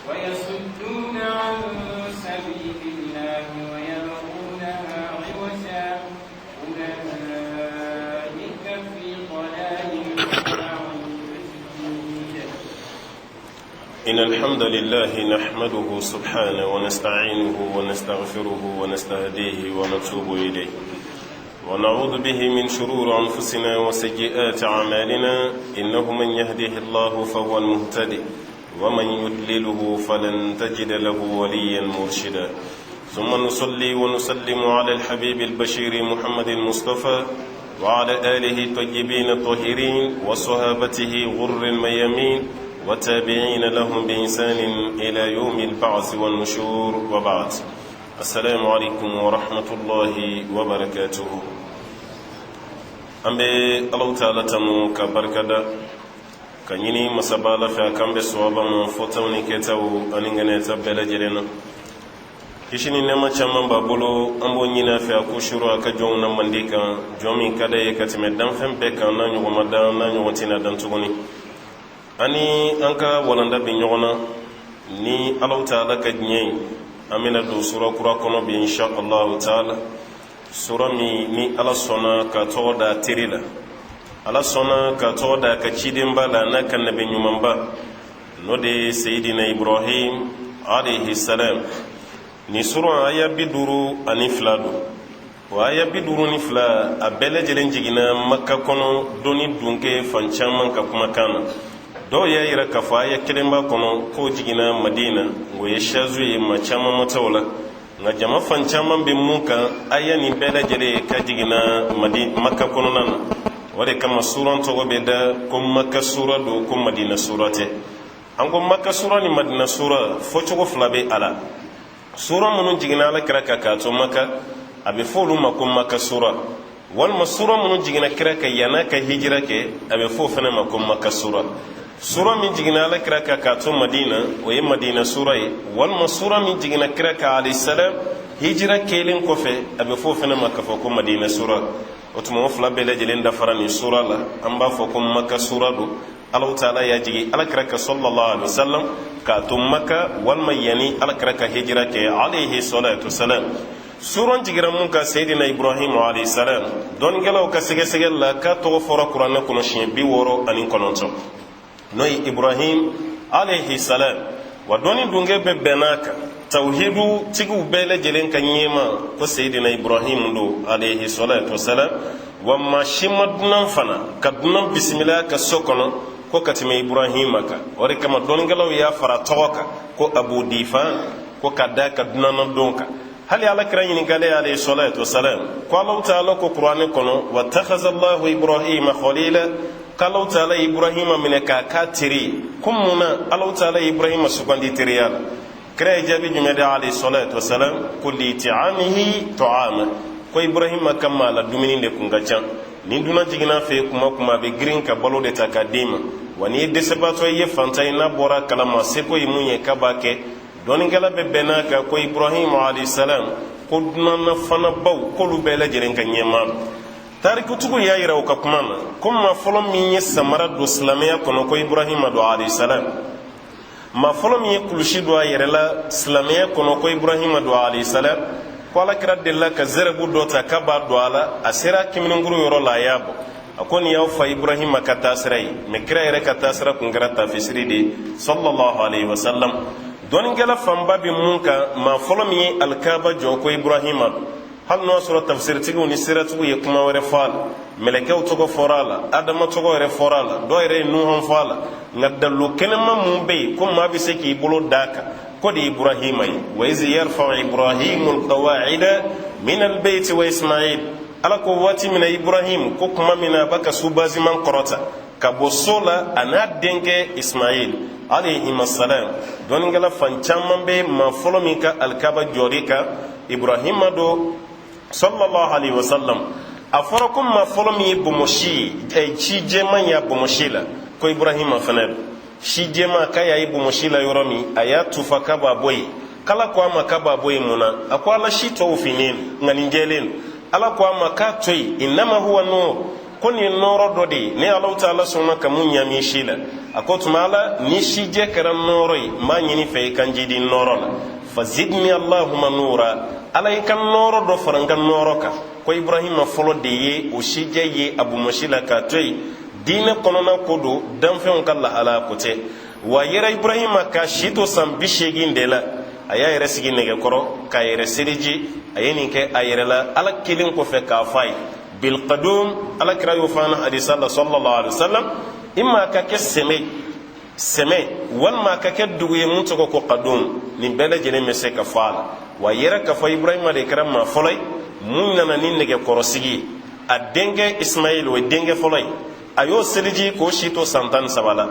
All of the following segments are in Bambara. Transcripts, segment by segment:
ويصدون عن سبيل الله ويبغونها عوجا أولئك في ضلال بعيد. إن الحمد لله نحمده سبحانه ونستعينه ونستغفره ونستهديه ونتوب إليه، ونعوذ به من شرور أنفسنا وسيئات أعمالنا. إنه من يهده الله فهو المهتدي، ومن يضلله فلن تجد له وليا مرشدا. ثم نصلي ونسلم على الحبيب البشير محمد المصطفى وعلى آله الطيبين الطاهرين وصحابته غر الميامين وتابعين لهم بإحسان إلى يوم البعث والنشور، وبعد، السلام عليكم ورحمة الله وبركاته. An bɛ Alahu Taala tanu ka barikada ka ɲini masaba Ala fɛ a k'an bɛ sɔwaba ma fɔtaw ni kɛtaw ani ŋaniyata bɛɛ lajɛlen na. Kisi ni nɛɛma caman b'a bolo, an b'o ɲini a fɛ a k'o suuru a ka jɔnw na mandi kan, jɔn min ka d'a ye ka tɛmɛ danfɛn bɛɛ kan, n'a ɲɔgɔn ma dan, n'a ɲɔgɔn tɛna dan tuguni. Ani an ka walanda bɛ ɲɔgɔn na ni Alahu Taala ka diɲɛ ye, an bɛna don sura kura kɔnɔ bi, insha Allahu taala, sura min ni Ala sɔnna ka tɔgɔ da teri la, Ala sɔnna ka tɔgɔ da ka cidenba la, n'a ka nabi ɲumanba, n'o de ye Seyidina Ibrahim alayhi salam. Nin sura aya 52 don. O aya 52, a bɛɛ lajɛlen jiginna Maka kɔnɔ. Dɔnni dunke fan caman ka kumakan na, dɔw y'a yira k'a fɔ aya kelen b'a kɔnɔ k'o jiginna Madina. O ye shazu ye, maa caman ma t'o la. Nka jama fan caman bɛ mun kan, aya nin bɛɛ lajɛlen ka jiginna Maka kɔnɔna na. O de kama suran tɔgɔ bɛ da ko Maka sura don, ko Madina sura tɛ. An ko Maka sura ni Madina sura, fɔcogo fila bɛ a la. Sura minnu jiginna Ala kira kan k'a to Maka, a bɛ fɔ olu ma ko Maka sura, walima sura minnu jiginna kira kan yann'a ka hijira kɛ, a bɛ fɔ o fana ma ko Maka sura. Sura min jiginna Ala kira kan k'a to Madina, o ye Madina sura ye, walima sura min jiginna kira kan alayhi salam hijira kɛlen kɔfɛ, a bɛ fɔ o fana ma k'a fɔ ko Madina sura. O tuma, o fila bɛɛ lajɛlen dafara nin sura la. An b'a fɔ ko Maka sura don, Alahu Taala y'a jigin Ala kira kan sallallahu alaihi wasallam k'a to Maka, walima yanni Ala kira ka hijira kɛ alayhi salatu wasalam. Suran jigira mun kan, Seyidina Ibrahim alayhi salam, dɔnnikɛlaw ka sɛgɛsɛgɛli la, k'a tɔgɔ fɔra Kuranɛ kɔnɔ siɲɛ 69, n'o ye Ibrahim alayhi salam. Wa dɔnni dunkɛ bɛɛ bɛnn'a kan, tawhidu tigiw bɛɛ lajɛlen ka ɲɛma, ko Seyidina Ibrahim don alayhi salatu wasalam. Wa maa si ma dunan fana ka dunan bisimila ka so kɔnɔ ko ka tɛmɛ Ibrahima kan. O de kama dɔnnikɛlaw y'a fara tɔgɔ kan ko Abu Difan, ko ka da ka dunanna don kan. Hali Ala kira ɲininkalen alayhi salatu wasalam ko Alahu Taala ko Kuranɛ kɔnɔ watakhaza Allahu Ibrahima khalila, k'Alahu Taala Ibrahima minɛ k'a k'a teri ye, ko mun na Alahu Taala Ibrahima sugandi teriya la? Kira ye jaabi jumɛn di alayhi salatu wasalam? Ko liitiamihi ta'ama, ko Ibrahima ka maa la dumuni de kun ka ca. Ni dunan jiginna fɛ kuma kuma, a bɛ girin ka balo de ta k'a d'i ma. Wa n'i ye dɛsɛbaatɔ ye, fantan ye, n'a bɔra kalama, seko ye mun ye k'a b'a kɛ. Dɔnnikɛla bɛ bɛn n'a kan ko Ibrahim alayhi salam, ko dunanna fana baw, k'olu bɛɛ lajɛlen ka ɲɛmaa don. Tarikutigiw y'a yira u ka kuma na ko maa fɔlɔ min ye samara don silamɛya kɔnɔ, ko Ibrahima don alayhi salam. Maa fɔlɔ min ye kulusi don a yɛrɛ la silamɛya kɔnɔ, ko Ibrahima don alayhi salam. Ko Alakira delila ka zɛrɛbu dɔ ta k'a b'a don a la, a sera kimininkuru yɔrɔ la, a y'a bɔ, a ko nin y'aw fa Ibrahima ka taasira ye. Mɛ kira yɛrɛ ka taasira kun kɛra tafisiri de ye sallallahu alaihi wasallam. Dɔnnikɛla fanba bɛ mun kan, maa fɔlɔ min ye alikaba jɔ, ko Ibrahima don, hali n'o y'a sɔrɔ tafisiritigiw ni siratigiw ye kuma wɛrɛ fɔ a la. Mɛlɛkɛw tɔgɔ fɔra a la, Adama tɔgɔ yɛrɛ fɔra a la, dɔw yɛrɛ ye Nuhun fɔ a la. Nka dalilu kɛnɛma mun bɛ yen ko maa bɛ se k'i bolo d'a kan, ko de Ibrahima ye? Wa iz yarfa'u Ibrahimu alqawaida min albayti wa Ismail. Ala ko waati min na Ibrahim ko kuma min na a b'a ka soubassement kɔrɔta ka bɔ so la, a n'a denkɛ Ismail alayhim assalam. Dɔnnikɛla fan caman bɛ maa fɔlɔ min ka alikaba jɔli kan, Ibrahima don sallallahu alaihi wasallam. A fɔra ko maa fɔlɔ min ye bonbonsi ye, si jɛman y'a bonbonsi la, ko Ibrahima fana don. Si jɛman k'a y'a ye bonbonsi la yɔrɔ min, a y'a tufa k'a b'a bɔ yen. K'Ala ko a ma k'a b'a bɔ yen mun na? A ko Ala, si tɔw finnen, nka nin jɛlen don. Ala ko a ma k'a to yen, innama huwa nur. Ko nin ye nɔɔrɔ dɔ de ye ne Alahu taala sɔnna ka mun ɲami si la. A ko tuma Ala, ni sijɛ kɛra nɔɔrɔ ye, n b'a ɲini fɛ i ka n jidi nɔɔrɔ la. Fazidni allahuma nura, Ala i ka nɔɔrɔ dɔ fara n ka nɔɔrɔ kan. Ko Ibrahima fɔlɔ de ye o sijɛ ye a bonbonsi la k'a to yen. Diinɛ kɔnɔna ko don, danfɛnw ka lahala ko tɛ. Wa yɛrɛ Ibrahima ka si to san 80 de la, a y'a yɛrɛ sigi nɛgɛkɔrɔ k'a yɛrɛ seliji. A ye nin kɛ a yɛrɛ la Ala kelen kɔfɛ k'a fɔ a ye bilkadum. Ala kira y'o fana hadisa la sallallahu alaihi wasallam, imma ka kɛ sɛmɛ sɛmɛ walima a ka kɛ dugu ye mun tɔgɔ ko Kadum, nin bɛɛ lajɛlen bɛ se ka fɔ a la. Wa yɛrɛ k'a fɔ Ibrahima de kɛra maa fɔlɔ ye mun nana ni nɛgɛkɔrɔsigi ye. A denkɛ Ismail, o ye denkɛ fɔlɔ ye, a y'o seliji k'o si to san 13 la.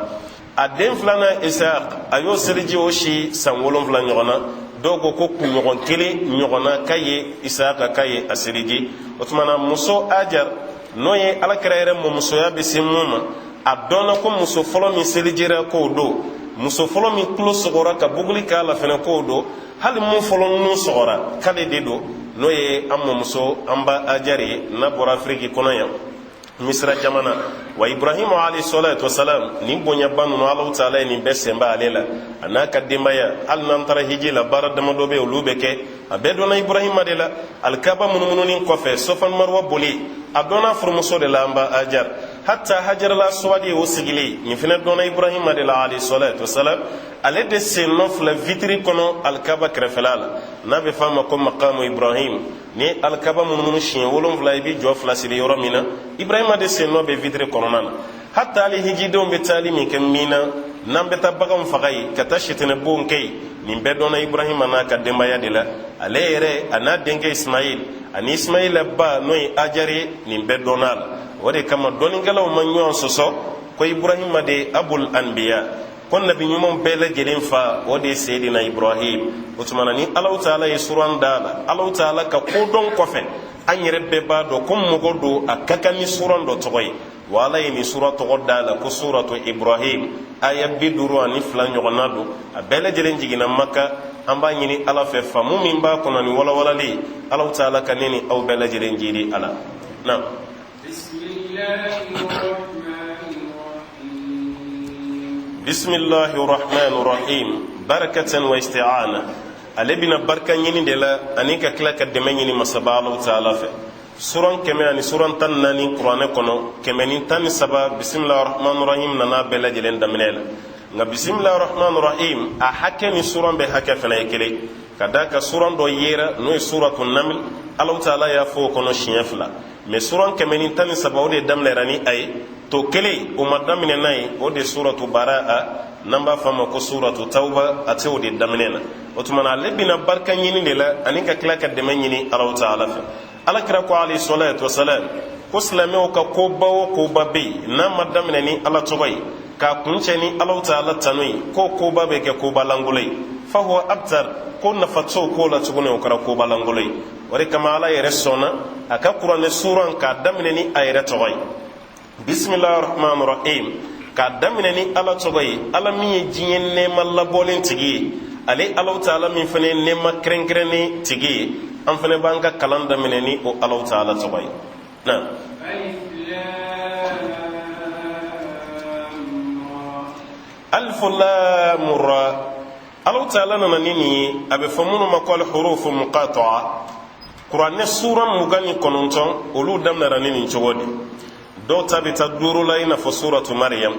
A den filanan Isaac, a y'o seliji o si san 7 ɲɔgɔn na. Dɔw ko ko kunɲɔgɔn kelen ɲɔgɔnna k'a ye Isaka k'a ye a seliji. O tuma na muso Ajar, n'o ye Alakira yɛrɛ mɔmusoya bɛ se mun ma, a dɔnna ko muso fɔlɔ min selijira k'o don, muso fɔlɔ min tulo sɔgɔra ka buguli k'a la fɛnɛ k'o don, hali mun fɔlɔ nun sɔgɔra k'ale de don, n'o ye an mɔmuso an ba Ajar ye, n'a bɔra Afiriki kɔnɔ yan, Misira jamana. Wa Ibrahimu alayhi salatu wasalam, nin bonyaba ninnu, Alahu taala ye nin bɛɛ sɛnba ale la, a n'a ka denbaya. Hali n'an taara hiji la, baara damadɔ bɛ olu bɛ kɛ, a bɛɛ dɔnna Ibrahima de la. Alikaba munumununi kɔfɛ, Sofa ni Maruwa boli, a dɔnna furumuso de la, an ba Ajar. Hatta Hajarala Aswadi o sigilen, nin fana dɔnna Ibrahima de la alayhi salatu wasalam. Ale de sen nɔ filɛ vitiri kɔnɔ alikaba kɛrɛfɛla la, n'a bɛ f'a ma ko makamu Ibrahim. Ni alikaba munumunu siɲɛ 7, i bɛ jɔ fila siri yɔrɔ min na, Ibrahima de sen nɔ bɛ vitiri kɔnɔna na. Hatta hali hijidenw bɛ taali min kɛ Mina, n'an bɛ taa baganw faga yen, ka taa sitanɛ bon kɛ yen, nin bɛɛ dɔnna Ibrahima n'a ka denbaya de la. Ale yɛrɛ, a n'a denkɛ Ismail ani Ismaila ba, n'o ye Ajari ye, nin bɛɛ dɔnna a la. O de kama dɔnnikɛlaw ma ɲɔgɔn sɔsɔ ko Ibrahima de ye abul anbiya, ko nabi ɲumanw bɛɛ lajɛlen fa, o de ye Seyidina Ibrahim. O tuma na ni Alahu taala ye suran d'a la, Alahu taala ka kodɔn kɔfɛ, an yɛrɛ bɛɛ b'a dɔn ko mɔgɔ don a ka kan ni suran dɔ tɔgɔ ye. Wa Ala ye nin sura tɔgɔ d'a la ko suratu Ibrahim. Aya 52 ɲɔgɔnna don, a bɛɛ lajɛlen jiginna Maka. An b'a ɲini Ala fɛ, faamu min b'a kɔnɔ ni walawalali, Alahu taala ka ne ni aw bɛɛ lajɛlen jidi a la. Na bisimilahi rahman rahim. Barakatan wa isti'ana, ale bɛna barika ɲini de la ani ka tila ka dɛmɛ ɲini masaba Alahu taala fɛ. Suran 100 ani suran 14 kuranɛ kɔnɔ, 113, bisimilahi rahman rahim nana bɛɛ lajɛlen daminɛ la. Nka bisimilahi rahman rahim a hakɛ ni suran bɛɛ hakɛ fana ye kelen, ka d'a kan suran dɔ yera, n'o ye suratu Naml, Alahu taala y'a fɔ o kɔnɔ siɲɛ fila. Mɛ suran 113, o de daminɛra ni a ye. To kelen o ma daminɛ n'a ye, o de suratu Baraa, n'an b'a fɔ a ma ko suratu Tawba, a tɛ o de daminɛ na. O tuma na ale bɛna barika ɲini de la ani ka tila ka dɛmɛ ɲini Alahu taala fɛ. Ala kira ko alayhi salatu wasalam ko silamɛw ka koba o koba bɛ yen, n'a ma daminɛ ni Ala tɔgɔ ye k'a kuncɛ ni Alahu taala tanu ye, ko koba bɛ kɛ koba lankolon ye, fahuwa abtar, ko nafa t'o ko la tuguni, o kɛra koba lankolon ye. O de kama Ala yɛrɛ sɔnna a ka kuranɛ suran k'a daminɛ ni a yɛrɛ tɔgɔ ye, bisimilahi rahman rahim, k'a daminɛ ni Ala tɔgɔ ye, Ala min ye diɲɛ nɛɛma labɔlen tigi ye, ale Alahu taala min fana ye nɛɛma kɛrɛnkɛrɛnnen tigi ye. An fana b'an ka kalan daminɛ ni o Alahu taala tɔgɔ ye. Na alifu lamu ra, Alahu taala nana ni nin ye, a bɛ fɔ minnu ma ko alhurufu muqata'a. Kuranɛ sura 29, olu daminɛra ni nin cogo de. Dɔw ta bɛ taa duuru la, i n'a fɔ suratu Mariyam.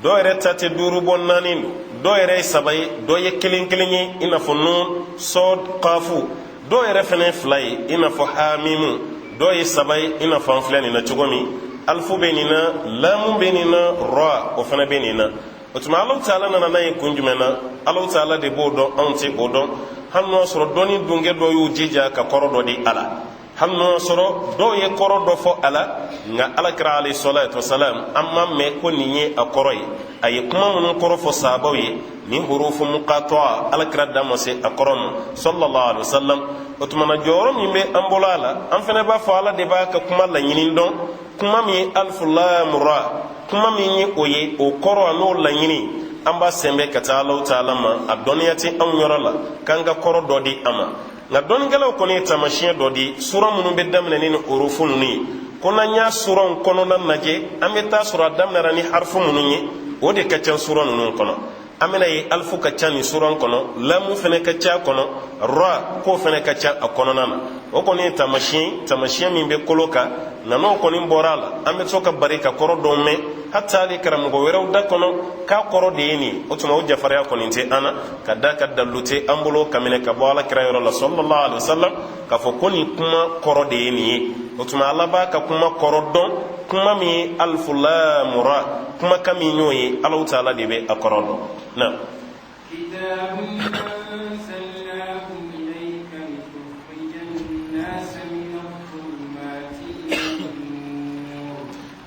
Dɔw yɛrɛ ta tɛ duuru bɔ, naani don. Dɔw yɛrɛ ye saba ye, dɔw ye kelen kelen ye, i n'a fɔ Nun, Sɔd, Kafu. Dɔw yɛrɛ fana ye fila ye, i n'a fɔ Hamimu. Dɔw ye saba ye, i n'a fɔ an filɛ nin na cogo min, alifu bɛ nin na, lamu bɛ nin na, ra o fana bɛ nin na. O tuma Alahu taala nana n'a ye kun jumɛn na? Alahu taala de b'o dɔn, anw tɛ o dɔn. Hali n'o y'a sɔrɔ dɔnni dunkɛ dɔ y'u jija ka kɔrɔ dɔ di a la, hali n'o y'a sɔrɔ dɔw ye kɔrɔ dɔ fɔ a la, nka Ala kira alayhi salatu wasalam, an m'a mɛn ko nin ye a kɔrɔ ye. A ye kuma minnu kɔrɔ fɔ sahabaw ye, nin hurufu muqata'a, Ala kira da ma se a kɔrɔ ma sallallahu alaihi wasallam. O tuma na jɔyɔrɔ min bɛ an bolo a la, an fana b'a fɔ Ala de b'a ka kuma laɲini dɔn. Kuma min ye alifu lamu ra, kuma min ye o ye, o kɔrɔ a n'o laɲini, an b'a sɛnbɛ ka taa Alahu taala ma. A dɔnniya tɛ anw yɔrɔ la k'an ka kɔrɔ dɔ di a ma. Nka dɔnnikɛlaw kɔni ye taamasiyɛn dɔ di sura minnu bɛ daminɛ ni nin hurufu ninnu ye. Ko n'an y'a suranw kɔnɔna lajɛ, an bɛ taa sɔrɔ a daminɛra ni harifu minnu ye, o de ka ca suran ninnu kɔnɔ. An bɛna ye alifu ka ca nin suran kɔnɔ, lamu fɛnɛ ka ca a kɔnɔ, ra k'o fɛnɛ ka ca a kɔnɔna na. O kɔni ye taamasiyɛn, taamasiyɛn min bɛ kolo kan. Nka n'o kɔni bɔra a la, an bɛ to ka bari ka kɔrɔ dɔw mɛn, hata hali karamɔgɔ wɛrɛw da kɔnɔ, k'a kɔrɔ de ye nin ye. O tuma, o jafariya kɔni tɛ an na, ka d'a kan dalilu tɛ an bolo ka minɛ ka bɔ ala kira yɔrɔ la sallallahu alaihi wasallam k'a fɔ ko nin kuma kɔrɔ de ye nin ye. O tuma, ala b'a ka kuma kɔrɔ dɔn. Kuma min ye alifu lamu ra, kumakan min y'o ye, Alahu taala de bɛ a kɔrɔ dɔn na.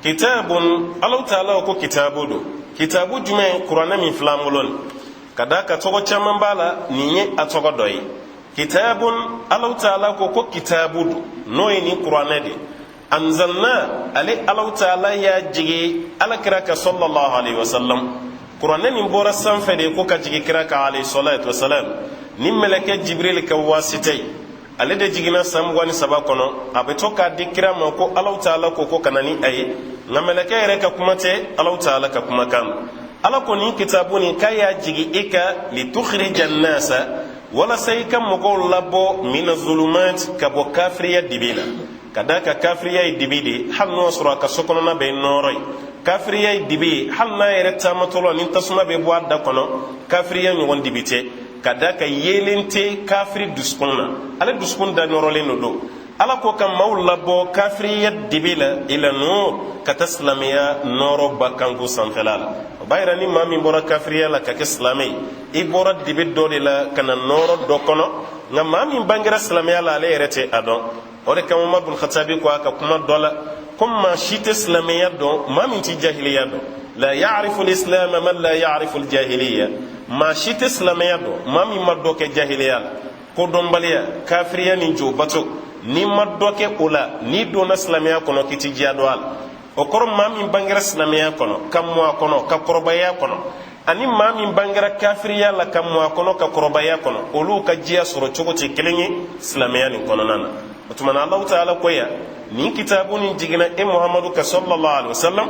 Kitabun, Alahu taala ko kitabu don. Kitabu jumɛn? Kuranɛ min filɛ an bolo nin. Ka d'a kan tɔgɔ caman b'a la, nin ye a tɔgɔ dɔ ye. Kitabun, Alahu taala ko kitabu don, n'o ye nin kuranɛ de. Anzalna, ale Alahu taala y'a jigi ala kira kan sallallahu alaihi wasallam. Kuranɛ nin bɔra sanfɛ de ko ka jigi kira kan alayhi salatu wasalam ni mɛlɛkɛ Jibril ka wasita ye. Ale de jiginna san 23 kɔnɔ. A bɛ to k'a di kira ma ko Alahu taala ko ka na ni a ye. Nka mɛlɛkɛ yɛrɛ ka kuma tɛ, Alahu taala ka kumakan. Ala ko nin kitabu nin, k'a y'a jigi i kan litukhrija nasa, walasa i ka mɔgɔw labɔ mina zulumat, ka bɔ kafiriya dibi la. Ka d'a kan kafiriya ye dibi de, hali n'o sɔrɔ a ka so kɔnɔna bɛ nɔɔrɔ ye. Kafiriya ye dibi ye, hali n'a yɛrɛ taamatɔla ni tasuma bɛ bɔ a da kɔnɔ. Kafiriya ɲɔgɔn dibi tɛ, ka d'a kan yeelen tɛ kafiri dusukun na, ale dusukun da nɔrɔlen de don. Ala ko ka maaw labɔ kafiriya dibi la ila nur, ka taa silamɛya nɔɔrɔ ba kanko sanfɛla la. O b'a yira ni maa min bɔra kafiriya la ka kɛ silamɛ ye, i bɔra dibi dɔ de la ka na nɔɔrɔ dɔ kɔnɔ. Nka maa min bangera silamɛya la, ale yɛrɛ tɛ a dɔn. O de kama Umar bin Khatabi ko a ka kuma dɔ la ko maa si tɛ silamɛya dɔn maa min tɛ jahiliya dɔn. La ya'rifu al-islam man la ya'rifu al-jahiliya. Maa si tɛ silamɛya dɔn maa min ma dɔ kɛ jahiliya la, kodɔnbaliya, kafiriya ni jobato. N'i ma dɔ kɛ o la, n'i donna silamɛya kɔnɔ, k'i ti diya dɔn a la. O kɔrɔ, maa min bangera silamɛya kɔnɔ ka mɔ a kɔnɔ ka kɔrɔbaya a kɔnɔ, ani maa min bangera kafiriya la ka mɔ a kɔnɔ ka kɔrɔbaya kɔnɔ, olu ka diya sɔrɔ cogo tɛ kelen ye silamɛya nin kɔnɔna na. O tuma na, Alahu taala ko yan, nin kitabu nin jiginna e Muhamadu kan sallallahu alaihi wasallam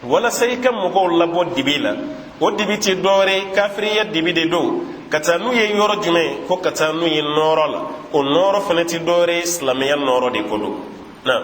walasa i ka mɔgɔw labɔ dibi la. O dibi tɛ dɔwɛrɛ ye, kafiriya dibi de don. Ka taa n'u ye yɔrɔ jumɛn? Ko ka taa n'u ye nɔɔrɔ la. O nɔɔrɔ fana tɛ dɔwɛrɛ ye, silamɛya nɔɔrɔ de ko don na.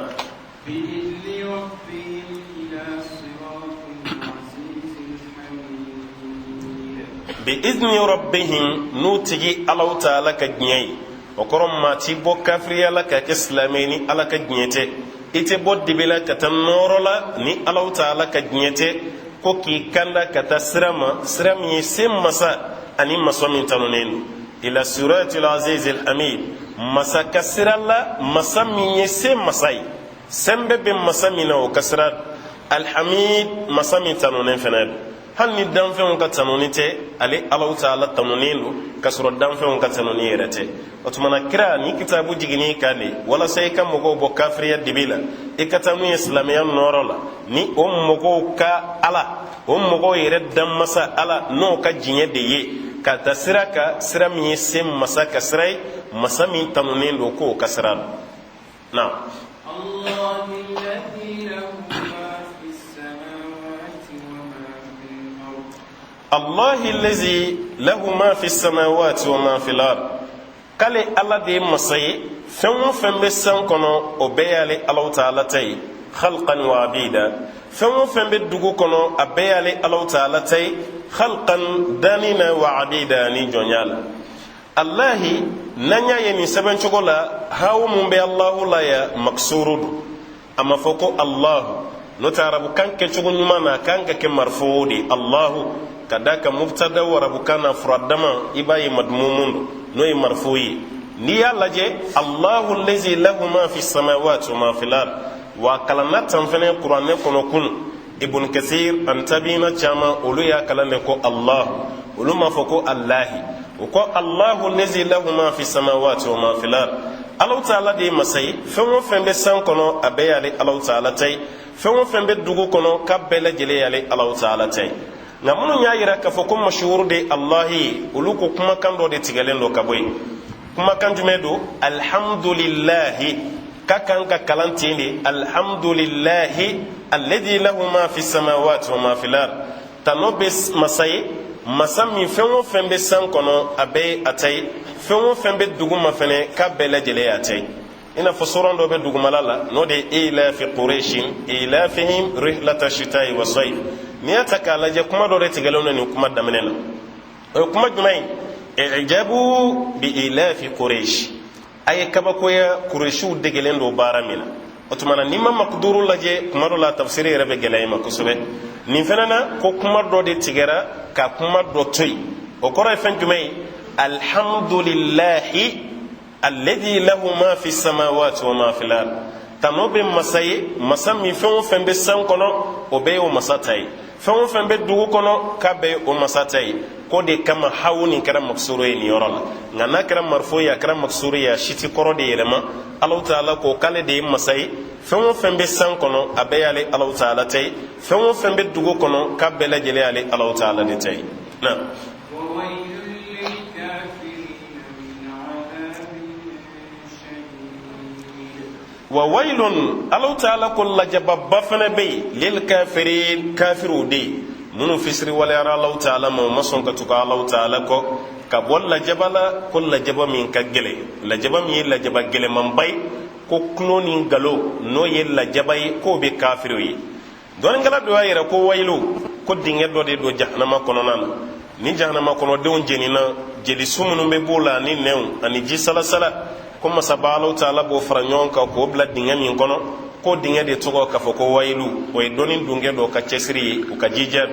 Bi izni rabbihim, n'u tigi Alahu taala ka diɲɛ ye. O kɔrɔ, maa ti bɔ kafiriya la ka kɛ silamɛ ni Ala ka diɲɛ tɛ. I tɛ bɔ dibi la ka taa nɔɔrɔ la ni Alahu taala ka diɲɛ tɛ. Ko k'i kanda ka taa sira ma, sira min ye se masa ani masa min tanunen don, ila siratil azizil hamid, masa ka sira la, masa min ye se masa ye, sɛnbɛ bɛ masa min na, o ka sira. Alhamid, masa min tanunen fɛnɛ don. Hali ni danfɛnw ka tanuni tɛ, ale Alahu taala tanunen don k'a sɔrɔ danfɛnw ka tanuni yɛrɛ tɛ. O tuma na, kira, ni kitabu jiginn'i kan de walasa i ka mɔgɔw bɔ kafiriya dibi la, i ka taa n'u ye silamɛya nɔɔrɔ la, ni o mɔgɔw ka Ala, o mɔgɔw yɛrɛ danmasa Ala, n'o ka diɲɛ de ye, ka taa sira kan, sira min ye se masa ka sira ye, masa min tanunen don, k'o ka sira don na. Allahi lazi lahu ma fi samawati wa ma fil ard. K'ale Ala de ye masa ye, fɛn o fɛn bɛ san kɔnɔ, o bɛɛ y'ale Alahu taala ta ye, khalqan wa abida. Fɛn o fɛn bɛ dugu kɔnɔ, a bɛɛ y'ale Alahu taala ta ye, khalqan, danni na, wa abida, ni jɔnya la. Allahi, n'an y'a ye nin sɛbɛn cogo la, hawu mun bɛ Allahu la ya, maksuru don, a ma fɔ ko Allahu. N'o tɛ, arabukan kɛcogo ɲuman na, a kan ka kɛ marfu de, Allahu. Ka d'a kan mubtada arabukan na, furadama, i b'a ye madumumun don, n'o ye marfu ye. N'i y'a lajɛ, Allahu lazi lahu ma fi samawati wa ma fil ard. Wa kalanna tan fɛnɛ Kuranɛ kɔnɔ kunu. Ibn Kasir ani tabiina caman, olu y'a kalan de ko Allahu, olu m'a fɔ ko Allahi. O ko Allahu lazi lahu ma fi samawati wa ma fil ard. Alahu taala de ye masa ye, fɛn o fɛn bɛ san kɔnɔ, a bɛɛ y'ale Alahu taala ta ye. Fɛn o fɛn bɛ dugu kɔnɔ, k'a bɛɛ lajɛlen y'ale Alahu taala ta ye. Nka minnu y'a yira k'a fɔ ko mashhur de Allahi ye, olu ko kumakan dɔ de tigɛlen don ka bɔ yen. Kumakan jumɛn don? Alhamdulilahi. K'a kan ka kalan ten de: alhamdulillahi alladhi lahu ma fi samawati wa ma fil ard. Tano bɛ masa ye, masa min fɛn o fɛn bɛ san kɔnɔ, a bɛɛ ye a ta ye. Fɛn o fɛn bɛ dugu ma fɛnɛ, k'a bɛɛ lajɛlen y'a ta ye. I n'a fɔ suran dɔ bɛ dugumala la, n'o de ye ilafi quraishin ilafihim rihlata shita'i wa sayf. N'i y'a ta k'a lajɛ, kuma dɔ de tigɛlen don nin kuma daminɛ na. O ye kuma jumɛn ye? Ijabu bi ilafi quraish. A ye kabakoya, kuresiw degelen don baara min na. O tuma na, n'i ma makuduru lajɛ, kuma dɔ la tafsiri yɛrɛ bɛ gɛlɛya i ma kosɛbɛ. Nin fana na, ko kuma dɔ de tigɛra ka kuma dɔ to yen. O kɔrɔ ye fɛn jumɛn ye? Alhamdulilahi alladhi lahu ma fi samawati wa ma fil ard. Tano bɛ masa ye, masa min fɛn o fɛn bɛ san kɔnɔ, o bɛɛ ye o masa ta ye. Fɛn o fɛn bɛ dugu kɔnɔ, k'a bɛɛ ye o masa ta ye. K'o de kama hawu nin kɛra maksuru ye nin yɔrɔ la. Nka n'a kɛra marifo ye, a kɛra maksuru ye, a si ti kɔrɔ de yɛlɛma. Alahu taala ko k'ale de ye masa ye. Fɛn o fɛn bɛ san kɔnɔ, a bɛɛ y'ale Alahu taala ta ye. Fɛn o fɛn bɛ dugu kɔnɔ, k'a bɛɛ lajɛlen y'ale Alahu taala de ta ye na. Wa wailun, Alahu taala ko lajababa fana bɛ yen, lil kafirin, kafiriw de ye, minnu fisiri waleyara Alahu taala ma, u ma sɔn ka tugu Alahu taala kɔ, ka bɔ lajaba la, ko lajaba min ka gɛlɛn, lajaba min ye lajaba gɛlɛmanba ye, ko tulon ni nkalon, n'o ye lajaba ye, k'o bɛ kafiriw ye. Dɔnnikɛla dɔ y'a yira ko wayilu, ko dingɛ dɔ de don jahanama kɔnɔna na. Ni jahanama kɔnɔdenw jenina, jelisu minnu bɛ b'o la ani nɛnw ani ji salasala, ko masaba Alahu taala b'o fara ɲɔgɔn kan k'o bila dingɛ min kɔnɔ, k'o dingɛ de tɔgɔ k'a fɔ ko wayilu. O ye dɔnni dunkɛ dɔ ka cɛsiri ye, u ka jija.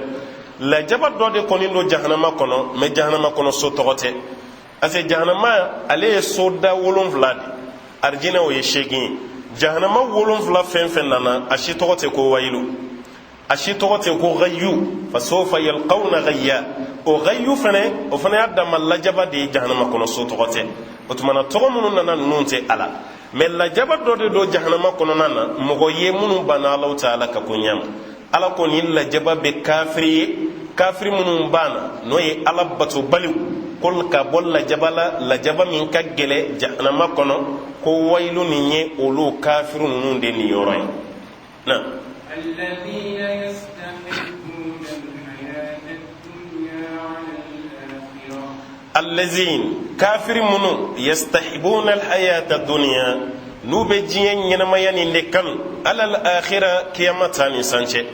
Lajaba dɔ de kɔni don jahanama kɔnɔ, mɛ jahanama kɔnɔ so tɔgɔ tɛ, parce que jahanama ale ye soda 7 de, arijinɛ o ye 8 ye. Jahanama 7 fɛn fɛn nana, a si tɔgɔ tɛ ko wayilu, a si tɔgɔ tɛ ko gayu. Fasofa yalqawna gayya, o gayu fɛnɛ, o fana y'a dama lajaba de ye, jahanama kɔnɔ so tɔgɔ tɛ. O tuma na, tɔgɔ minnu nana, ninnu tɛ a la, mɛ lajaba dɔ de don jahanama kɔnɔna na, mɔgɔ ye minnu banna Alahu taala ka ko ɲɛ ma. Ala ko nin lajaba bɛ kafiri ye, kafiri minnu banna, n'o ye Ala batobaliw, ko ka bɔ lajaba la, lajaba min ka gɛlɛ jahanama kɔnɔ, ko wayilu nin ye olu kafiri ninnu de niyɔrɔ ye na. Allazin, kafiri minnu, yastahibuna alhayata dunya, n'u bɛ diɲɛ ɲɛnamaya nin de kanu, alal akhira, kiyama ta nin san cɛ.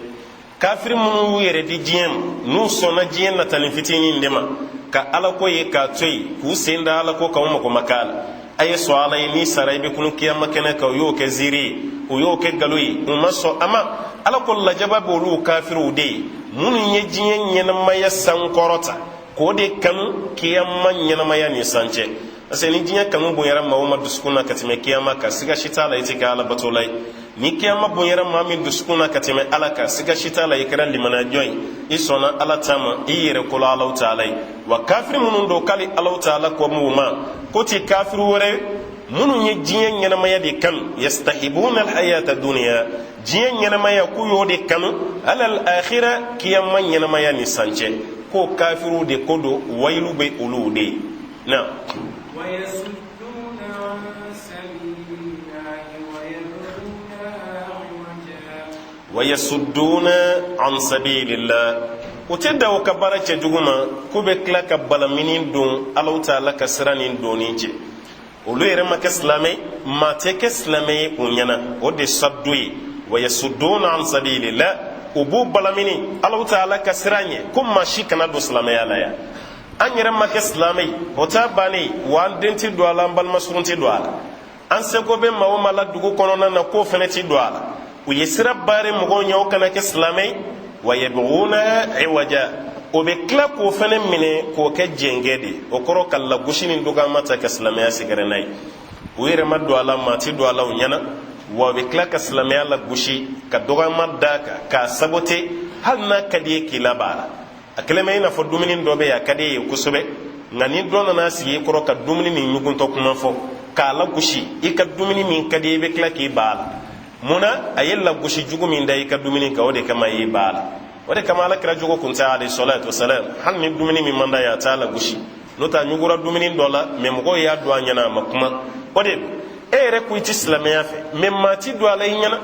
Kafiri minnu y'u yɛrɛ di diɲɛ ma, n'u sɔnna diɲɛ natani fitinin de ma, ka Alako ye k'a to yen, k'u sen da Alako kan, u mago ma k'a la. A ye sɔn Ala ye, n'i sara i bɛ kunu kiyama kɛnɛ kan, u y'o kɛ ziiri ye, u y'o kɛ nkalon ye, u ma sɔn a ma. Ala ko lajaba bɛ olu kafiriw de ye, minnu ye diɲɛ ɲɛnamaya sankɔrɔta k'o de kanu kiyama ɲɛnamaya ni san cɛ. Parce que ni diɲɛ kanu bonyara maa o maa dusukun na ka tɛmɛ kiyama kan, siga si t'a la i tɛ kɛ Ala batola ye. Ni kiyama bonyara maa min dusukun na ka tɛmɛ Ala kan, siga si t'a la i kɛra limaniyajɔn ye, i sɔnna Ala ta ma, i yɛrɛ kola Alahu taala ye. Wa kafiri minnu don k'ale Alahu taala ko m'u ma ko ti kafiri wɛrɛ minnu ye diɲɛ ɲɛnamaya de kanu, yastahibuna alhayata duniya, diɲɛ ɲɛnamaya k'u y'o de kanu, alal akhira, kiyama ɲɛnamaya ni san cɛ, ko kafiriw de ko don, wayilu bɛ olu de ye na. Wayasudduna an sabilillah, u tɛ da u ka baara cɛjugu ma, k'u bɛ tila ka balamini don Alahu taala ka sira nin donni cɛ. Olu yɛrɛ ma kɛ silamɛ, maa tɛ kɛ silamɛ ye u ɲɛna, o de saddu ye. Wa yasudduna an sabilillah, u b'u balamini Alahu taala ka sira ɲɛ, ko maa si kana don silamɛya la yan. An yɛrɛ ma kɛ silamɛ ye, o t'a bannen ye wa. An den tɛ don a la, an balima surun tɛ don a la, an seko bɛ maa o maa la dugu kɔnɔna na, k'o fana tɛ don a la. U ye sira baare mɔgɔw ɲɛ, o kana kɛ silamɛ ye. Wa yabghuna iwaja, o bɛ tila k'o fana minɛ k'o kɛ jɛngɛ de ye. O kɔrɔ, ka lagosi ni dɔgɔyama ta ka silamɛya sɛgɛrɛ n'a ye. U yɛrɛ ma don a la, maa tɛ don a la u ɲɛna wa. U bɛ tila ka silamɛya lagosi ka dɔgɔyama d'a kan k'a sabote, hali n'a ka di ye k'i laban a la. A kɛlen bɛ i n'a fɔ dumuni dɔ bɛ yen, a ka di e ye kosɛbɛ, nka ni dɔ nana sigi i kɔrɔ ka dumuni nin ɲuguntɔ kuma fɔ k'a lagosi, i ka dumuni min ka di i bɛ tila k'i ban a la. Mun na? A ye lagosi jugu min da i ka dumuni kan, o de kama i y'i ban a la. O de kama Ala kira jogo kun tɛ, alayhi salatu wasalam, hali ni dumuni min man d'a ye, a t'a lagosi. N'o tɛ, a ɲugura dumuni dɔ la, mɛ mɔgɔw y'a dun a ɲɛna, a ma kuma. O de don. E yɛrɛ ko i ti silamɛya fɛ, mɛ maa ti don a la i ɲɛna.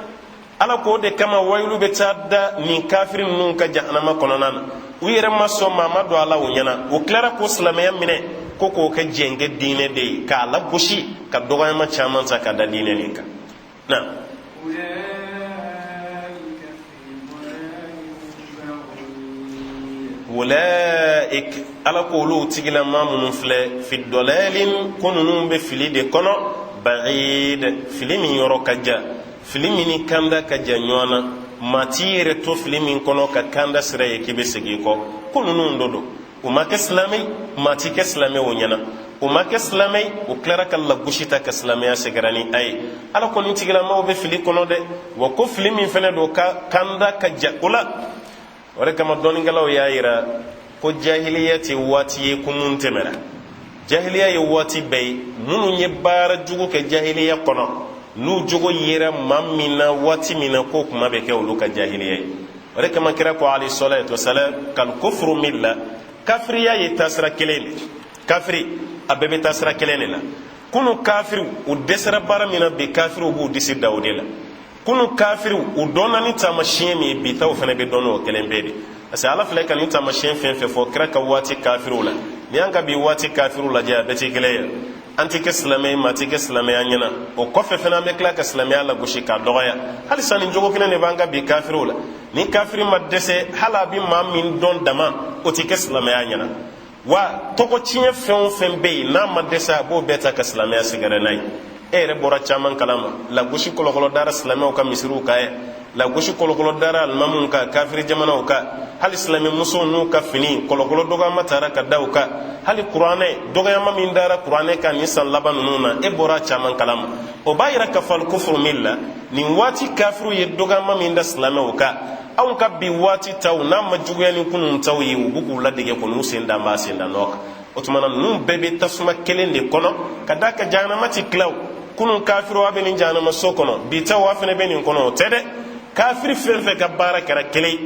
Ala k'o de kama wayilu bɛ taa da nin kafiri ninnu kan jahanama kɔnɔna na. U yɛrɛ ma sɔn maa ma don a la u ɲɛna, u tilara k'o silamɛya minɛ ko k'o kɛ jɛnkɛ diinɛ de ye, k'a lagosi, ka dɔgɔyama caman ta ka da diinɛ nin kan na. Ulaik, Ala ko olu tigilama minnu filɛ, fi dɔlɛlin, ko ninnu bɛ fili de kɔnɔ, baid, fili min yɔrɔ ka jan, fili min ni kanda ka jan ɲɔgɔn na, maa t'i yɛrɛ to fili min kɔnɔ ka kanda sira ye k'i bɛ segin i kɔ. Ko ninnu dɔ don, u ma kɛ silamɛ, maa ti kɛ silamɛ o ɲɛna. U ma kɛ silamɛ, u tilara ka lagosi ta ka silamɛya sɛgɛrɛ ni a ye. Ala ko nin tigilamaw bɛ fili kɔnɔ dɛ, wa ko fili min fɛnɛ don, ka kanda ka jan o la. O de kama dɔnnikɛlaw y'a yira ko jahiliya tɛ waati ye ko mun tɛmɛra. Jahiliya ye waati bɛɛ ye. Minnu ye baara jugu kɛ jahiliya kɔnɔ, n'u jogo yera maa min na waati min na, k'o kuma bɛ kɛ olu ka jahiliya ye. O de kama kira ko alayhi salatu wasalam kal kufru milla, kafiriya ye taasira kelen de. Kafiri a bɛɛ bɛ taasira kelen de la. Kunu kafiriw u dɛsɛra baara min na, bi kafiriw b'u disi da o de la. Kunu kafiriw u dɔnna ni taamasiyɛn min ye, bi taw fana bɛ dɔn n'o kelen bɛɛ de, parce que Ala filɛ ka nin taamasiyɛn fɛn fɛn fɔ kira ka waati kafiriw la, ni an ka bi waati kafiriw lajɛ, a bɛɛ tɛ kelen ye. An tɛ kɛ silamɛ ye, maa tɛ kɛ silamɛya ɲɛna. O kɔfɛ fana, an bɛ tila ka silamɛya lagosi k'a dɔgɔya. Halisa nin jogo kelen de b'an ka bi kafiriw la. Ni kafiri ma dɛsɛ, hali a bɛ maa min dɔn dama, o tɛ kɛ silamɛya ɲɛna. Wa tɔgɔ tiɲɛ fɛn o fɛn bɛ yen, n'a ma dɛsɛ, a b'o bɛɛ ta ka silamɛya sɛgɛrɛ n'a ye. E yɛrɛ bɔra caman kalama, lagosi kɔlɔkɔlɔ dara silamɛw ka misiriw kan ye, lagosi kɔlɔkɔlɔ dara alimamuw kan kafiri jamanaw kan, hali silamɛmusow n'u ka fini kɔlɔkɔlɔ dɔgɔyama taara ka da u kan, hali kuranɛ dɔgɔyama min dara kuranɛ kan nin san laban ninnu na, e bɔra caman kalama. O b'a yira k'a fɔ al kufuru milla. Nin waati kafiriw ye dɔgɔyama min da silamɛw kan, anw ka bi waati taw, n'a ma juguya ni kunun taw ye, u b'u k'u ladege ko n'u sen da b'a sen da nɔ kan. O tuma na, ninnu bɛɛ bɛ tasuma kelen de kɔnɔ, ka d'a kan jahanama ti tila o. Kunun kafiriw a bɛ nin jahanama so kɔnɔ, bi taw a fana bɛ nin kɔnɔ, o tɛ dɛ. Kafiri fɛn fɛn ka baara kɛra kelen,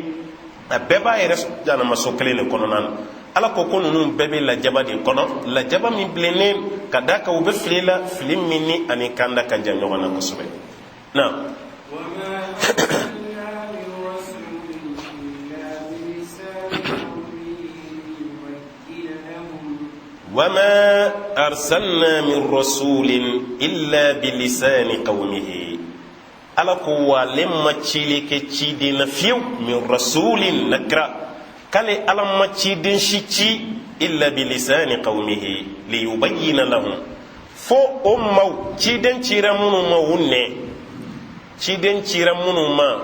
a bɛɛ b'a yɛrɛ jahanama so kelen de kɔnɔna na. Ala ko ko ninnu bɛɛ bɛ lajaba de kɔnɔ, lajaba min bilennen, ka d'a kan u bɛ fili la, fili min ni ani kanda ka jan ɲɔgɔn na kosɛbɛ na. Wama arsalna min rasulin illa bilisani qawmihi. Ala ko wa ale ma cili kɛ ciden na fiyewu, min rasulin nakira, k'ale Ala ma ciden si ci, illa bilisani qawmihi liyubayyina lahum, fo o maaw ciden cira minnu ma, u nɛ ciden cira minnu ma,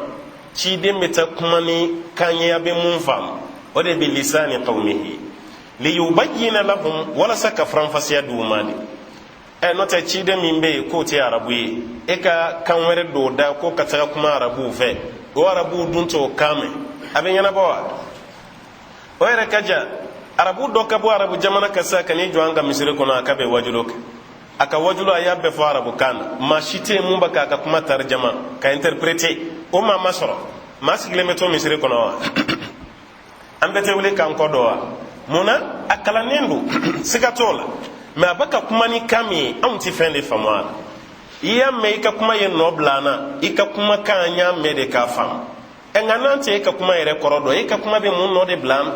ciden bɛ taa kuma ni kan ye a bɛ mun faamu. O de bilisani qawmihi liyubayyina lahum, walasa ka faranfasiya di u ma de. Ɛ, n'o tɛ, ciden min bɛ yen k'o tɛ arabu ye, e ka kan wɛrɛ don da ko ka taga kuma arabuw fɛ, o arabuw dun t'o kan mɛn, a bɛ ɲɛnabɔ wa? O yɛrɛ ka jan. Arabu dɔ ka bɔ arabu jamana kan sa ka n'i jɔ an ka misiri kɔnɔ, a ka bɛ wajulo kɛ, a ka wajulo, a y'a bɛɛ fɔ arabu kan na, maa si tɛ yen mun bɛ k'a ka kuma tarijama ka interpréter, o maa ma sɔrɔ. Maa sigilen bɛ to misiri kɔnɔ wa? An bɛɛ tɛ wuli k'an kɔ dɔn wa? Mun na? A kalannen don, siga t'o la, mɛ a bɛ ka kuma ni kan min ye, anw tɛ fɛn de faamu a la. I y'a mɛn i ka kuma ye nɔ bila an na, i ka kumakan an y'a mɛn de k'a faamu. Ɛ, nka n'an tɛ e ka kuma yɛrɛ kɔrɔ dɔn, e ka kuma bɛ mun nɔ de bila an na?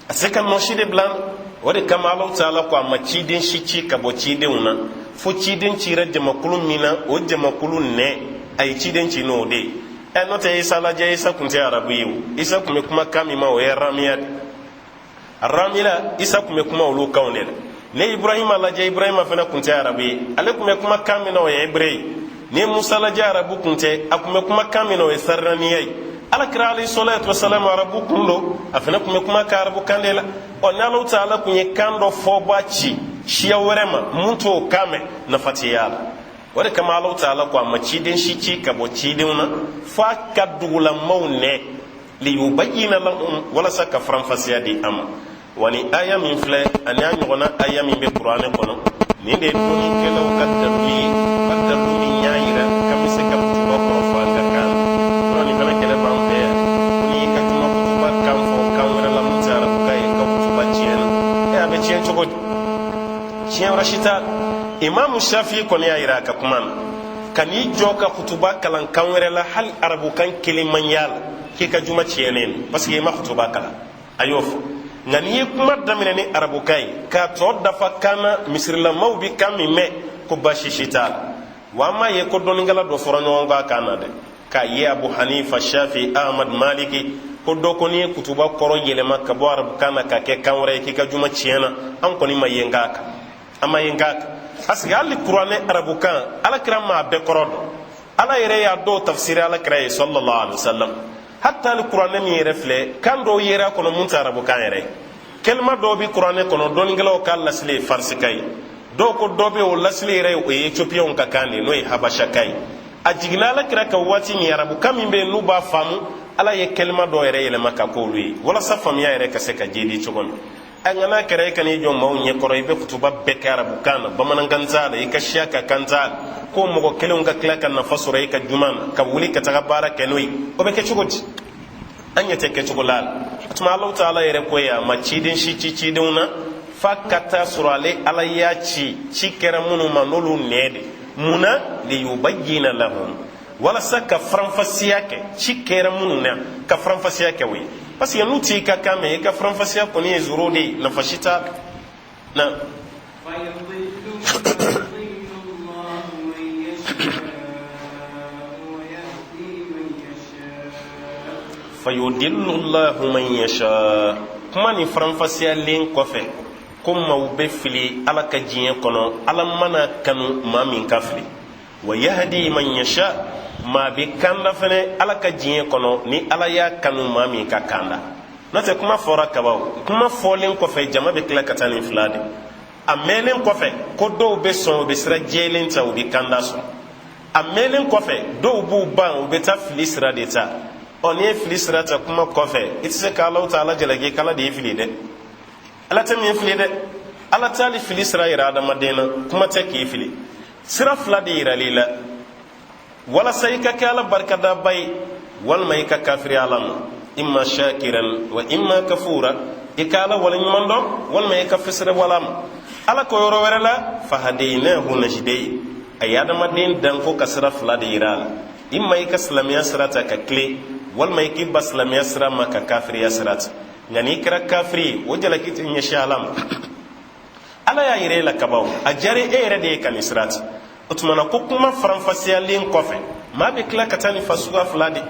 A se ka nɔ si de bila an na. O de kama Alahu taala ko a ma ciden si ci ka bɔ cidenw na, fo ciden cira jamakulu min na, o jamakulu nɛ, a ye ciden ci n'o de ye. Ɛ, n'o tɛ, Isa lajɛ, Isa tun tɛ arabu ye o. Isa tun bɛ kuma kan min ma, o ye ramiya de. Ramila, Isa tun bɛ kuma olu kanw de la. Ne Ibrahima lajɛ, Ibrahima fana tun tɛ arabu ye, ale tun bɛ kuma kan min na, o ye hébreu ye. Ni Musa lajɛ, arabu tun tɛ, a tun bɛ kuma kan min na, o ye sarinaniya ye. Alakira alayhi salatu wasalam, arabu kun don, a fana tun bɛ kuma ka arabu kan de la. Ɔ, ni Alahu taala tun ye kan dɔ fɔba ci siya wɛrɛ ma mun t'o kan mɛn, nafa tɛ y'a la. O de kama Alahu taala ko a ma ciden si ci ka bɔ cidenw na f'a ka dugulamaw nɛ, liyubayyina lahum, walasa ka faranfasiya di a ma. Wa ni aya min filɛ, ani a ɲɔgɔnna aya min bɛ kuranɛ kɔnɔ, nin de ye dɔnnikɛlaw ka dalilu ye, ka dalilu min y'a yira k'an bɛ se ka kutuba kɔrɔ fɔ an ka kan na. Yɔrɔ nin fana kɛlɛ b'an fɛ yan ko n'i ka juma kutuba kan fɔ kan wɛrɛ la mun tɛ arabukan ye, ka kutuba tiɲɛna. Ɛ, a bɛ tiɲɛ cogo di? Tiɲɛ wɛrɛ si t'a la. Imamu Shafi kɔni y'a yira a ka kuma na, ka n'i jɔ ka kutuba kalan kan wɛrɛ la, hali arabukan kelen man y'a la, k'i ka juma tiɲɛnen don, parce que i ma kutuba kalan. A y'o fɔ. Nka n'i ye kuma daminɛ ni arabukan ye k'a tɔ dafa kan na, misirilamaw bɛ kan min mɛn, ko baasi si t'a la. Wa an m'a ye ko dɔnnikɛla dɔ fɔra ɲɔgɔn kɔ a kan na dɛ, k'a ye Abu Hanifa, Shafi, Ahmad, Maliki, ko dɔ ko n'i ye kutuba kɔrɔ yɛlɛma ka bɔ arabukan na ka kɛ kan wɛrɛ ye, k'i ka juma tiɲɛna. An kɔni ma yen k'a kan, an ma yen k'a kan, parce que hali Kuranɛ arabukan, Alakira m'a bɛɛ kɔrɔ dɔn. Ala yɛrɛ y'a dɔw tafsiri Alakira ye sallallahu alaihi wasallam. Hatta hali Kuranɛ min yɛrɛ filɛ, kan dɔw yera a kɔnɔ mun tɛ arabukan yɛrɛ ye. Kɛlima dɔw bɛ Kuranɛ kɔnɔ, dɔnnikɛlaw k'a lasili ye farisikan ye, dɔw ko dɔ bɛ o lasili yɛrɛ ye, o ye Ethiopiyɛnw ka kan de ye, n'o ye habashakan ye. A jiginna Alakira kan waati min, arabukan min bɛ yen n'u b'a faamu, Ala ye kɛlima dɔw yɛrɛ yɛlɛma ka k'olu ye walasa faamuya yɛrɛ ka se ka jedi cogo min. A nka n'a kɛra e ka n'i jɔ maaw ɲɛkɔrɔ, i bɛ kutuba bɛɛ kɛ arabukan na, bamanankan t'a la, i ka siya ka kan t'a la, ko mɔgɔ kelenw ka tila ka nafa sɔrɔ e ka juma na, ka wuli ka taga baara kɛ n'o ye, o bɛ kɛ cogo di? An ɲɛ tɛ kɛcogo la. O tuma Alahu taala yɛrɛ ko ye, a ma ciden si ci cidenw na f'a ka taa sɔrɔ ale Ala y'a ci, ci kɛra minnu ma, n'olu nɛ de. Mun na? Liyubayyina lahum, walasa ka faranfasiya kɛ ci kɛra minnu na, ka faranfasiya kɛ o ye, parce que n'u t'i ka kan mɛn, i ka faranfasiya kɔni ye zéro de ye, nafa si t'a la. Na fayudillu llahu man yasha. Kuma nin faranfasiyalen kɔfɛ, ko maaw bɛ fili Ala ka diɲɛ kɔnɔ, Ala mana kanu maa min ka fili, wa yahdi man yasha, maa bɛ kanda fɛnɛ Ala ka diɲɛ kɔnɔ ni Ala y'a kanu maa min ka kanda. N'o tɛ, kuma fɔra kabaw. Kuma fɔlen kɔfɛ, jama bɛ tila ka taa nin fila de. A mɛnlen kɔfɛ ko dɔw bɛ sɔn, u bɛ sira jɛlen ta, u bɛ kanda sɔrɔ. A mɛnlen kɔfɛ, dɔw b'u ban, u bɛ taa fili sira de ta. Ɔ, n'i ye fili sira ta kuma kɔfɛ, i tɛ se k'Alahu taala jalaki k'Ala de y'i fili dɛ. Ala tɛ min fili dɛ, Ala t'ale fili sira yira adamaden na, kuma tɛ k'i fili. Sira fila de yiral'i la walasa i ka kɛ Ala barikadaba ye walima i ka kafiri Ala ma: imma shakiran wa imma kafura. I ka Ala waleɲuman dɔn walima i ka fisiriwala ma. Ala ko yɔrɔ wɛrɛ la: fahadaynahu najdayn. A ye adamaden dan ko ka sira fila de yira a la: imma i ka silamɛya sira ta ka tilen, walima i k'i ban silamɛya sira ma ka kafiriya sira ta. Nka n'i kɛra kafiri ye, o jalaki tɛ ɲɛsin Ala ma. Ala y'a yira e la kabaw, a diyara e yɛrɛ de ye ka nin sira ta. O tuma na, ko kuma faranfasiyalen kɔfɛ, maa bɛ tila ka taa nin fasuguya fila de.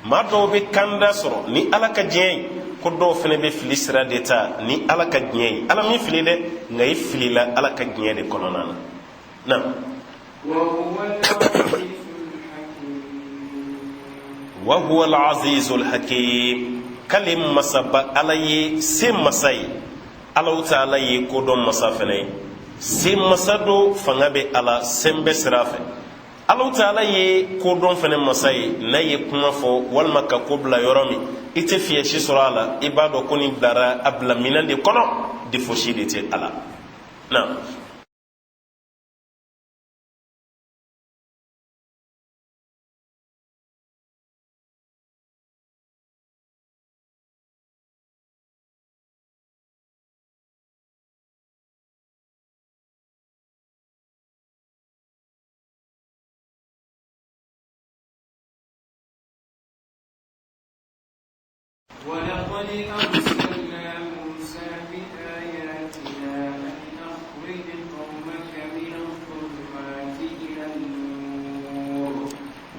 Maa dɔw bɛ kanda sɔrɔ ni Ala ka diɲɛ ye, ko dɔw fana bɛ fili sira de ta ni Ala ka diɲɛ ye. Ala m'i fili dɛ, nka i filila Ala ka diɲɛ de kɔnɔna na. Na wa huwa al-azizul hakim. K'ale masaba Ala ye se masa ye, Alahu taala ye kodɔn masa fana ye, se masa do, fanga bɛ Ala sɛnbɛ sira fɛ. Alahu taala ye kodɔn fana masa ye. N'a ye kuma fɔ walima ka ko bila yɔrɔ min, i tɛ fiɲɛ si sɔrɔ a la, i b'a dɔn ko nin bilara a bila minɛn de kɔnɔ, défaut si de tɛ a la. Na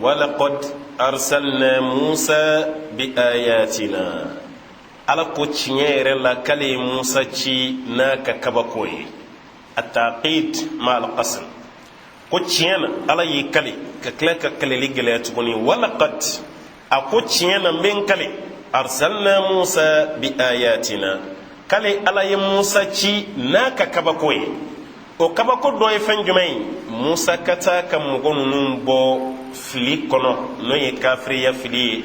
Walaqad arsalna Musa bi ayatina. Ala ko tiɲɛ yɛrɛ la k'ale ye Musa ci n'a ka kabako ye. Ataqid ma alqasam. Ko tiɲɛ na, Ala y'i kale ka tila ka kaleli gɛlɛya tuguni. Walaqad, a ko tiɲɛ na, n bɛ n kale, arsalna Musa bi ayatina, k'ale Ala ye Musa ci n'a ka kabako ye. O kabako dɔ ye fɛn jumɛn ye? Musa ka taa ka mɔgɔ ninnu bɔ fili kɔnɔ, n'o ye kafiriya fili ye,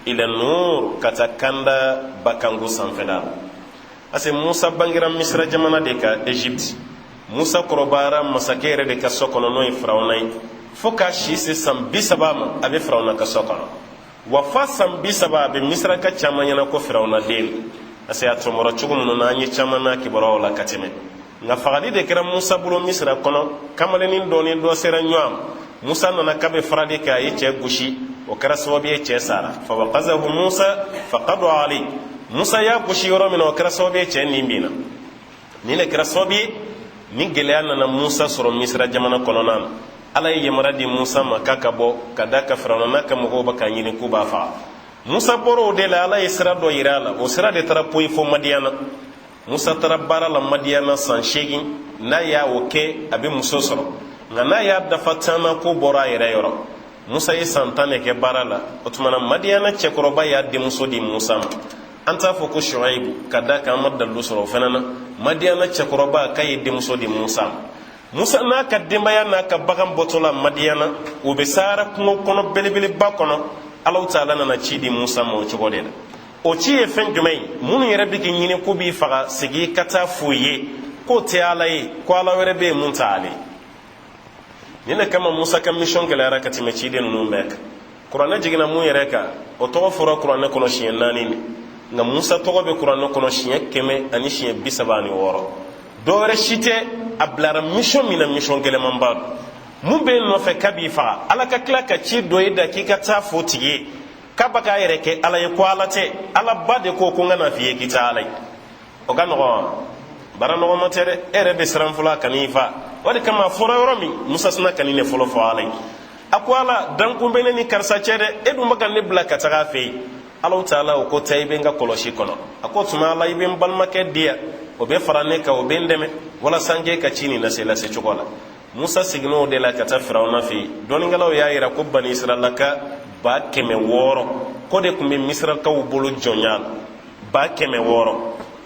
ila nur, ka taa kanda bakango sanfɛla la. Parce que Musa bangera Misira jamana de kan, Egypte. Musa kɔrɔbayara masakɛ yɛrɛ de ka so kɔnɔ, n'o ye Firawuna ye, fo k'a si se san 30 ma, a bɛ Firawuna ka so kɔnɔ. Wa fa san 30, a bɛ Misiraka caman ɲɛna ko Firawuna den, parce que a tɔmɔra cogo minnu na, an ye caman n'a kibaruyaw la ka tɛmɛ. Nka fagali de kɛra Musa bolo Misira kɔnɔ. Kamalennin dɔ ni dɔ sera ɲɔgɔn ma, Musa nana k'a bɛ farali kɛ, a ye cɛ gosi, o kɛra sababu ye cɛ sara. Fawakazahu Musa faqada alayhi. Musa y'a gosi yɔrɔ min na, o kɛra sababu ye cɛ nin binna. Nin de kɛra sababu ye ni gɛlɛya nana Musa sɔrɔ Misira jamana kɔnɔna na. Ala ye yamaruya di Musa ma k'a ka bɔ, ka d'a kan Firawuna n'a ka mɔgɔw bɛ k'a ɲini k'u b'a faga. Musa bɔra o de la, Ala ye sira dɔ yira a la. O sira de taara poyi fo Madiyana. Musa taara baara la Madiyana san 8. N'a y'a o kɛ, a bɛ muso sɔrɔ, nka n'a y'a dafa 10 na, ko bɔra a yɛrɛ yɔrɔ. Musa ye san 10 de kɛ baara la. O tuma na, Madiyana cɛkɔrɔba y'a denmuso di Musa ma. An t'a fɔ ko Shuaibu, ka d'a kan an ma dalilu sɔrɔ o fana na. Madiyana cɛkɔrɔba k'a ye denmuso di Musa ma. Musa n'a ka denbaya n'a ka bagan bɔtɔ la Madiyana, u bɛ Sahara kungo kɔnɔ belebeleba kɔnɔ. Alahu taala nana ci di Musa ma o cogo de la. O ci ye fɛn jumɛn ye? Minnu yɛrɛ bɛ k'i ɲini k'u b'i faga, segin ka taa f'u ye k'o tɛ Ala ye, ko Ala wɛrɛ bɛ yen mun t'ale. Nin de kama Musa ka mission gɛlɛyara ka tɛmɛ ciden ninnu bɛɛ kan. Kuranɛ jiginna mun yɛrɛ kan, o tɔgɔ fɔra kuranɛ kɔnɔ siɲɛ 4 de, nka Musa tɔgɔ bɛ kuranɛ kɔnɔ siɲɛ 136. Dɔwɛrɛ si tɛ, a bilara mission min na, mission gɛlɛmanba don. Mun b'e nɔfɛ k'a b'i faga, Ala ka tila ka ci dɔ e da k'i ka taa f'o tigi ye k'a bɛ k'a yɛrɛ kɛ Ala ye, ko Ala tɛ. Ala ba de ko ko n ka n'a f'i ye k'i tɛ Ala ye. O ka nɔgɔn wa? Baara nɔgɔma tɛ dɛ. E yɛrɛ bɛ siran fɔlɔ a kan'i fa. O de kama a fɔra yɔrɔ min, Musa sina ka nin de fɔlɔ fɔ Ala ye. A ko Ala, dankun bɛ ne ni karisa cɛ dɛ, e dun bɛ ka ne bila ka taga a fɛ yen. Alahu taala o ko taa, i bɛ n ka kɔlɔsi kɔnɔ. A ko tuma Ala, i bɛ n balimakɛ di yan, o bɛ fara ne kan, o bɛ n dɛmɛ walasa n k'e ka ci nin lase lase cogo la. Musa seginna o de la ka taa Firawuna fɛ yen. Dɔnnikɛlaw y'a yira ko Bani Israilaka 600,000 ko de tun bɛ Misirakaw bolo jɔnya la. 600,000,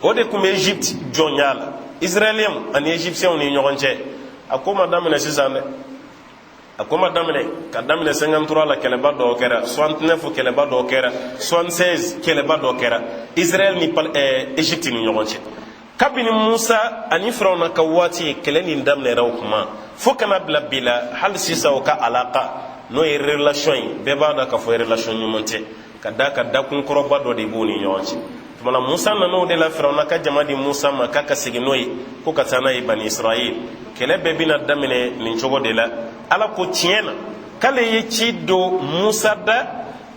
o de tun bɛ Egypte jɔnya la. Israɛliyɛnw ani Égyptiens ni ɲɔgɔn cɛ, a ko ma daminɛ sisan dɛ, a ko ma daminɛ. Ka daminɛ 53 la, kɛlɛba dɔw kɛra, 69 kɛlɛba dɔw kɛra, 76 kɛlɛba dɔw kɛra Israël ni Egypte ni ɲɔgɔn cɛ. Kabini Musa ani Firawuna ka waati, kɛlɛ nin daminɛra o kuma fo ka na bila bi la. Hali sisan o ka alaka, n'o ye relation ye, bɛɛ b'a dɔn k'a fɔ relation ɲuman tɛ, ka d'a kan dakun kɔrɔba dɔ de b'u ni ɲɔgɔn cɛ. Tuma Musa nana o de la, Firawuna ka jama di Musa ma k'a ka segin n'o ye, ko ka taa n'a ye Bani Israël. Kɛlɛ bɛɛ bɛna daminɛ nin cogo de la. Ala ko tiɲɛ na k'ale ye ci don Musa da,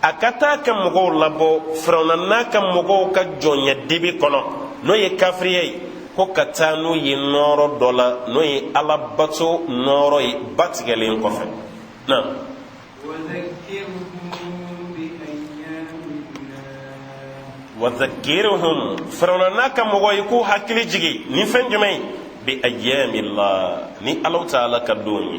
a ka taa ka mɔgɔw labɔ Firawuna n'a ka mɔgɔw ka jɔnya dibi kɔnɔ, n'o ye kafiriya ye, ko ka taa n'u ye nɔɔrɔ dɔ la, n'o ye Ala bato nɔɔrɔ ye ba tigɛlen kɔfɛ na. Wadhakirhum, Firawuna n'a ka mɔgɔ ye, k'u hakili jigin ni fɛn jumɛn ye? Bi ayyamillah, ni Alahu taala ka don ye.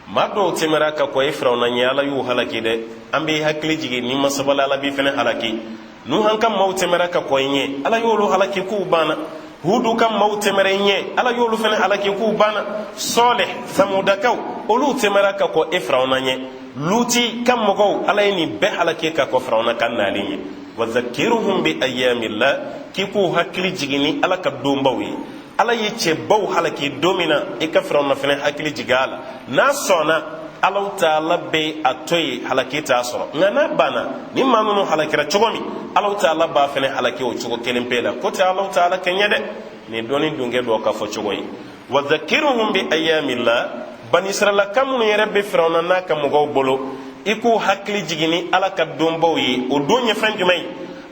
Maa dɔw tɛmɛra ka kɔn e Firawuna ɲɛ, Ala y'u halaki dɛ. An b'i hakili jigin, n'i ma sabali, Ala b'i fɛnɛ halaki. Nuhan ka maaw tɛmɛra ka kɔn i ɲɛ, Ala y'olu halaki k'u banna. Hudu ka maaw tɛmɛra i ɲɛ, Ala y'olu fɛnɛ halaki k'u banna. Sɔleh, Samudakaw, olu tɛmɛra ka kɔn e Firawuna ɲɛ. Luti ka mɔgɔw, Ala ye nin bɛɛ halaki ka kɔn Firawuna ka nali ɲɛ. Wazakkiruhum bi ayyamillah, k'i k'u hakili jigin ni Ala ka donbaw ye. Ala ye cɛbaw halaki don min na, i ka Firawuna fɛnɛ hakili jigin a la. N'a sɔnna, Alahu taala bɛ a to yen, halaki t'a sɔrɔ. Nka n'a banna, ni maa ninnu halakira cogo min, Alahu taala b'a fɛnɛ halaki o cogo kelen pe la. Ko tɛ Alahu taala kɛ ɲɛ dɛ. Nin dɔnni dunkɛ dɔ ka fɔ cogo ye. Wadhakiruhum bi ayyamillah, Banisiralaka minnu yɛrɛ bɛ Firawuna n'a ka mɔgɔw bolo, i k'u hakili jigin ni Ala ka donbaw ye. O don ye fɛn jumɛn ye?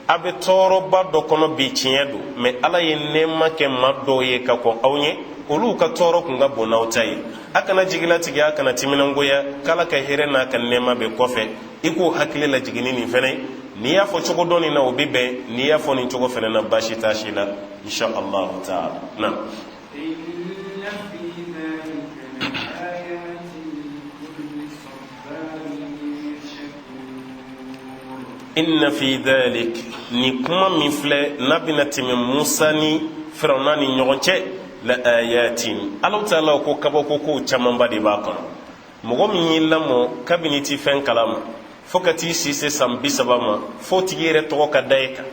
A bɛ tɔɔrɔba dɔ kɔnɔ bi, tiɲɛ don, mɛ Ala ye nɛɛma kɛ maa dɔw ye ka kɔn aw ɲɛ, olu ka tɔɔrɔ kun ka bon n'aw ta ye. A kana jigilatigɛ, a kana timinangoya, k'Ala ka hɛrɛ n'a ka nɛɛma bɛ kɔfɛ. I k'o hakili lajigin ni nin fɛnɛ ye. N'i y'a fɔ cogo dɔ nin na, o bɛ bɛn. N'i y'a fɔ nin cogo fɛnɛ na, baasi t'a si la, insha allahu taala na. Inna fi dhalik, ni kuma min filɛ n'a bɛna tɛmɛ Musa ni Firawuna ni ɲɔgɔn cɛ, la ayatin, Alahu taala ko kabako kow camanba de b'a kɔnɔ. Mɔgɔ min y'i lamɔ kabini i ti fɛn kalama fo ka t'i si se san 30 ma, f'o tigi yɛrɛ tɔgɔ ka da e kan,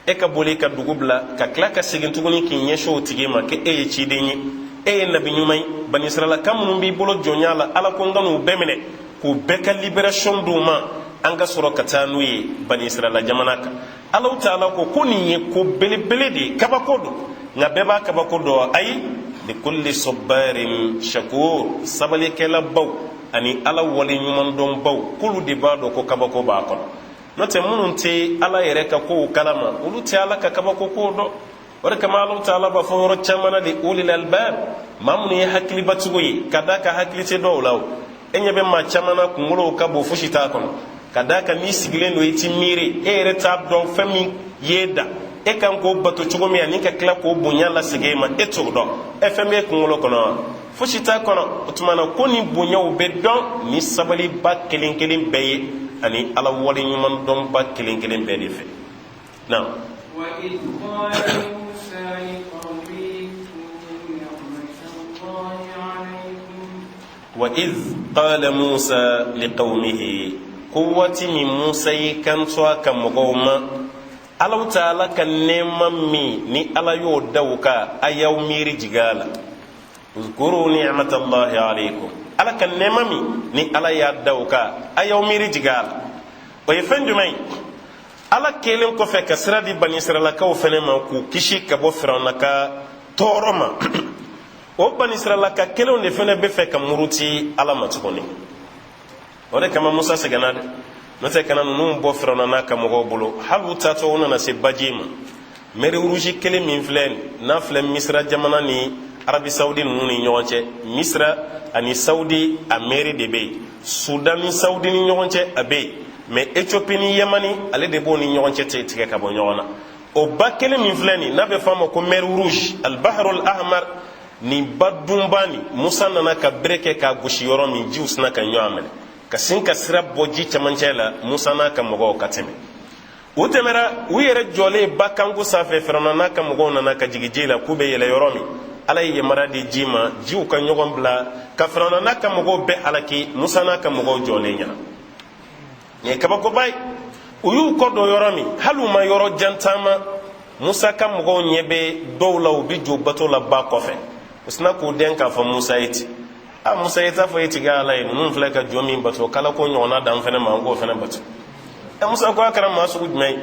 e ka boli ka dugu bila ka tila ka segin tuguni k'i ɲɛsin o tigi ma k'e ye ciden ye, e ye nabi ɲuman ye, Banisiralaka minnu b'i bolo jɔnya la, Ala ko n ka n'u bɛɛ minɛ k'u bɛɛ ka libération d'u ma, an ka sɔrɔ ka taa n'u ye Banisirala jamana kan. Alahu taala ko ko nin ye ko belebele de ye, kabako don. Nka bɛɛ b'a kabako dɔn? Ayi, Likulli sabbarin shakur, sabalikɛlabaw ani Ala waleɲumandɔnbaw, k'olu de b'a dɔn ko kabako b'a kɔnɔ. N'o tɛ, minnu tɛ Ala yɛrɛ ka kow kalama, olu tɛ Ala ka kabako kow dɔn. O de kama Alahu taala b'a fɔ yɔrɔ caman na, li ulil albab, maa minnu ye hakilibatigiw ye, ka d'a kan hakili tɛ dɔw la. O e ɲɛ bɛ maa caman na, kunkolow ka bon, fosi t'a kɔnɔ, ka d'a kan n'i sigilen don, i ti miiri, e yɛrɛ t'a dɔn fɛn min y'e da, e kan k'o bato cogo min ani ka tila k'o bonya lasegin e ma, e t'o dɔn. E fɛn b'e kunkolo kɔnɔ wa? Fosi t'a kɔnɔ. O tuma na ko ni bonyaw bɛ dɔn ni sabaliba kelen kelen bɛɛ ye ani Ala waleɲumandɔnba kelen kelen bɛɛ de fɛ. Naam. Wa iz qala Musa liqawmihi, ko waati min Musa y'i kanto a ka mɔgɔw ma, Alahu taala ka nɛɛma min ni Ala y'o da u kan, a y'aw miiri jigin a la. Uzkuru ni'matallahi alaykum, Ala ka nɛɛma min ni Ala y'a da u kan, a y'aw miiri jigin a la. O ye fɛn jumɛn ye? Ala kɛlen kɔfɛ ka sira di Banisiralakaw fɛnɛ ma k'u kisi ka bɔ Firawuna ka tɔɔrɔ ma, o Banisiralaka kelenw de fɛnɛ bɛ fɛ ka muruti Ala ma tuguni. O de kama Musa sɛgɛnna dɛ. N'o tɛ, kana ninnu bɔ Firawuna n'a ka mɔgɔw bolo, hali u taatɔ, u nana se baji ma. Mer Rouge kelen min filɛ nin n'a filɛ Misira jamana ni Arabi Saudi ninnu ni ɲɔgɔn cɛ, Misira ani Saudi, a mer de bɛ yen. Sudan ni Saudi ni ɲɔgɔn cɛ, a bɛ yen. Mais Ethiopie ni Yamani, ale de b'o ni ɲɔgɔn cɛ tigɛ tigɛ ka bɔ ɲɔgɔn na. O ba kelen min filɛ nin n'a bɛ fɔ a ma ko Mer Rouge, Al-Bahrul Ahmar, nin ba dunba nin, Musa nana ka bere kɛ k'a gosi yɔrɔ min, jiw sina ka ɲɔgɔn minɛ ka sin ka sira bɔ ji camancɛ la, Musa n'a ka mɔgɔw ka tɛmɛ. U tɛmɛra, u yɛrɛ jɔlen ba kanku sanfɛ, Firawuna n'a ka mɔgɔw nana ka jigin ji la k'u bɛ yɛlɛ yɔrɔ min, Ala ye yamaruya di ji ma, jiw ka ɲɔgɔn bila ka Firawuna n'a ka mɔgɔw bɛɛ halaki, Musa n'a ka mɔgɔw jɔlen ɲɛna. Nin ye kabakoba ye. U y'u kɔ don yɔrɔ min, hali u ma yɔrɔ jan taama, Musa ka mɔgɔw ɲɛ bɛ dɔw la, u bɛ jɔ bato la ba kɔfɛ. U sina k'u dɛn k'a fɔ Musa ye ten: a Musa, i t'a fɔ e tigi Ala ye, ninnu filɛ ka jɔ min bato, k'Ala k'o ɲɔgɔnna d'an fɛnɛ ma, an k'o fɛnɛ bato. Ɛ Musa ko a kɛra maa sugu jumɛn ye?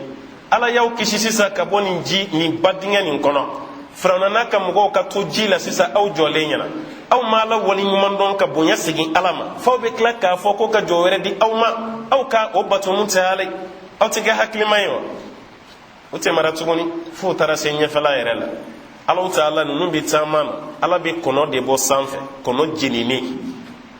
Ala y'aw kisi sisan ka bɔ nin ji nin ba dingɛ nin kɔnɔ, Firawuna n'a ka mɔgɔw ka to ji la sisan aw jɔlen ɲɛna, aw ma Ala wali ɲuman dɔn ka bonya segin Ala ma, f'aw bɛ tila k'a fɔ ko ka jɔ wɛrɛ di aw ma, aw ka o bato mun tɛ Ala ye. Aw tɛ kɛ hakilima ye wa? U tɛmɛra tuguni f'u taara se ɲɛfɛla yɛrɛ la. Alahu taala, ninnu bɛ taama na, Ala bɛ kɔnɔ de bɔ sanfɛ, kɔnɔ jeninen,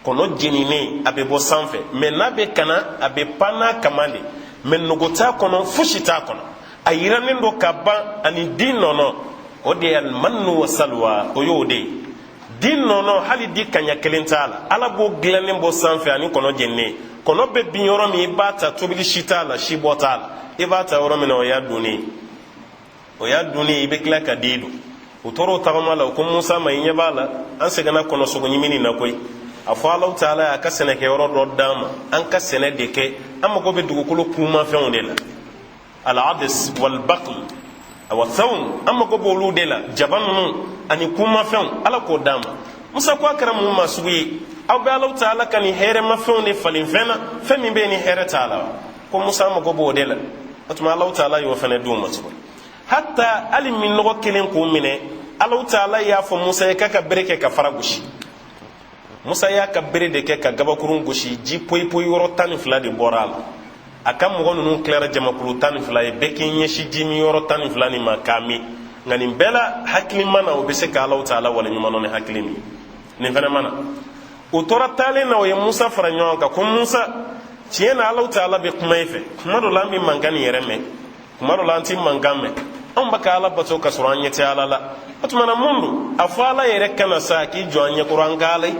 kɔnɔ jeninen, a bɛ bɔ sanfɛ. Mais n'a bɛ kana, a bɛ pan n'a kaman de, mais nogo t'a kɔnɔ, fosi t'a kɔnɔ, a yirannen don ka ban. Ani di nɔnɔ, o de ye almannu wa salwa, o y'o de ye. Di nɔnɔ, hali di kaɲa kelen t'a la, Ala b'o dilannen bɔ sanfɛ ani kɔnɔ jeninen. Kɔnɔ bɛ bin yɔrɔ min, i b'a ta, tobili si t'a la, si bɔ t'a la, i b'a ta yɔrɔ min na, o y'a dunnen, o y'a dunnen, i bɛ tila ka di don. U tora o tagama la, u ko Musa ma: i ɲɛ b'a la, an seginna kɔnɔ sogo ɲimini na koyi. A fɔ Alahu taala a ka sɛnɛkɛyɔrɔ dɔ d'an ma, an ka sɛnɛ de kɛ, an mago bɛ dugukolo kumafɛnw de la, al-adas wal-baql wa thawm, an mago b'olu de la, jaba ninnu ani kumafɛnw, Ala k'o d'an ma. Musa ko a kɛra mun maa sugu ye? Aw bɛ Alahu taala ka nin hɛrɛmafɛnw de falen fɛn na, fɛn min bɛ yen ni hɛrɛ t'a la. Ko Musa mago b'o de la. O tuma Alahu taala y'o fana d'u ma tuguni. Hatta hali minnɔgɔ kelen k'u minɛ, Alahu taala y'a fɔ Musa ye k'a ka bere kɛ ka fara gosi. Musa y'a ka bere de kɛ ka gabakurun gosi, ji poyipoyi yɔrɔ 12 de bɔra a la. A ka mɔgɔ ninnu tilara jamakulu 12 ye, bɛɛ k'i ɲɛsin ji min yɔrɔ 12 nin ma k'a min. Nka nin bɛɛ la, hakili ma na o bɛ se ka Alahu taala waleɲuman dɔn ni hakili min ye, nin fana ma na. U tora taalen na, o ye Musa fara ɲɔgɔn kan ko: Musa, tiɲɛ na, Alahu taala bɛ kuma i fɛ. Kuma dɔ la, an bɛ mankan nin yɛrɛ mɛn, kuma dɔ la, an ti mankan mɛn. Anw bɛ ka Ala bato ka sɔrɔ an ɲɛ tɛ Ala la. O tuma na mun don? A fɔ Ala yɛrɛ kana sa k'i jɔ an ɲɛkɔrɔ, an ka Ala ye,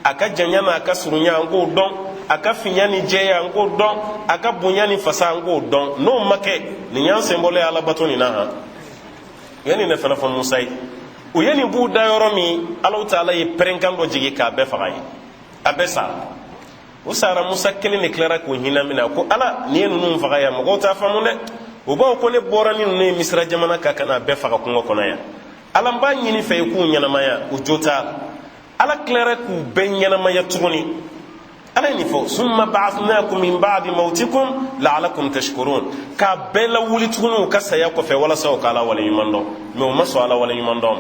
a ka janya n'a ka surunya, an k'o dɔn, a ka finya ni jɛya, an k'o dɔn, a ka bonya ni fasa, an k'o dɔn. N'o ma kɛ, nin y'an sen bɔlen Ala bato nin na han. U ye nin de fana fɔ Musa ye. U ye nin b'u da yɔrɔ min, Alahu taala ye pɛrɛnkan dɔ jigin k'a bɛɛ faga ye, a bɛɛ sara. U sara, Musa kelen de tilara k'u hinɛ minɛ ko: Ala, n'i ye ninnu faga yan, mɔgɔw t'a faamu dɛ. U b'aw ko ne bɔra ni ninnu ye Misira jamana kan ka na bɛɛ faga kungo kɔnɔ yan. Ala, n b'a ɲini fɛ i k'u ɲɛnamaya. U jo t'a la. Ala tilara k'u bɛɛ ɲɛnamaya tuguni. Ala ye nin fɔ: summa ba'athnakum min ba'di mawtikum la'alakum tashkurun, k'a bɛɛ lawuli tuguni u ka saya kɔfɛ walasa u ka Ala waleɲuman dɔn. Mais u ma sɔn Ala waleɲuman dɔn.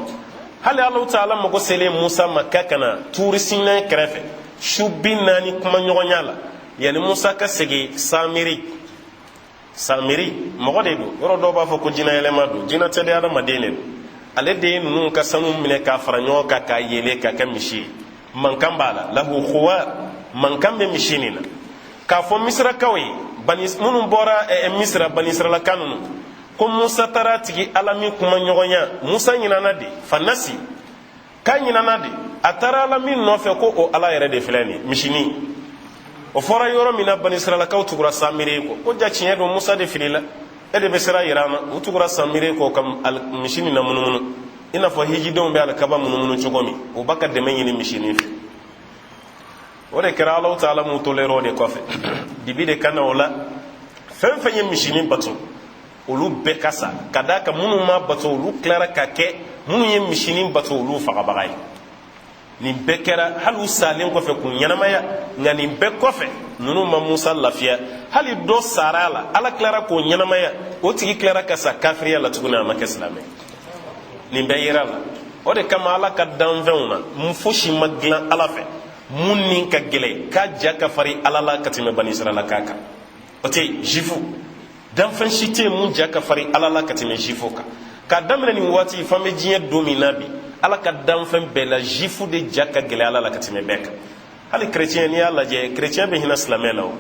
Hali Alahu taala mago selen Musa ma k'a ka na Tuuri Sinɛ kɛrɛfɛ su 40 kumaɲɔgɔnya la, yanni Musa ka segin, Samiri, Samiri mɔgɔ de don, yɔrɔ dɔw b'a fɔ ko jinɛ yɛlɛma don. Jinɛ tɛ dɛ, adamaden de don. Ale de ye ninnu ka sanu minɛ k'a fara ɲɔgɔn kan k'a yeele k'a kɛ misi ye. Mankan b'a la, lahu khuwar, mankan bɛ misi nin na, k'a fɔ Misirakaw ye, minnu bɔra Misira, Banisiralaka ninnu, ko Musa taara tigi Ala min kuma ɲɔgɔnya. Musa ɲinana de, fanasi k'a ɲinana de, a taara Ala min nɔfɛ, ko o Ala yɛrɛ de filɛ nin misinin. O fɔra yɔrɔ min na, Banisiralakaw tugura Samiri kɔ, ko ja tiɲɛ don, Musa de filila, e de bɛ sira yira an na. U tugura Samiri kɔ ka misi nin na munumunu, i n'a fɔ hijidenw bɛ alikaba munumunu cogo min. U b'a ka dɛmɛ ɲini misinin fɛ. O de kɛra, Alahu taala m'u toléré o de kɔfɛ. Dibi de ka na o la, fɛn fɛn ye misinin bato, olu bɛɛ ka sa, ka d'a kan minnu ma bato, olu tilara ka kɛ minnu ye misinin bato, olu fagabaga ye. Nin bɛɛ kɛra hali u salen kɔfɛ k'u ɲɛnamaya. Nka nin bɛɛ kɔfɛ, ninnu ma Musa lafiya. Hali dɔ sara a la, Ala tilara k'o ɲɛnamaya, o tigi tilara ka sa kafiriya la tuguni, a ma kɛ silamɛ. Nin bɛɛ yera la. O de kama Ala ka danfɛnw na, mun fosi ma dilan Ala fɛ mun ni ka gɛlɛn k'a ja ka farin Ala la ka tɛmɛ Banisiralaka kan? O tɛ Zifu. Danfɛn si tɛ yen mun ja ka farin Ala la ka tɛmɛ Zifu kan. K'a daminɛ nin waati f'an bɛ diɲɛ don min na bi, Ala ka danfɛn bɛɛ la, Zifu de ja ka gɛlɛn Ala la ka tɛmɛ bɛɛ kan. Hali kerecɛn, n'i y'a lajɛ, kerecɛn bɛ hinɛ silamɛ la. O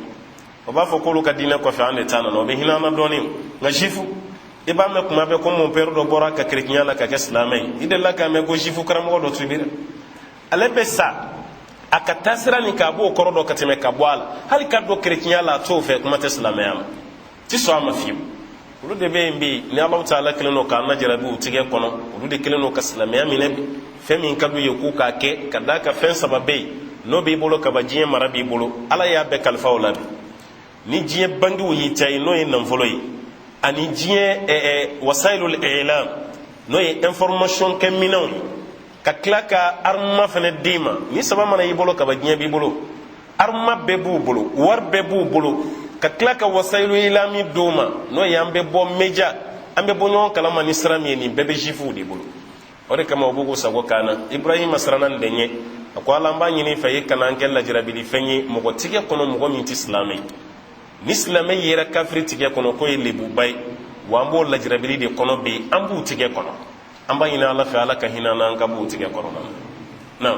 o b'a fɔ k'olu ka diinɛ kɔfɛ, an de ta nana, o bɛ hinɛ an na dɔɔnin. Nka Zifu, i b'a mɛn kuma bɛɛ ko mon père dɔ bɔra ka kerecɛnya la ka kɛ silamɛ ye. I delila k'a mɛn ko Zifu karamɔgɔ dɔ tubira? Ale bɛ sa a ka taasira nin k'a b'o kɔrɔ dɔn ka tɛmɛ ka bɔ a la. Hali ka don kerecɛnya la, a t'o fɛ, kuma tɛ silamɛya ma, ti sɔn a ma fiyewu. Olu de bɛ yen bi ni Alahu taala kɛlen don k'an lajarabi u tigɛ kɔnɔ. Olu de kɛlen don ka silamɛya minɛ bi. Fɛn min ka d'u ye k'u k'a kɛ, ka d'a kan fɛn saba bɛ yen, n'o b'i bolo kaba, diɲɛ mara b'i bolo. Ala y'a bɛɛ kalifa o la bi. Ni diɲɛ bankiw y'i ta ye, n'o ye nafolo ye, ani diɲɛ wasailul i'lam, n'o ye information kɛ minɛnw ye, ka tila ka armement fana d'i ma, ni saba mana y'i bolo kaba, diɲɛ b'i bolo. Armement bɛɛ b'u bolo, wari bɛɛ b'u bolo, ka tila ka wasayilu ilami d'u ma, n'o ye an bɛ bɔ media, an bɛ bɔ ɲɔgɔn kalama ni sira min ye, nin bɛɛ bɛ Zifuw de bolo. O de kama u b'u k'u sago k'an na. Ibrahima siranna nin de ɲɛ. A ko: Ala, an b'a ɲini fɛ, i kana an kɛ lajarabili fɛn ye mɔgɔ tigɛ kɔnɔ, mɔgɔ min tɛ silamɛ ye. Ni silamɛ yera kafiri tigɛ kɔnɔ, k'o ye lebuba ye. Wa an b'o lajarabili de kɔnɔ bi, an b'u tigɛ kɔnɔ. An b'a ɲini Ala fɛ, Ala ka hinɛ an ka b'u tigɛ kɔrɔ na.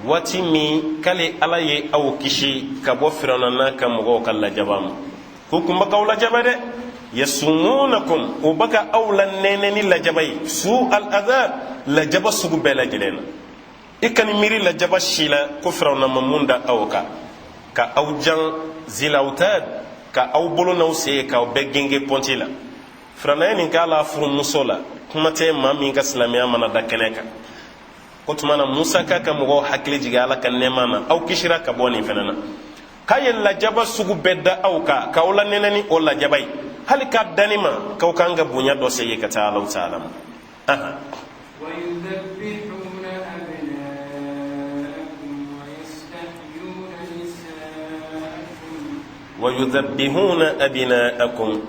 Waati min k'ale Ala ye aw kisi ka bɔ Firawuna n'a ka mɔgɔw ka lajaba ma, ko kun bɛ k'aw lajaba dɛ, yasumunakum, o bɛ ka aw la nɛnɛ ni lajaba ye, su al adab, lajaba sugu bɛɛ lajɛlen na. I kana miiri lajaba si la ko Firawuna ma mun da aw kan, ka aw jan zilawutad, ka aw bolo n'aw sen k'aw bɛɛ genge pɔnti la. Firawuna ye nin k'a la furumuso la, kuma tɛ maa min ka silamɛya mana da kɛnɛ kan. O tuma na, Musa k'a ka mɔgɔw hakili jigin Ala ka nɛɛma na, aw kisira ka bɔ nin fɛnɛ na, k'a ye lajaba sugu bɛɛ da aw kan, k'aw la nɛnɛ ni o lajaba ye, hali k'a danni ma k'aw kan ka bonya dɔ segin ka taa Alahu taala ma. Wayudhabihuna abinaakum,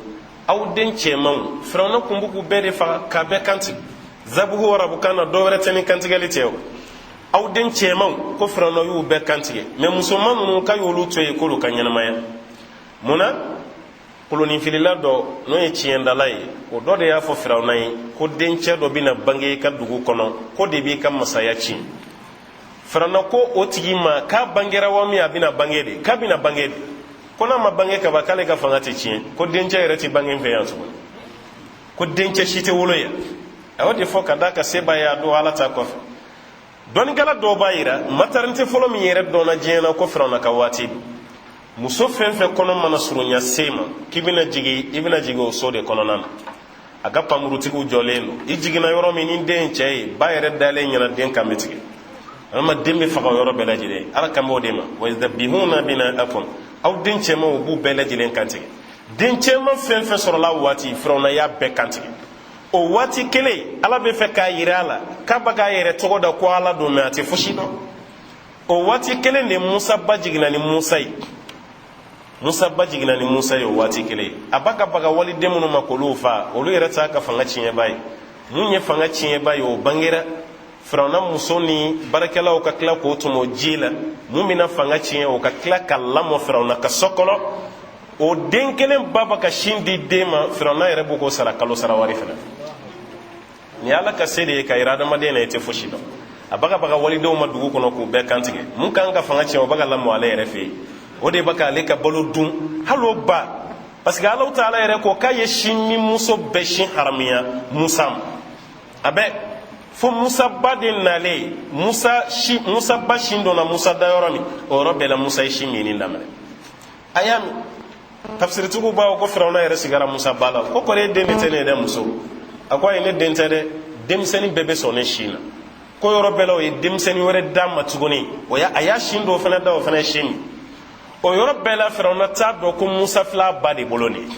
aw den cɛmanw, Firawuna kun b'u k'u bɛɛ de faga k'a bɛɛ kantigɛ. Zabuhu arabukan na, dɔ wɛrɛ tɛ ni kantigɛli tɛ. O aw den cɛmanw, ko Firawuna y'u bɛɛ kantigɛ, mɛ musoman ninnu, k'a y'olu to yen k'olu ka ɲɛnamaya. Mun na? Kolonifilila dɔ, n'o ye tiɲɛdala ye, o dɔ de y'a fɔ Firawuna ye ko dencɛ dɔ bɛna bange i ka dugu kɔnɔ, ko de b'i ka masaya tiɲɛ. Firawuna ko o tigi ma k'a bangera wa min, a bɛna bange de, k'a bɛna bange de, ko n'a ma bange kaban, k'ale ka fanga tɛ tiɲɛ, ko dencɛ yɛrɛ tɛ bange fɛ yan tuguni, ko dencɛ si tɛ wolo yan. A y'o de fɔ ka d'a ka se b'a ye a don Ala ta kɔfɛ. Dɔnnikɛla dɔw b'a yira, maternité fɔlɔ min yɛrɛ dɔnna diɲɛ na, ko Firawuna ka waati don. Muso fɛn fɛn kɔnɔ mana surunya se ma k'i bɛna jigin, i bɛna jigin o so de kɔnɔna na. A ka pankurutigiw jɔlen don. I jiginna yɔrɔ min, ni den cɛ ye, ba yɛrɛ dalen ɲɛna, den kan bɛ tigɛ, ama den bɛ faga o yɔrɔ bɛɛ lajɛlen. Ala kan b'o de ma, wa yudhabihuna abnaakum, aw den cɛmanw, u b'u bɛɛ lajɛlen kan tigɛ. Den cɛman fɛn fɛn sɔrɔla waati, Firawuna y'a bɛɛ kan tigɛ. O waati kelen, Ala bɛ fɛ k'a yira a la k'a bɛ k'a yɛrɛ tɔgɔ da ko Ala don, mɛ a tɛ fosi dɔn. O waati kelen de Musa ba jiginna ni Musa ye. Musa ba jiginna ni Musa ye o waati kelen. A ba ka baga waliden minnu ma k'olu fa, olu yɛrɛ t'a ka fanga tiɲɛba ye. Mun ye fanga tiɲɛba ye? O bangera Firawuna muso ni baarakɛlaw ka tila k'o tɔmɔ ji la. Mun bɛna fanga tiɲɛ? O ka tila ka lamɔ Firawuna ka so kɔnɔ. O den kelen ba bɛ ka sin di den ma, Firawuna yɛrɛ b'o k'o sara kalo sara wari fana. Nin ye Ala ka se de ye ka yira adamaden na i tɛ fosi dɔn. A bɛ ka baga walidenw ma dugu kɔnɔ k'u bɛɛ kantigɛ. Mun kan ka fanga tiɲɛ, o bɛ ka lamɔ ale yɛrɛ fɛ yen, o de bɛ k'ale ka balo dun. Hali o ba, parce que Alahu taala yɛrɛ ko k'a ye sin min muso bɛɛ sin haramuya Musa ma. A bɛ fo Musa ba de nalen, Musa si, Musa ba sin donna Musa da yɔrɔ min, o yɔrɔ bɛɛ la Musa ye sin minni daminɛ. A y'a min. Tafsiritigiw b'a fɔ ko Firawuna yɛrɛ sigara Musa ba la, ko kɔri e den de tɛ ne ye dɛ muso? A ko ayi, ne den tɛ dɛ, denmisɛnnin bɛɛ bɛ sɔn ne sin na. Ko yɔrɔ bɛɛ la o ye denmisɛnnin wɛrɛ d'a ma tuguni, o y'a a y'a sin don o fana da, o fana ye sin min. O yɔrɔ bɛɛ la Firawuna t'a dɔn ko Musa filɛ a ba de bolo nin ye,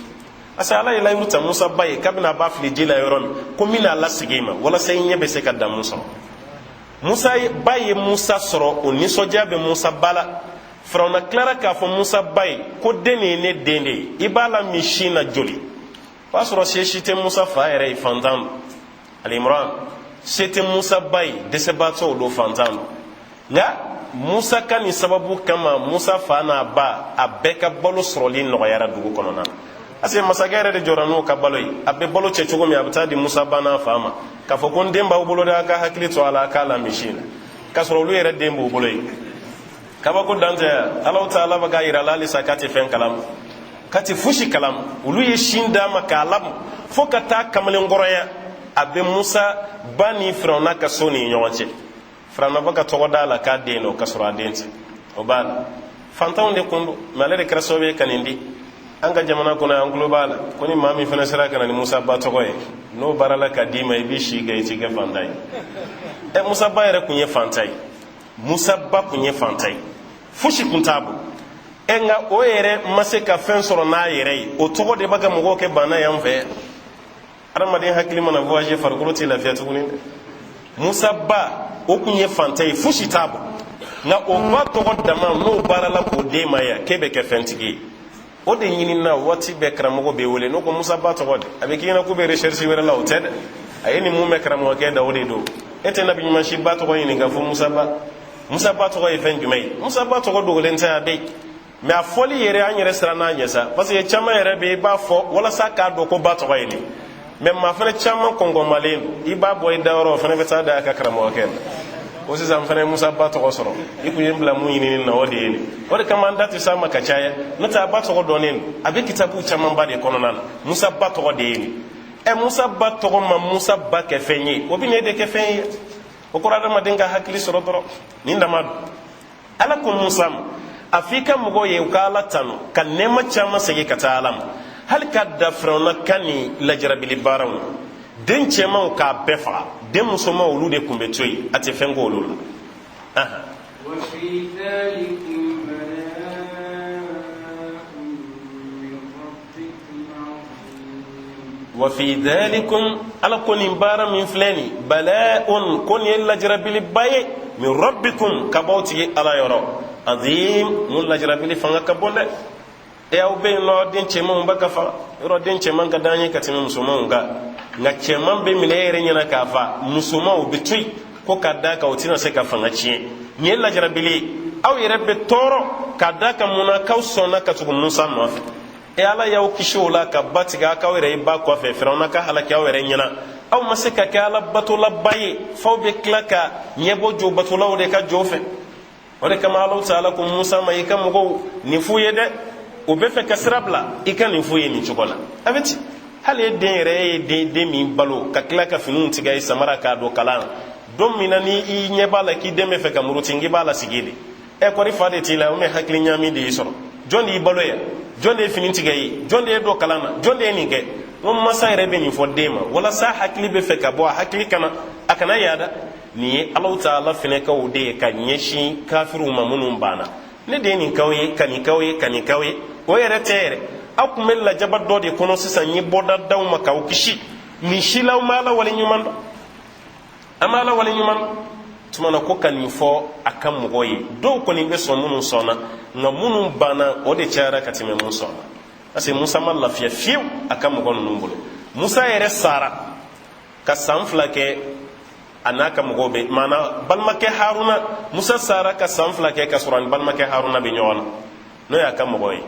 parce que Ala ye layiru ta Musa ba ye kabini a b'a fili ji la yɔrɔ min, ko n bɛna a lasegin i ma walasa i ɲɛ bɛ se ka damu sɔrɔ. Musa ba ye Musa sɔrɔ, o nisɔndiya bɛ Musa ba la. Firawuna tilara k'a fɔ Musa ba ye ko den nin ye ne den de ye, i b'a lamin sin na joli? O y'a sɔrɔ se si tɛ Musa fa yɛrɛ ye, fantan don. Alimran, se tɛ Musa ba ye, dɛsɛbaatɔw don, fantan don. Nka Musa ka nin sababu kama, Musa fa n'a ba, a bɛɛ ka balo sɔrɔli nɔgɔyara dugu kɔnɔna na, parce que masakɛ yɛrɛ de jɔra n'o ka balo ye. A bɛ balo cɛ cogo min, a bɛ taa di Musa ba n'a fa ma k'a fɔ ko n den b'aw bolo dɛ, a ka hakili to a la, a k'a lamin sin na, k'a sɔrɔ olu yɛrɛ den b'u bolo yen. Kabako dan tɛ. Alahu taala bɛ k'a yira la halisa k'a tɛ fɛn kalama, k'a tɛ fosi kalama. Olu ye sin d'a ma k'a lamɔ fo ka taa kamalenkɔrɔya. A bɛ Musa ba ni Firawuna ka so ni ɲɔgɔn cɛ. Firawuna bɛ ka tɔgɔ d'a la k'a den don, k'a sɔrɔ a den tɛ. O b'a la, fantanw de kun don, mɛ ale de kɛra sababu ye ka nin di an ka jamana kɔnɔ. An tulo b'a la ko ni maa min fana sera ka na ni Musa ba tɔgɔ ye, n'o baarala ka d'i ma, i b'i si kɛ i ti kɛ fantan ye. Ɛ, Musa ba yɛrɛ kun ye fantan ye. Musa ba kun ye fantan ye, fosi kun t'a bolo. Ɛ, nka o yɛrɛ ma se ka fɛn sɔrɔ n'a yɛrɛ ye. O tɔgɔ de bɛ ka mɔgɔw kɛ bana y'an fɛ. Adamaden hakili mana voyager, farikolo tɛ lafiya tuguni dɛ. Musa ba, o kun ye fantan ye, fosi t'a bolo, nka o ba tɔgɔ dama, n'o baarala k'o den ma yan, k'e bɛ kɛ fɛntigi ye. O de ɲinina waati bɛɛ karamɔgɔ bɛ wele n'o ko Musa ba tɔgɔ de. A bɛ k'i ɲɛna k'u bɛ recherche wɛrɛ la, o tɛ dɛ. A ye nin mun mɛn karamɔgɔkɛ da, o de don. E tɛ nabi ɲuman si ba tɔgɔ ɲininka fo Musa ba. Musa ba tɔgɔ ye fɛn jumɛn ye? Musa ba tɔgɔ dogolen tɛ, a bɛ yen, mɛ a fɔli yɛrɛ, an yɛrɛ siran n'a ɲɛ sa, parce que caman yɛrɛ bɛ i b'a fɔ walasa k'a dɔn ko ba tɔgɔ ye nin. Mɛ maa fana caman kɔnkɔnmalen don, i b'a bɔ i dayɔrɔ, o fana bɛ taa da a ka karamɔgɔkɛ la ko sisan n fana ye Musa ba tɔgɔ sɔrɔ. I kun ye n bila mun ɲinini na, o de ye nin. O de kama an da tɛ s'a ma ka caya, n'o tɛ a ba tɔgɔ dɔnnen don, a bɛ kitabu camanba de kɔnɔna na. Musa ba tɔgɔ de ye nin. Ɛ, Musa ba tɔgɔ ma Musa ba kɛ fɛn ye, o bɛ n'e de kɛ fɛn ye. O kɔrɔ, adamaden ka hakili sɔrɔ dɔrɔn, nin dama don. Ala ko Musa ma, a f'i ka mɔgɔw ye u ka Ala tanu ka nɛɛma caman segin ka taa Ala ma, hali ka da Firawuna ka nin lajarabili baaraw ma. Den cɛmanw k'a bɛɛ faga, den musomanw, olu de tun bɛ to yen, a tɛ fɛn k'olu la. Wa fi dhalikum, Ala ko nin baara min filɛ nin, bala'un, ko nin ye lajarabiliba ye, min rabbikum, ka b'aw tigi Ala yɔrɔ, azim, mun lajarabili fanga ka bon dɛ. E, aw bɛ yen nɔ, den cɛmanw bɛ ka faga yɔrɔ. Den cɛman ka d'an ye ka tɛmɛ musomanw kan, nka cɛman bɛ minɛ e yɛrɛ ɲɛna k'a fa, musomanw bɛ to yen, ko ka d'a kan o tɛna se ka fanga tiɲɛ. Nin ye lajarabili ye, aw yɛrɛ bɛ tɔɔrɔ ka d'a kan mun na? K'aw sɔnna ka tugu Musa nɔfɛ. E, Ala y'aw kisi o la ka ba tigɛ a k'aw yɛrɛ ye ba kɔfɛ, Firawuna ka halaki aw yɛrɛ ɲɛna. Aw ma se ka kɛ Ala batolaba ye, f'aw bɛ tila ka ɲɛbɔ jo batolaw de ka jo fɛ. O de kama Alahu taala ko Musa ma, i ka mɔgɔw nin f'u ye dɛ, u bɛ fɛ ka sira bila, i ka nin f'u ye nin cogo la. A bɛ ten, hali e den yɛrɛ, e ye den min balo ka tila ka finiw tigɛ i samara k'a don kalan na, don min na ni i ɲɛ b'a la k'i den bɛ fɛ ka muruti, k'i b'a lasigi de. Ɛ, kɔri fa de t'i la? O mɛ hakili ɲaami de y'i sɔrɔ. Jɔn de y'i balo yan? Jɔn de ye fini tigɛ i ye? Jɔn de ye don kalan na? Jɔn de ye nin kɛ? N ko masa yɛrɛ bɛ nin fɔ den ma walasa hakili bɛ fɛ ka bɔ a hakili kana a kana yaada. Nin ye Alahu taala fɛnɛ ka o de ye ka ɲɛsin kafiriw ma minnu banna. Ne de ye nin k'aw ye, ka nin k'aw ye, ka nin k'aw ye. O yɛrɛ tɛ yɛrɛ, aw tun bɛ lajaba dɔ de kɔnɔ, sisan n ye bɔda d'aw ma k'aw kisi nin si la. Aw ma Ala wale ɲuman dɔn, an b'Ala wale ɲuman dɔn. Tuma na ko ka nin fɔ a ka mɔgɔ ye, dɔw kɔni bɛ sɔn, minnu sɔnna, nka minnu banna, o de cayara ka tɛmɛ mun sɔnna, parce que Musa ma lafiya fiyewu a ka mɔgɔ ninnu bolo. Musa yɛrɛ sara ka san 2 kɛ a n'a ka mɔgɔw bɛ, maana balimakɛ Haruna. Musa sara ka san 2 kɛ ka sɔrɔ a ni balimakɛ Haruna bɛ ɲɔgɔn na, n'o y'a ka mɔgɔ ye.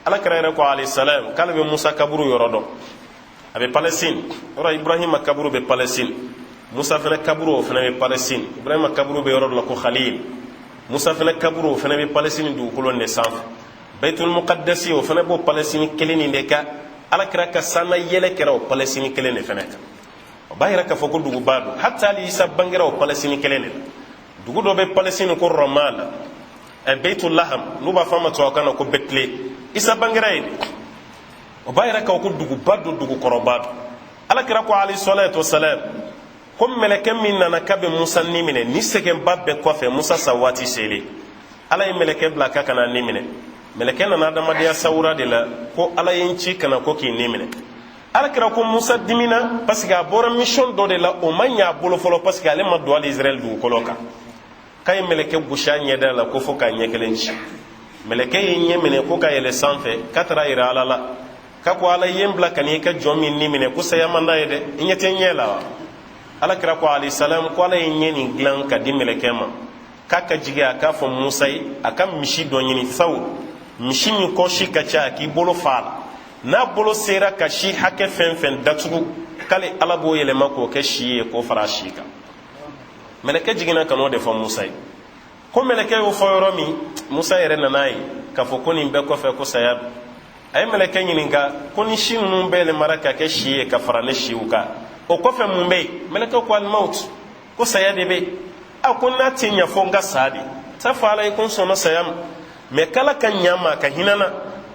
Ala kira yɛrɛ ko alayhi salam k'ale bɛ Musa kaburu yɔrɔ dɔn, a bɛ Palestine yɔrɔ. Ibrahima kaburu bɛ Palestine, Musa fana kaburu o fana bɛ Palestine. Ibrahima kaburu bɛ yɔrɔ dɔ la ko Khalil, Musa fana kaburu o fana bɛ Palestine dugukolo de sanfɛ. Baitul Muqaddasi o fana b'o Palestine kelen nin de kan. Ala kira ka sanna yɛlɛ kɛra o Palestine kelen de fana kan. O b'a yira k'a fɔ ko duguba don. Hatta hali Isa bangera o Palestine kelen de la. Dugu dɔ bɛ Palestine ko Ramala, Baitul Laham n'u b'a fɔ a ma tubabukan na ko Bethléem, Isa bangera yen de. O b'a yira k'a fɔ ko duguba don, dugukɔrɔba don. Ala kira ko alayhi salatu wasalam ko mɛlɛkɛ min nana k'a bɛ Musa ni minɛ, ni sɛgɛnba bɛɛ kɔfɛ, Musa sa waati selen, Ala ye mɛlɛkɛ bila k'a ka na ni minɛ. Mɛlɛkɛ nana adamadenya sawura de la ko Ala ye n ci ka na ko k'i ni minɛ. Ala kira ko Musa dimina parce que a bɔra mission dɔ de la, o ma ɲɛ a bolo fɔlɔ, parce que ale ma don hali Israɛl dugukolo kan, k'a ye mɛlɛkɛ gosi a ɲɛda la ko fo k'a ɲɛ kelen ci. Mɛlɛkɛ ye ɲɛ minɛ ko ka yɛlɛ sanfɛ k'a taara yira Ala la, k'a ko Ala ye n bila ka n'i ka jɔn min ni minɛ, ko saya man d'a ye dɛ, i ɲɛ tɛ n ɲɛ la wa? Ala kira ko alayhi salam ko Ala ye ɲɛ nin dilan ka di mɛlɛkɛ ma k'a ka jigin, a k'a fɔ Musa ye a ka misi dɔ ɲini, sawu misi min kɔsi ka ca, a k'i bolo fa a la, n'a bolo sera ka si hakɛ fɛn fɛn datugu, k'ale Ala b'o yɛlɛma k'o kɛ si ye, k'o fara a si kan. Mɛlɛkɛ jiginna ka n'o de fɔ Musa ye. Ko mɛlɛkɛ y'o fɔ yɔrɔ min, Musa yɛrɛ nan'a ye k'a fɔ ko nin bɛɛ kɔfɛ ko saya don. A ye mɛlɛkɛ ɲininka ko ni si ninnu bɛɛ yɛlɛmara ka kɛ si ye ka fara ne siw kan, o kɔfɛ mun bɛ yen? Mɛlɛkɛ ko alimawut, ko saya de bɛ yen. A ko n'a tɛ ɲɛ fo n ka sa de, t'a fɔ Ala ye ko n sɔnna saya ma, mɛ k'Ala ka ɲa ma, ka hinɛ na,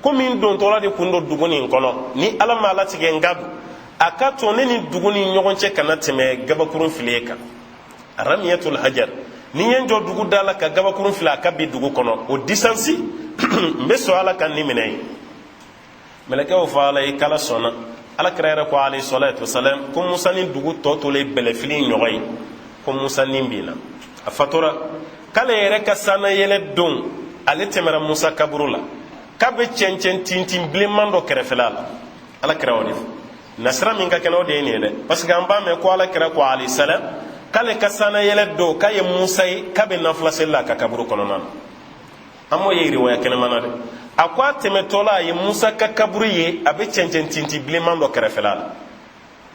komi n dontɔla de kun don dugu nin kɔnɔ, ni Ala ma latigɛ n ka don, a ka to ne ni dugu ni ɲɔgɔn cɛ kana tɛmɛ gabakurun fili kan, ramiyatul hajar, ni n ye n jɔ dugu da la ka gabakurun fili a ka bi dugu kɔnɔ, o distance, n bɛ sɔn Ala ka ni minɛ ye. Mɛlɛkɛ y'o fɔ Ala ye k'Ala sɔnna. Ala kira yɛrɛ ko alayhi salatu wasalam ko Musa ni dugu tɔ tolen bɛlɛfili ɲɔgɔn ye, ko Musa ni binna, a fatura. K'ale yɛrɛ ka sanna yɛlɛ don, ale tɛmɛra Musa kaburu la, k'a bɛ cɛncɛn tintin bilenman dɔ kɛrɛfɛla la. Ala kira o de fɔ. Nasira min ka kɛnɛ, o de ye nin ye dɛ, parce que an b'a mɛn ko Ala kira ko alayhi salam k'ale ka sanna yɛlɛ don, k'a ye Musa ye k'a bɛ nafila seli la a ka kaburu kɔnɔna na. An m'o ye riwaya kɛnɛma na dɛ. A ko a tɛmɛtɔla a ye Musa ka kaburu ye, a bɛ cɛncɛn tintin bilenman dɔ kɛrɛfɛla la.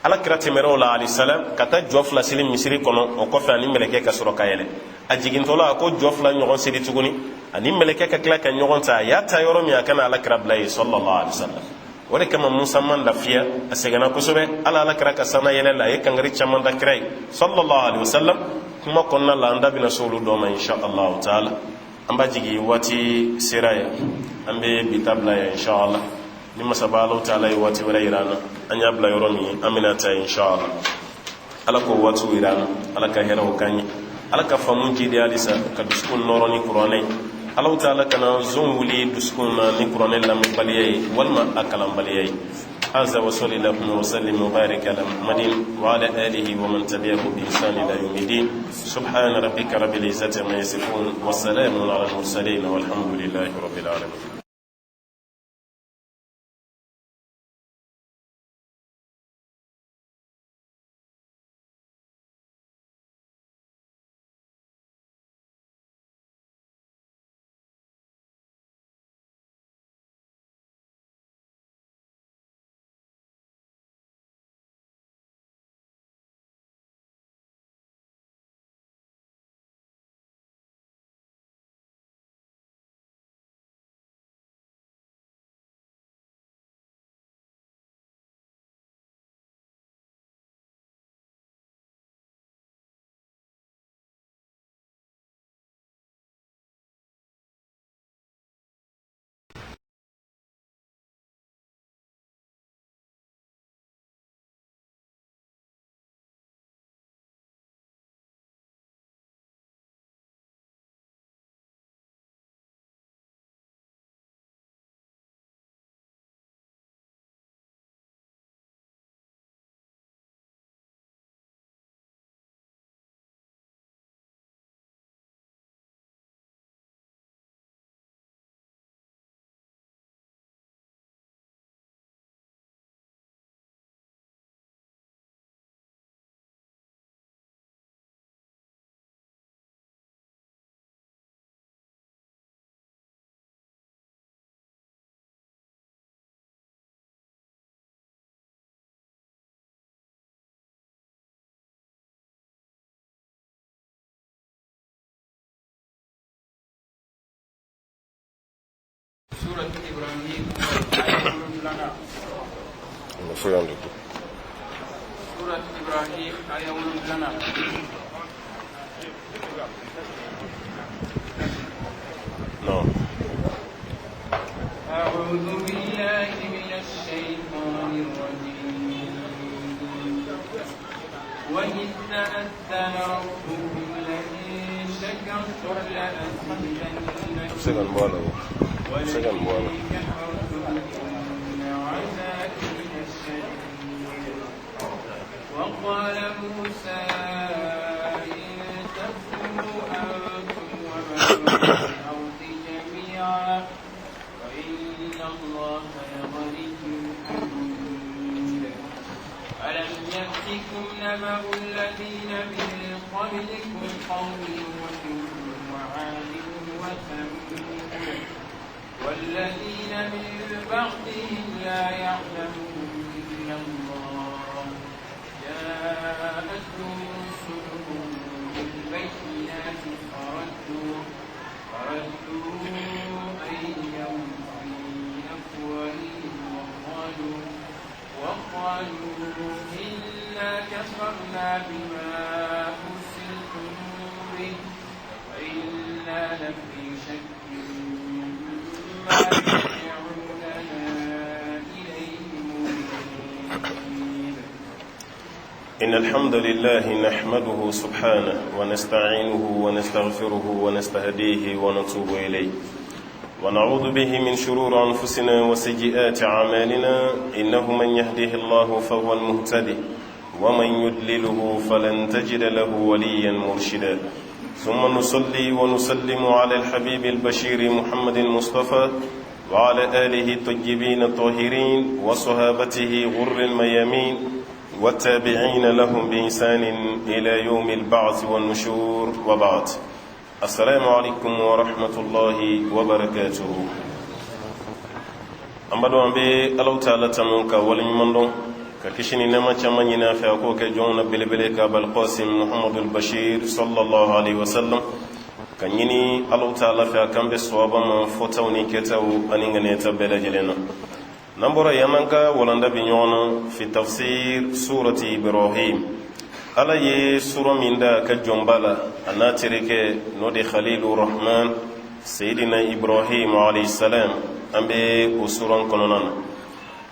Ala kira tɛmɛrɛ o la alayhi salam ka taa jɔ 2 seli misiri kɔnɔ. O kɔfɛ, ani mɛlɛkɛ ka sɔrɔ ka yɛlɛ. A jigintɔla, a ko jɔ 2 ɲɔgɔn seli tuguni, ani mɛlɛkɛ ka tila ka ɲɔgɔn ta. A y'a ta yɔrɔ min, a kana Ala kira bila ye sallallahu alaihi wasallam. O de kama Musa ma lafiya, a sɛgɛnna kosɛbɛ. Ala kira ka sanna yɛlɛ la, a ye kangari caman da kira ye sallallahu alaihi wasallam. Kuma kɔnɔna la, an da bɛna se olu dɔ ma insha Allah taala. An b'a jigin, waati sera yan, an bɛ bi ta bila yan insha Allah. Ni masaba Ala taala ye waati wɛrɛ yira an na, an y'a bila yɔrɔ min, an bɛna ta insha Allah. Ala k'o waatiw yira an na, Ala ka hɛrɛw k'an ye, Ala ka faamu jidi halisa, ka dusukun nɔrɔ ni kuranɛ ye. Ala taala kana zon wuli dusukun na ni kuranɛ lamɛnbaliya ye walima a kalanbaliya ye. هذا وصلى اللهم وسلم وبارك على محمد وعلى آله ومن تبعه بإحسان إلى يوم الدين. سبحان ربك رب العزة عما يصفون وسلام على المرسلين والحمد لله رب العالمين. Ibrahim aya 7nan. Surat Ibrahim aya 7nan. نعم. أعوذ بالله من الشيطان الرجيم. وإذ تأذن ربكم لئن شكرتم لأزيدنكم ولئن كفرتم إن عذابي لشديد. وقال موسى إن تكفروا أنتم ومن في الأرض جميعا فإن الله لغني حميد. ألم يأتكم نبأ الذين من قبلكم قوم نوح وعاد وثمود والذين من بعدهم لا يعلمهم إلا الله، جاءتهم رسلهم بالبينات فردوا أيديهم في أفواههم وقالوا إنا كفرنا بما أرسلتم به وإنا لفي شك مما تدعوننا إليه مريب. إن الحمد لله نحمده سبحانه ونستعينه ونستغفره ونستهديه ونتوب إليه، ونعوذ به من شرور أنفسنا وسيئات أعمالنا. إنه من يهده الله فهو المهتدي، ومن يدلله فلن تجد له وليا مرشدا. ثم نصلي ونسلم على الحبيب البشير محمد المصطفى وعلى آله الطيبين الطاهرين وصحابته غر الميامين والتابعين لهم بإحسان إلى يوم البعث والنشور، وبعد. السلام عليكم ورحمة الله وبركاته. An b'a dɔn, an bɛ Alahu Taala tanu ka waleɲuman dɔn, ka kisi ni nɛɛma caman ɲini a fɛ, a k'o kɛ jɔnw na belebele ka Abalkasim Muhamadu Bashir sallallahu alaihi wasallam, ka ɲini Alahu Taala fɛ a k'an bɛ sɔwaba ma fɔtaw ni kɛtaw ani ŋaniyata bɛɛ lajɛlen na. N'an bɔra yen, an ka walanda bi ɲɔgɔn na fi tafsir surati Ibrahim. Ala ye sura min da ka jɔnba la, a n'a terikɛ, n'o de Khalilu Rahman Seyidina Ibrahim alayhi salam, an bɛ o sura kɔnɔna na.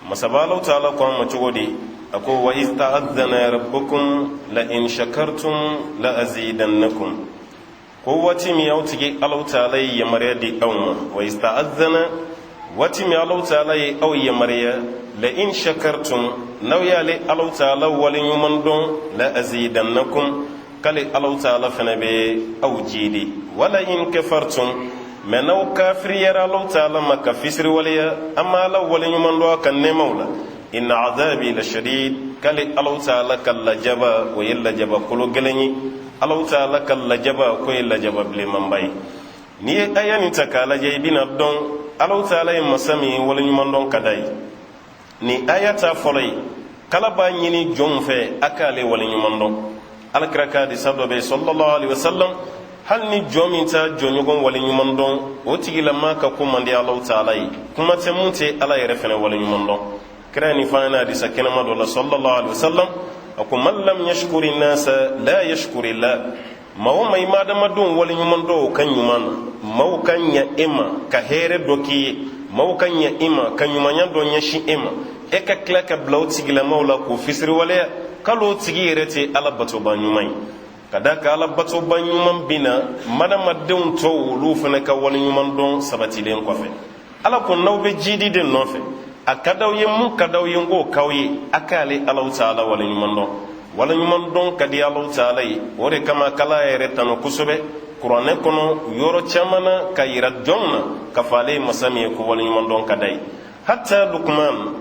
Masaba Alahu Taala ko an ma cogo di? A ko: wa iz ta'adhana rabbukum la in shakartum la azidannakum. Ko waati min aw tigi Alahu Taala ye yamaruya di aw ma, wa iz ta'adhana, waati min Alahu Taala ye aw yamaruya, la in shakartum, n'aw y'ale Alahu Taala waleɲuman dɔn, la azidannakum, k'ale Alahu Taala fana bɛ aw jidi, wala in kafartum, mɛ n'aw kafiriyara Alahu Taala ma ka fisiriwaleya, an ma Ala waleɲuman dɔn a ka nɛɛmaw la, inna azabi la shadid, k'ale Alahu Taala ka lajaba, o ye lajaba kolo gɛlɛn ye. Alahu Taala ka lajaba k'o ye lajaba bilenmanba ye. N'i ye aya nin ta k'a lajɛ, i bɛna dɔn Alahu Taala ye masa min ye, waleɲuman dɔn ka d'a ye. Nin aya ta fɔlɔ ye k'Ala b'a ɲini jɔnw fɛ a k'ale waleɲuman dɔn. Alakira ka hadisa dɔ bɛ yen sallallahu alaihi wasallam: hali ni jɔn min t'a jɔnɲɔgɔn waleɲuman dɔn, o tigilama ka ko man di Alahu Taala ye, kuma tɛ mun tɛ Ala yɛrɛ fɛnɛ waleɲuman dɔn. Kira ye nin fɔ an ɲɛna hadisa kɛnɛma dɔ la sallallahu alaihi wasallam. A ko: man lam yashkuri nasa la yashkuri la. Maa o maa i ma adamadenw waleɲuman dɔn o ka ɲuman na, maaw ka ɲa e ma ka hɛrɛ dɔ k'i ye, maaw ka ɲa i ma ka ɲumanya dɔ ɲɛsin e ma, e ka tila ka bila o tigilamaw la k'o fisiriwaleya, k'ale o tigi yɛrɛ tɛ Ala batoba ɲuman ye. Ka da ka Ala batoba ɲuman bin na madamadenw tɔw, olu fana ka waleɲuman dɔn sabatilen kɔfɛ. Ala ko n'aw bɛ jidi de nɔfɛ, a ka d'aw ye, mun ka d'aw ye n k'o k'aw ye, a k'ale Alahu Taala waleɲuman dɔn. Waleɲuman dɔn ka di Alahu Taala ye. O de kama k'Ala yɛrɛ tanu kosɛbɛ Kuranɛ kɔnɔ yɔrɔ caman na, ka yira jɔnw na k'a fɔ ale ye masa min ye ko waleɲuman dɔn ka d'a ye. Hatta Lukman,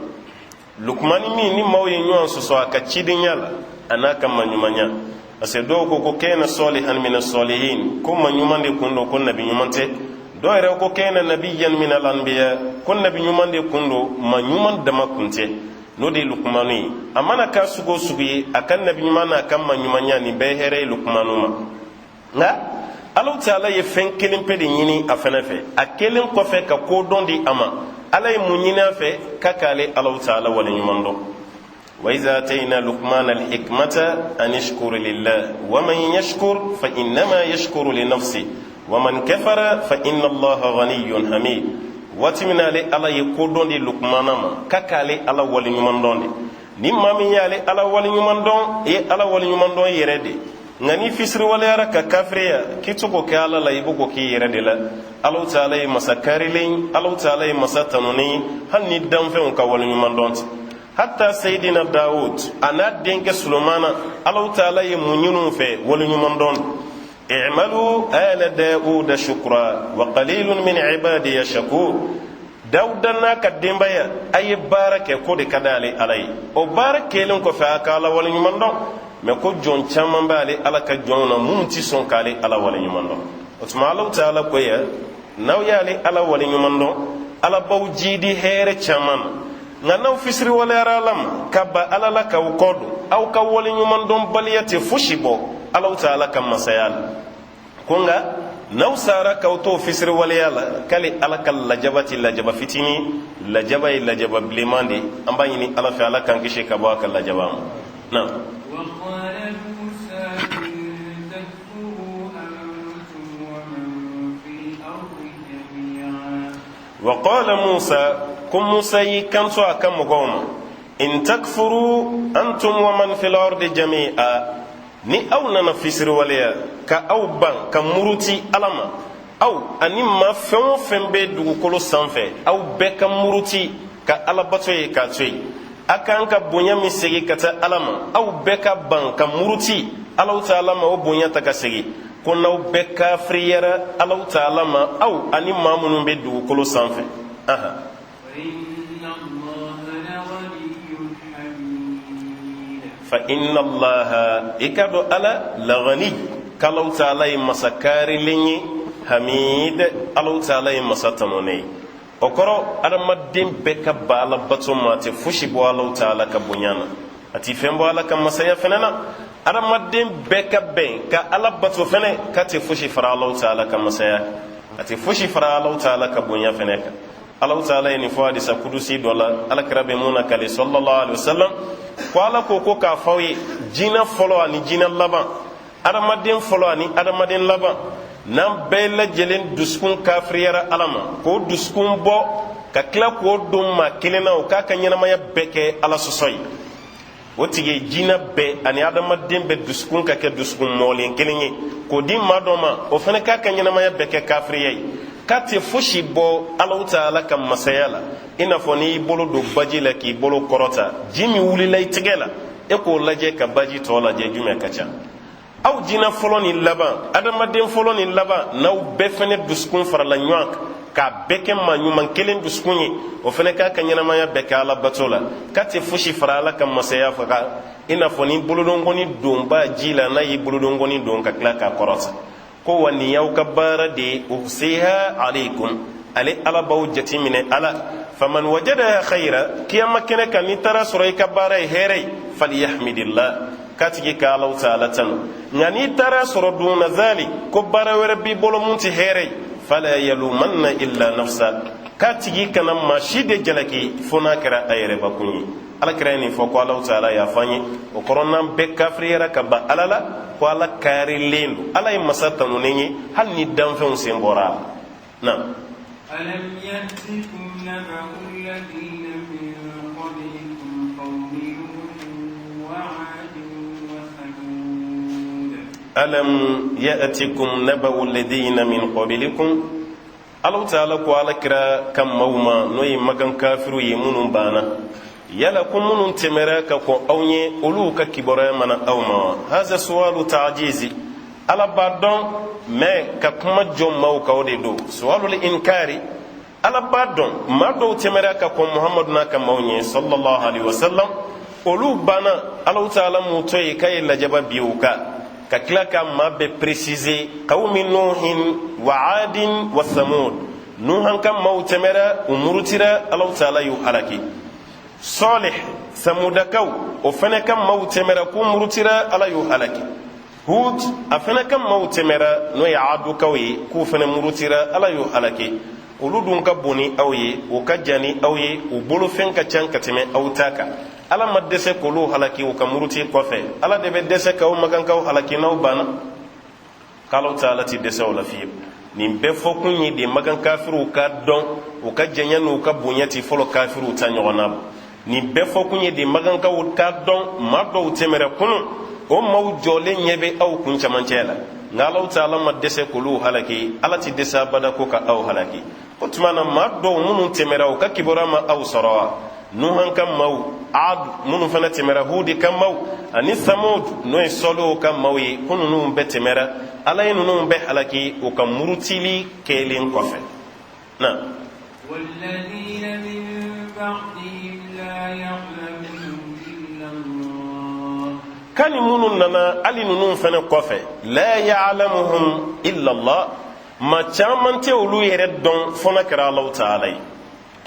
Lukumani min ni maaw ye ɲɔgɔn sɔsɔ a ka cidenya la a n'a ka maɲumanya, parce que dɔw ko ko kana salihan mina salihin, ko maɲuman de kun don, ko nabi ɲuman tɛ. Dɔw yɛrɛ ko kana nabiyan min al anbiya, ko nabi ɲuman de kun don, ma ɲuman dama kun tɛ. N'o de ye Lukumanu ye. A mana k'a sugu o sugu ye, a ka nabi ɲuman n'a ka maɲumanya, nin bɛɛ hɛrɛ ye Lukumanu ma. Nka Alahu Taala ye fɛn kelen pe de ɲini a fɛnɛ fɛ, a kelen kɔfɛ ka kodɔn di a ma. Ala ye mun ɲini a fɛ? K'a k'ale Alahu Taala waleɲuman dɔn. Wa iza atayna Luqmana alhikmata an ishkur lillah wa man yashkur fa innama yashkuru li nafsi wa man kafara fa inna Allaha ghaniyyun hamid. Waati min ale Ala ye kodɔn di Luqmana ma, k'a k'ale Ala waleɲuman dɔn de. Ni maa min y'ale Ala waleɲuman dɔn, i ye Ala waleɲuman dɔn i yɛrɛ de. Nka n'i fisiriwaleyara ka kafiriya, k'i to k'o kɛ Ala la, i b'o k'o k'i yɛrɛ de la. Alahu Taala ye masa karilen, Alahu Taala ye masa tanunen ye, hali ni danfɛnw ka waleɲuman dɔn tɛ. Hatta Seyidina Dawud a n'a denkɛ Sulomana, Alahu Taala ye mun ɲini u fɛ? Waleɲuman dɔn. I'malu ala Dawuda shukra wa qalilun min ibadiya shakur. Dawuda n'a ka denbaya, a ye baara kɛ, k'o de ka d'ale Ala ye. O baara kɛlen kɔfɛ, a ka Ala waleɲuman dɔn. Mɛ ko jɔn caman b'ale Ala ka jɔnw na minnu ti sɔn k'ale Ala waleɲuman dɔn. O tuma Alahu Taala ko ya, n'aw y'ale Ala waleɲuman dɔn, Ala b'aw jiidi hɛrɛ caman na. Nka n'aw fisiriwaleyara Ala ma ka ban Ala la k'aw kɔ don, aw ka waleɲuman dɔnbaliya tɛ fosi bɔ Alahu Taala ka masaya la. Ko nka n'aw sara k'aw to fisiriwaleya la, k'ale Ala ka lajaba tɛ lajaba fitinin, lajaba ye lajaba bilenman de. An b'a ɲini Ala fɛ, Ala k'an kisi ka bɔ a ka lajaba ma. Na wa qala Musa, ko Musa y'i kanto a ka mɔgɔw ma: in takfuru antum wa man fil ardi jami'a, ni aw nana fisiriwaleya ka aw ban ka muruti Ala ma, aw ani maa fɛn o fɛn bɛ dugukolo sanfɛ, aw bɛɛ ka muruti ka alabato ye k'a to yen, a kan ka bonya min segin ka taa Ala ma, aw bɛɛ ka ban ka muruti Alahu Taala ma, o bonya ta ka segin, ko n'aw bɛɛ kafiriyara Alahu Taala ma, aw ani maa minnu bɛ dugukolo sanfɛ, ahan. Fa inna Allaha, i ka dɔn Ala, laghani, k'Alahu Taala ye masa kaarilen ye, hamid, Alahu Taala ye masa tanunen ye. O kɔrɔ, adamaden bɛɛ ka ban Ala bato ma, a tɛ fosi bɔ Alahu Taala ka bonya na, a tɛ fɛn bɔ Ala ka masaya fɛnɛ na. Adamaden bɛɛ ka bɛn ka Ala bato fɛnɛ, k'a tɛ fosi fara Alahu Taala ka masaya, a tɛ fosi fara Alahu Taala ka bonya fɛnɛ kan. Alahu Taala ye nin fɔ hadisa kudusi dɔ la, Ala kira bɛ mun nakali sallallahu alaihi wasallam, ko Ala ko k'a fɔ aw ye, jinɛ fɔlɔ ani jinɛ laban, adamaden fɔlɔ ani adamaden laban, n'an bɛɛ lajɛlen dusukun kafiriyara Ala ma, k'o dusukun bɔ ka tila k'o don maa kelen na, o k'a ka ɲɛnamaya bɛɛ kɛ Ala sɔsɔ ye, o tigi, jinɛ bɛɛ ani adamaden bɛɛ dusukun ka kɛ dusukun mɔlen kelen ye, k'o di maa dɔ ma, o fana k'a ka ɲɛnamaya bɛɛ kɛ kafiriya ye, k'a tɛ fosi bɔ Alahu Taala ka masaya la, i n'a fɔ n'i y'i bolo don baji la k'i bolo kɔrɔta, ji min wulila i tɛgɛ la, e k'o lajɛ ka baji tɔ lajɛ, jumɛn ka ca? Aw jinɛ fɔlɔ ni laban, adamaden fɔlɔ ni laban, n'aw bɛɛ fɛnɛ dusukun farala ɲɔgɔn kan k'a bɛɛ kɛ maa ɲuman kelen dusukun ye, o fɛnɛ k'a ka ɲɛnamaya bɛɛ kɛ Ala bato la, k'a tɛ fosi fara Ala ka masaya faga, i n'a fɔ ni bolodonkɔni donba ji la, n'a y'i bolodonkɔni don ka tila k'a kɔrɔta. Ko wa nin y'aw ka baara de ye, uhsiha alaykum, ale Ala b'aw jateminɛ. Ala faman wajadaha khayra, kiyama kɛnɛ kan, n'i taara sɔrɔ i ka baara ye hɛrɛ ye, falyahmidillah, k'a tigi ka Alahu Taala tanu. Nka n'i taara sɔrɔ duna zali, ko baara wɛrɛ b'i bolo mun tɛ hɛrɛ ye, fala yalumanna illa nafsa, k'a tigi kana maa si de jalaki fo n'a kɛra a yɛrɛbakun ye. Ala kira ye nin fɔ ko Alahu Taala y'a fɔ an ye. O kɔrɔ, n'an bɛɛ kafiriyara ka ban Ala la, ko Ala kaarilen don, Ala ye masa tanunen ye, hali ni danfɛnw sen bɔra a la. Na alam ya'tikum naba'u alladhina min qablikum qawmi nuhin wa 'adin wa thamud. Alam ya'tikum naba'u alladhina min qablikum. Alahu Taala ko Ala kira ka maaw ma, n'o ye Makan kafiru ye minnu banna, yala ko minnu tɛmɛra ka kɔn aw ɲɛ, olu ka kibaruya mana aw ma wa? Haza suwalu ta'jizi, Ala b'a dɔn, mɛ ka kuma jɔ maaw kan, o de don suwalul inkari. Ala b'a dɔn maa dɔw tɛmɛra ka kɔn Muhamadu n'a ka maaw ɲɛ sallallahu alaihi wasallam, olu banna, Alahu Taala m'u to yen k'a ye lajaba bi u kan, ka tila ka maa bɛɛ préciser: qawmi Nuhin wa Adin wa Thamud. Nuhan ka maaw tɛmɛra, u murutira, Alahu Taala y'u halaki. Sɔlih, Samudakaw, o fɛnɛ ka maaw tɛmɛra, k'u murutira, Ala y'u halaki. Hud, a fɛnɛ ka maaw tɛmɛra, n'o ye Adukaw ye, k'u fɛnɛ murutira, Ala y'u halaki. Olu dun ka bon ni aw ye, u ka jan ni aw ye, u bolofɛn ka ca ka tɛmɛ aw ta kan. Ala ma dɛsɛ k'olu halaki u ka muruti kɔfɛ. Ala de bɛ dɛsɛ k'aw makankaw halaki n'aw banna k'Alaw Taala ti dɛsɛ o la fiyewu. Nin bɛɛ fɔkun ye de Makan kafiriw ka dɔn u ka janya n'u ka bonya ti fɔlɔ kafiriw ta ɲɔgɔn na. Nin bɛɛ fɔkun ye de makankaw ka dɔn maa dɔw tɛmɛrɛ kunun, o maaw jɔlen ɲɛ bɛ aw kun camancɛ la, nka Alaw Taala ma dɛsɛ k'olu halaki. Ala ti dɛsɛ abada ko ka aw halaki. O tuma na, maa dɔw minnu tɛmɛra, u ka kibaruya ma aw sɔrɔ wa? Nuhan ka maaw, Ad minnu fana tɛmɛra, Hudi ka maaw ani Samud, n'o ye Sɔlihu ka maaw ye, ko ninnu bɛɛ tɛmɛra. Ala ye ninnu bɛɛ halaki u ka murutili kɛlen kɔfɛ na. Kani minnu nana hali ninnu fana kɔfɛ, la ya'lamuhum illa Allah, maa caman tɛ olu yɛrɛ dɔn fo n'a kɛra Alahu Taala ye.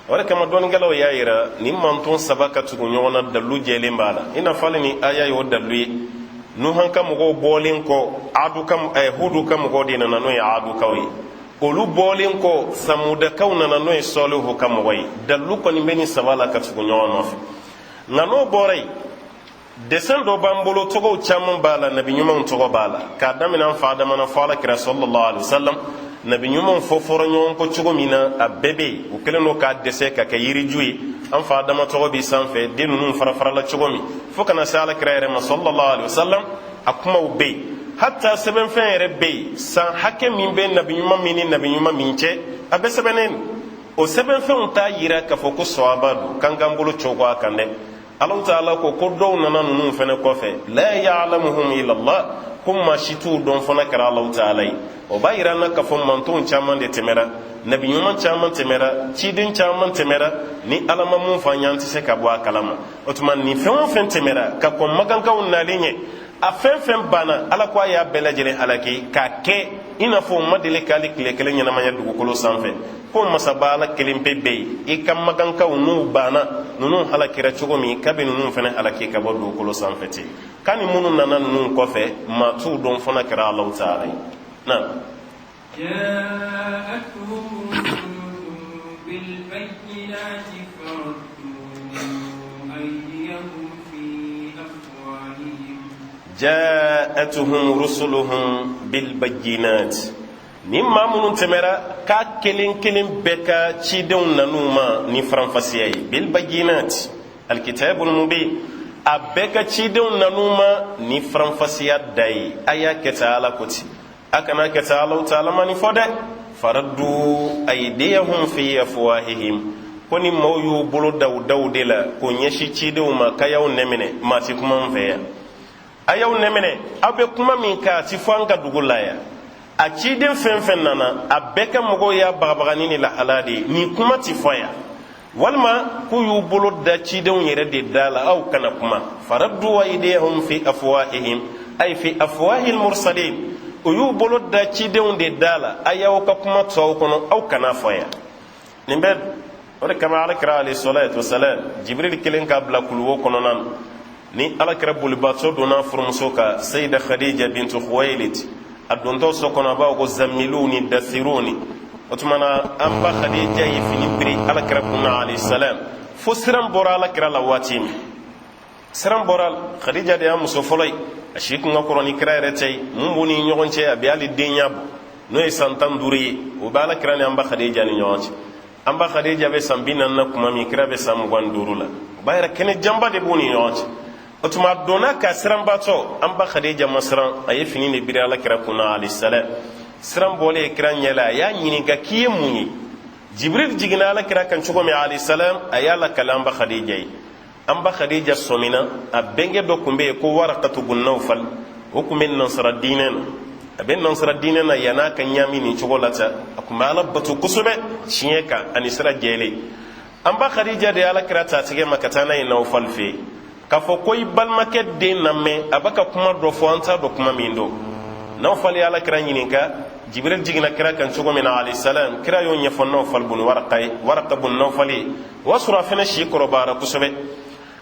O de kama dɔnnikɛlaw y'a yira nin manton saba ka tugu ɲɔgɔn na, dalilu jɛlen b'a la, i n'a fɔ hali ni aya y'o dalilu ye. Nuhan ka mɔgɔw bɔlen kɔ, adu ka Hudu ka mɔgɔw de nana, n'o ye Adukaw ye. Olu bɔlen kɔ, Samudakaw nana, n'o ye Sɔlihu ka mɔgɔ ye. Dalilu kɔni bɛ nin saba la ka tugu ɲɔgɔn nɔfɛ. Nka n'o bɔra yen, dessin dɔ b'an bolo, tɔgɔw caman b'a la, nabi ɲumanw tɔgɔ b'a la, k'a daminɛ an fa Adama na fo Ala kira sallallahu alaihi wasallam. Nabi ɲumanw fɔ fɔra ɲɔgɔn kɔ cogo min na, a bɛɛ bɛ yen. U kɛlen don k'a dessin ka kɛ yiriju ye. An fa Adama tɔgɔ bɛ sanfɛ, den ninnu fara farala cogo min fo ka na se Ala kira yɛrɛ ma sallallahu alaihi wasallam, a kumaw bɛ yen. Hatta sɛbɛnfɛn yɛrɛ bɛ yen, san hakɛ min bɛ nabi ɲuman min ni nabi ɲuman min cɛ, a bɛɛ sɛbɛnnen don. O sɛbɛnfɛnw t'a yira k'a fɔ ko sɔwaba don k'an k'an bolo cogo a kan dɛ. Alahu Taala ko ko dɔw nana ninnu fɛnɛ kɔfɛ, la ya'lamuhum illa Allah, ko maa si t'u dɔn fo n'a kɛra Alahu Taala ye. O b'a yira an na k'a fɔ mantonw caman de tɛmɛra, nabi ɲuman caman tɛmɛra, ciden caman tɛmɛra. Ni Ala ma mun fɔ an ye, an tɛ se ka bɔ a kalama. O tuma, nin fɛn o fɛn tɛmɛra ka kɔn makankaw nalen ɲɛ, a fɛn fɛn banna, Ala ko a y'a bɛɛ lajɛlen halaki k'a kɛ i n'a fɔ u ma deli k'ale tile kelen ɲɛnamaya dugukolo sanfɛ. Ko masaba Ala kelen pe bɛ yen. I ka makankaw n'u banna, ninnu halakira cogo min, kabi ninnu fana halaki ka bɔ dugukolo sanfɛ ten. K'a ni minnu nana ninnu kɔfɛ, maa t'u dɔn fo n'a kɛra Alahu Taala ye na. Ja'atuhum rusuluhum bilbayyinat, ni maa minnu tɛmɛra, k'a kelen kelen bɛɛ ka cidenw nan'u ma ni faranfasiya ye, bilbayyinat alkitabul mubin, a bɛɛ ka cidenw nan'u ma ni faranfasiya da ye. A y'a kɛ tan, Ala ko ten, a kana kɛ tan, Alahu Taala ma nin fɔ dɛ. Faraddu aydiyahum fi afwahihim, ko ni maaw y'u bolo da u daw de la k'o ɲɛsin cidenw ma k'a y'aw nɛminɛ, maa ti kuma an fɛ yan, a y'aw nɛminɛ, aw bɛ kuma min kan, a ti fɔ an ka dugu la yan. A ciden fɛn fɛn nana, a bɛɛ ka mɔgɔw y'a bagabaga ni nin lahala de ye, nin kuma ti fɔ yan. Walima k'u y'u bolo da cidenw yɛrɛ de da la, aw kana kuma. Faraddu aydiyahum fi afwahihim, ay fi afwahil mursalin, u y'u bolo da cidenw de da la, a y'aw ka kuma to aw kɔnɔ, aw kana fɔ yan. Nin bɛɛ o de kama, Alakira alayhi salatu wasalam, Jibril kelen k'a bila kuluwo kɔnɔna na ni Alakira bolibatɔ donna furumuso kan, Sayida Khadija bintu Khuwailid. A dontɔ so kɔnɔ, a b'a fɔ ko zammiluni dasiruni. O tuma na, an ba Khadija ye fini biri Alakira kunna alayhi salam, fo siran bɔra Alakira la. Waati min siran bɔra, Khadija de y'a muso fɔlɔ ye, a si kun ka kɔrɔ ni kira yɛrɛ cɛ ye. Mun b'u ni ɲɔgɔn cɛ, a bɛ hali denya bɔ, n'o ye san 15 ye, o bɛ Alakira ni an ba Khadija ni ɲɔgɔn cɛ. An ba Khadija bɛ san 40 na kuma min, kira bɛ san 25 la. O b'a yɛrɛ kɛnɛ janba de b'u ni ɲɔgɔn cɛ. O tuma, a donna ka siranbatɔ, an ba Khadija ma siran, a ye fini de biri Ala kira kunna alayhi salam. Siran bɔlen kira ɲɛ la, a y'a ɲininka k'i ye mun ye? Jibril jiginna Ala kira kan cogo min alayhi salam, a y'a lakali an ba Khadija ye. An ba Khadija sɔmina. A bɛnkɛ dɔ tun bɛ yen ko Warakatu bun Nawfal, o tun bɛ nansara diinɛ na. A bɛ nansara diinɛ na yann'a ka ɲaami nin cogo la tan. A tun bɛ Ala bato kosɛbɛ tiɲɛ kan ani sira jɛlen. An ba Khadija de ye Ala kira ta tigɛ ma ka taa n'a ye Nawfal fɛ yen, k'a fɔ ko i balimakɛ den lamɛn, a bɛ ka kuma dɔ fɔ, an t'a dɔn kuma min don. Nawfal ye Ala kira ɲininka Jibril jiginna kira kan cogo min na alayhi salam. Kira y'o ɲɛfɔ Nawfal bun Waraka ye, Waraka bun Nawfal ye. O y'a sɔrɔ a fana si kɔrɔbayara kosɛbɛ.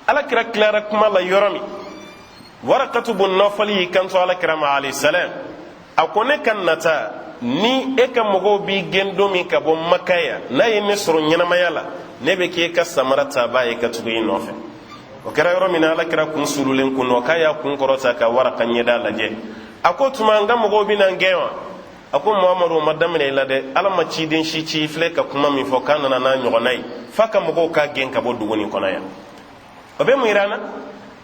Ala kira tilara kuma la yɔrɔ min, Warakatu bun Nawfal y'i kanto Ala kira ma alayhi salam, a ko ne ka nata Ni e ka mɔgɔw b'i gɛn don min ka bɔ Maka yan, n'a ye ne sɔrɔ ɲɛnamaya la, ne bɛ k'e ka samara tabaa ye ka tugu i nɔfɛ. O kɛra yɔrɔ min na, Ala kira kun sululen kun nɔ, k'a y'a kun kɔrɔta ka Waraka ɲɛda lajɛ. A ko: "Tuma n ka mɔgɔw bɛna n gɛn wa?" A ko: "Muhamadu, o ma daminɛ i la dɛ. Ala ma ciden si ci i filɛ ka kuma min fɔ k'a nana n'a ɲɔgɔnna ye, f'a ka mɔgɔw k'a gɛn ka bɔ dugu nin kɔnɔ yan." O bɛ mun yira an na?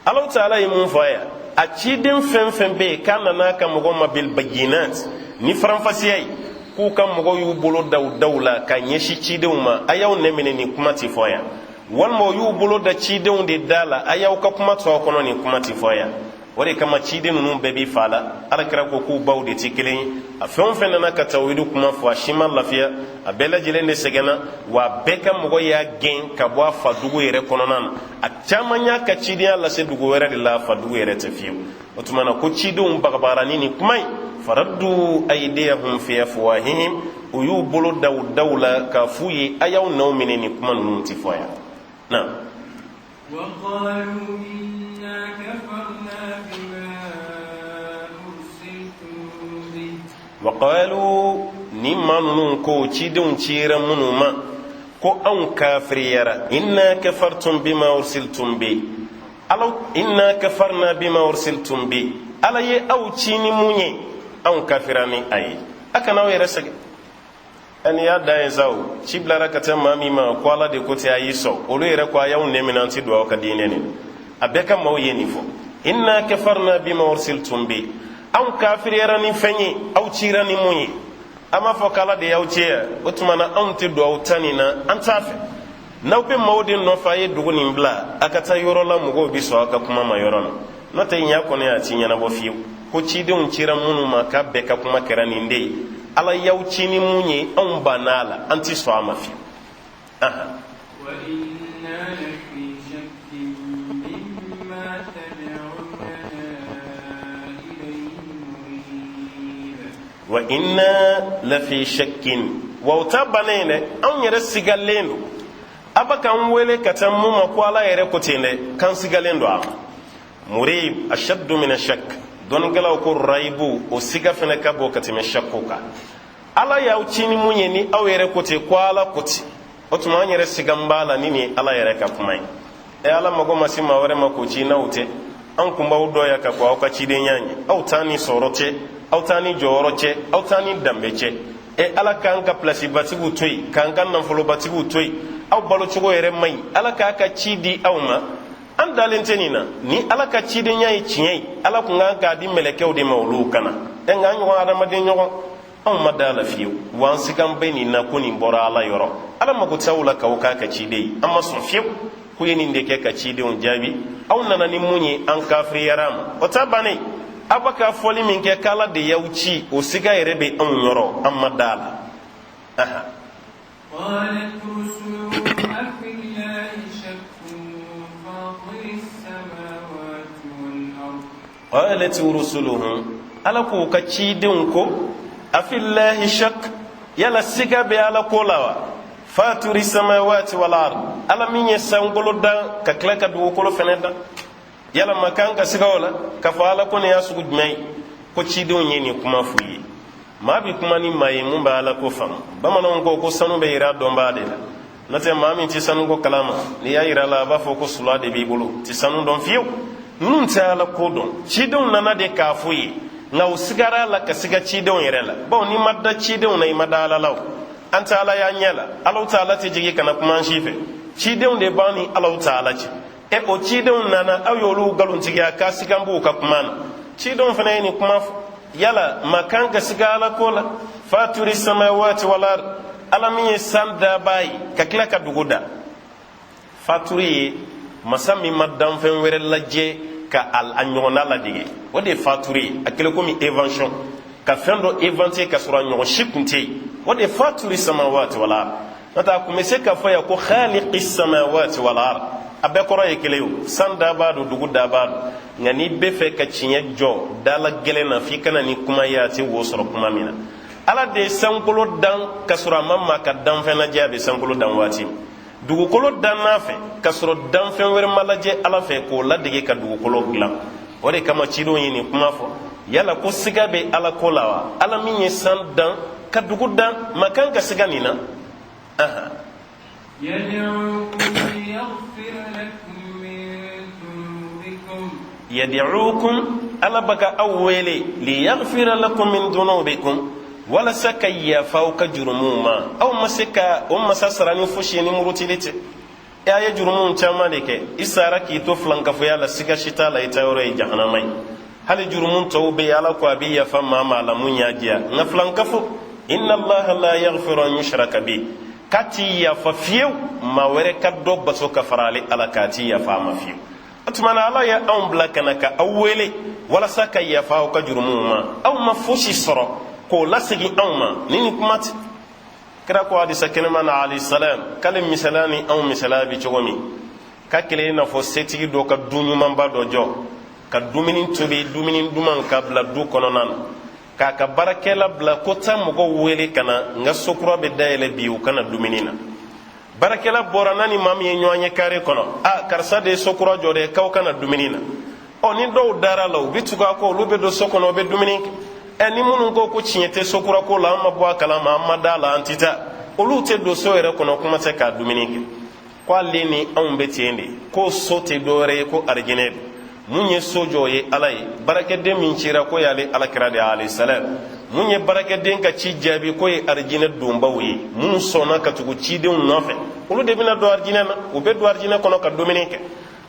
Alahu Taala ye mun fɔ yan? A ciden fɛn fɛn bɛ yen k'a nana a ka mɔgɔw ma bil bayinat, ni faranfasiya ye, k'u ka mɔgɔw y'u bolo da u daw la ka ɲɛsin cidenw ma: "A y'aw nɛn minɛ, nin kuma tɛ fɔ yan." Walima u y'u bolo da cidenw de da la: "A y'aw ka kuma to aw kɔnɔ, nin kuma tɛ fɔ yan." O de kama ciden ninnu bɛɛ b'i fa la. Alakira ko k'u baw de tɛ kelen ye. A fɛn o fɛn nana ka tawhidu kuma fɔ, a si ma lafiya, a bɛɛ lajɛlen de sɛgɛnna, wa a bɛɛ ka mɔgɔ y'a gɛn ka bɔ a fa dugu yɛrɛ kɔnɔna na. A caman y'a ka cidenya lase dugu wɛrɛ de la, a fa dugu yɛrɛ tɛ fiyewu. O tuma na ko cidenw bagabagara ni nin kuma ye: faraddu aydiyahum fi afwahihim, u y'u bolo da u daw la k'a f'u ye: "A y'aw nɛnw minɛ, nin kuma ninnu tɛ fɔ yan." Na. وقالوا إنا كفرنا بما أرسلتم به. وقالوا, ni maa ninnu ko, cidenw cira minnu ma, ko anw kafiriyara. إنا كفرتم بما أرسلتم به, ala إنا كفرنا بما أرسلتم به, Ala ye aw ci ni mun ye, anw kafira ni a ye. A kana aw yɛrɛ sɛgɛn. Ɛni y'a dan ye sa. O ci bilara ka taa maa min ma ko Ala de ko ten, a y'i sɔn. Olu yɛrɛ ko: "A y'anw nɛ minɛ, an ti don aw ka diinɛ nin." A bɛɛ ka maaw ye nin fɔ: إنا كفرنا بما أرسلتم به, anw kafiriyara ni fɛn ye, aw cira ni mun ye. An b'a fɔ k'Ala de y'aw ci yan, o tuma na anw tɛ don aw ta nin na, an t'a fɛ. N'aw bɛ maaw de nɔfɛ, a ye dugu nin bila, a ka taa yɔrɔ la, mɔgɔw bɛ sɔn aw ka kuma ma yɔrɔ la. N'o tɛ, ɲa kɔni a ti ɲɛnabɔ fiyewu. Ko cidenw cira minnu ma, k'a bɛɛ ka kuma kɛra nin de ye: Ala y'aw ci ni mun ye, anw banna a la, an ti sɔn a ma fiyewu. Ahan. وإنا لفي شك مما تدعوننا إليه مريب. وإنا لفي شك, wa o ta bannen dɛ, anw yɛrɛ sigalen don. A bɛ k'an wele ka taa mun ma ko Ala yɛrɛ ko ten dɛ, k'an sigalen don a ma. مريب أشد من الشك. Dɔnnikɛlaw ko ريب, o siga fɛnɛ ka bon ka tɛmɛ شك kan. Ala y'aw ci ni mun ye, ni aw yɛrɛ ko ten ko Ala ko ten, o tuma an yɛrɛ sigan b'a la ni nin ye Ala yɛrɛ ka kuma ye. Ɛ, Ala mago ma se maa wɛrɛ ma k'o ci n'aw tɛ. An kun b'aw dɔn yan ka kɔ aw ka cidenya ɲɛ. Aw t'an ni sɔrɔ cɛ, aw t'an ni jɔyɔrɔ cɛ, aw t'an ni danbe cɛ. Ɛ, Ala k'an ka pilasibatigiw to yen, k'an ka nafolobatigiw to yen, aw balocogo yɛrɛ man ɲi, Ala k'a ka ci di aw ma, an dalen tɛ nin na. Ni Ala ka cidenya ye tiɲɛ ye, Ala kun kan k'a di mɛlɛkɛw de ma, olu kana. Ɛ, nka an ɲɔgɔn adamaden ɲɔgɔn, anw ma da la fiyewu, wa an sigan bɛ nin na ko nin bɔra Ala yɔrɔ. Ala mago t'aw la k'aw k'a ka ciden ye, an ma sɔn fiyewu. Ko ye nin de kɛ ka cidenw jaabi: aw nana ni mun ye, an kafiriyara ma. O ta bannen, aw bɛ ka fɔli min kɛ k'Ala de y'aw ci, o siga yɛrɛ bɛ anw yɔrɔ, an ma da la. Ahan. قالت رسلهم أفي الله شك فاطر السماوات والأرض. قالت رسلهم, Ala k'u ka cidenw ko: أفي الله شك, yala siga bɛ Ala ko la wa? فاطر السماوات والأرض, Ala min ye sankolo dan ka tila ka dugukolo fɛnɛ dan, yala ma kan ka siga o la k'a fɔ Ala ko nin y'a sugu jumɛn ye? Ko cidenw ye nin kuma f'u ye. Maa bi kuma ni maa ye mun bɛ Ala ko faamu. Bamananw ko ko sanu bɛ yira dɔnbaa de la. N'o tɛ, maa min tɛ sanu ko kalama, n'i y'a yira la, a b'a fɔ ko sula de b'i bolo, ti sanu dɔn fiyewu. Ninnu tɛ Ala ko dɔn, cidenw nana de k'a f'u ye, nka u sigara a la ka siga cidenw yɛrɛ la. Bawo n'i ma da cidenw na, i ma da Ala la. O an tɛ Ala y'an ɲɛ la, Alaw tɛ Ala tɛ jigin ka na kuma an si fɛ. Cidenw de b'an ni Alaw tɛ Ala cɛ. Ɛ, o cidenw nana, aw y'olu nkalontigiya k'a sigan b'u ka kuma na. Cidenw fana ye nin kuma fɔ: yala ma kan ka siga Ala ko la? فاطر السماوات والأرض, Ala min ye san dabaa ye ka tila ka dugu da. فاطر ye masa min ma danfɛn wɛrɛ lajɛ ka a ɲɔgɔnna ladege, o de ye فاطر ye. A kɛlen komi invention, ka fɛn dɔ inventé ka sɔrɔ a ɲɔgɔn si kun tɛ yen, o de ye فاطر السماوات والأرض. N'o tɛ, a kun bɛ se ka fɔ yan ko خالق السماوات والأرض, a bɛɛ kɔrɔ ye kelen ye. O san dabaa don, dugu dabaa don. Nka n'i bɛ fɛ ka tiɲɛ jɔ dala gɛlɛn na, f'i kana ni kuma ye a tɛ wo sɔrɔ kuma min na. Ala de ye sankolo dan ka sɔrɔ a ma maa ka danfɛn lajɛ a bɛ sankolo dan waati min. Dugukolo dan n'a fɛ ka sɔrɔ danfɛn wɛrɛ ma lajɛ Ala fɛ k'o ladege ka dugukolo dilan. O de kama cidenw ye nin kuma fɔ. Yala ko siga bɛ Ala ko la wa? Ala min ye san dan ka dugu dan, ma kan ka siga nin na. Yad'ukum, Ala bɛ ka aw wele, liyaghfira lakum min dunubikum, walasa ka yafa aw ka jurumuw ma. Aw ma se ka o masa sara ni fosi ye ni murutili tɛ. E a ye jurumuw caman de kɛ, i sara k'i to filankafoya la, siga si t'a la i taayɔrɔ ye jahanama ye. Hali jurumu tɔw bɛ yen, Ala ko a bɛ yafa maa ma a la mun y'a diya, nka filankafo, inna Allaha la yaghfiru an yushraka bi, k'a ti yafa fiyewu maa wɛrɛ ka dɔ bato ka fara ale Ala kan, a ti yafa a ma fiyewu. O tuma na Ala ye anw bila ka na ka aw wele walasa ka yafa aw ka jurumuw ma. Aw ma fosi sɔrɔ k'o lasegin anw ma ni nin kuma tɛ. Kira ko hadisa kɛnɛma na, alayhi salam, k'ale misaliya ni anw misaliya bɛ cogo min, k'a kɛlen i n'a fɔ setigi dɔ ka du ɲumanba dɔ jɔ, ka dumuni tobi, dumuni duman ka bila du kɔnɔna na, k'a ka baarakɛla bila ko taa mɔgɔw wele ka na, n ka so kura bɛ dayɛlɛ bi, u ka na dumuni na. Baarakɛla bɔra n'a ni maa min ye ɲɔgɔn ye kare kɔnɔ, a karisa de ye so kura jɔ dɛ, k'aw ka na dumuni na. Ɔ ni dɔw dara la, u bɛ tugu a kɔ, olu bɛ don so kɔnɔ, u bɛ dumuni kɛ. Ɛ ni minnu ko ko tiɲɛ tɛ so kura ko la, an ma bɔ a kalama, an ma da la, an tɛ taa, olu tɛ don so yɛrɛ kɔnɔ, kuma tɛ k'a dumuni kɛ. Ko ale ni anw bɛ ten de, ko so tɛ dɔwɛrɛ ye ko arijinɛ don. Mun ye so jɔ o ye Ala ye, baarakɛden min cira k'o y'ale alakira de ye, alayhi salam. Mun ye baarakɛden ka ci jaabi k'o ye arijinɛ donbaw ye, minnu sɔnna ka tugu cidenw nɔfɛ, olu de bɛna don arijinɛ na, u bɛ don arijinɛ kɔnɔ ka dumuni kɛ.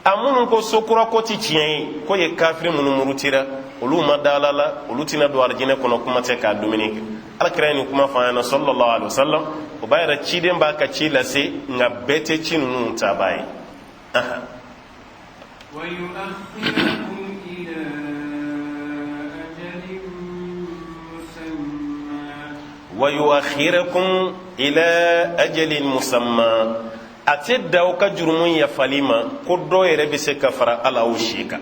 A minnu ko so kura ko ti tiɲɛ ye, k'o ye kafiri minnu murutira, olu ma da Ala la, olu tɛna don arijinɛ kɔnɔ, kuma tɛ k'a dumuni kɛ. Alakira ye nin kuma fɔ an ɲɛna, sallallahu alaihi wasallam. O b'a yira ciden b'a ka ci lase, nka bɛɛ tɛ ci ninnu taabaa ye. Wa yuakhirakum ila ajalin musamma, a tɛ da aw ka jurumu yafali ma ko dɔ yɛrɛ bɛ se ka fara ala aw si kan,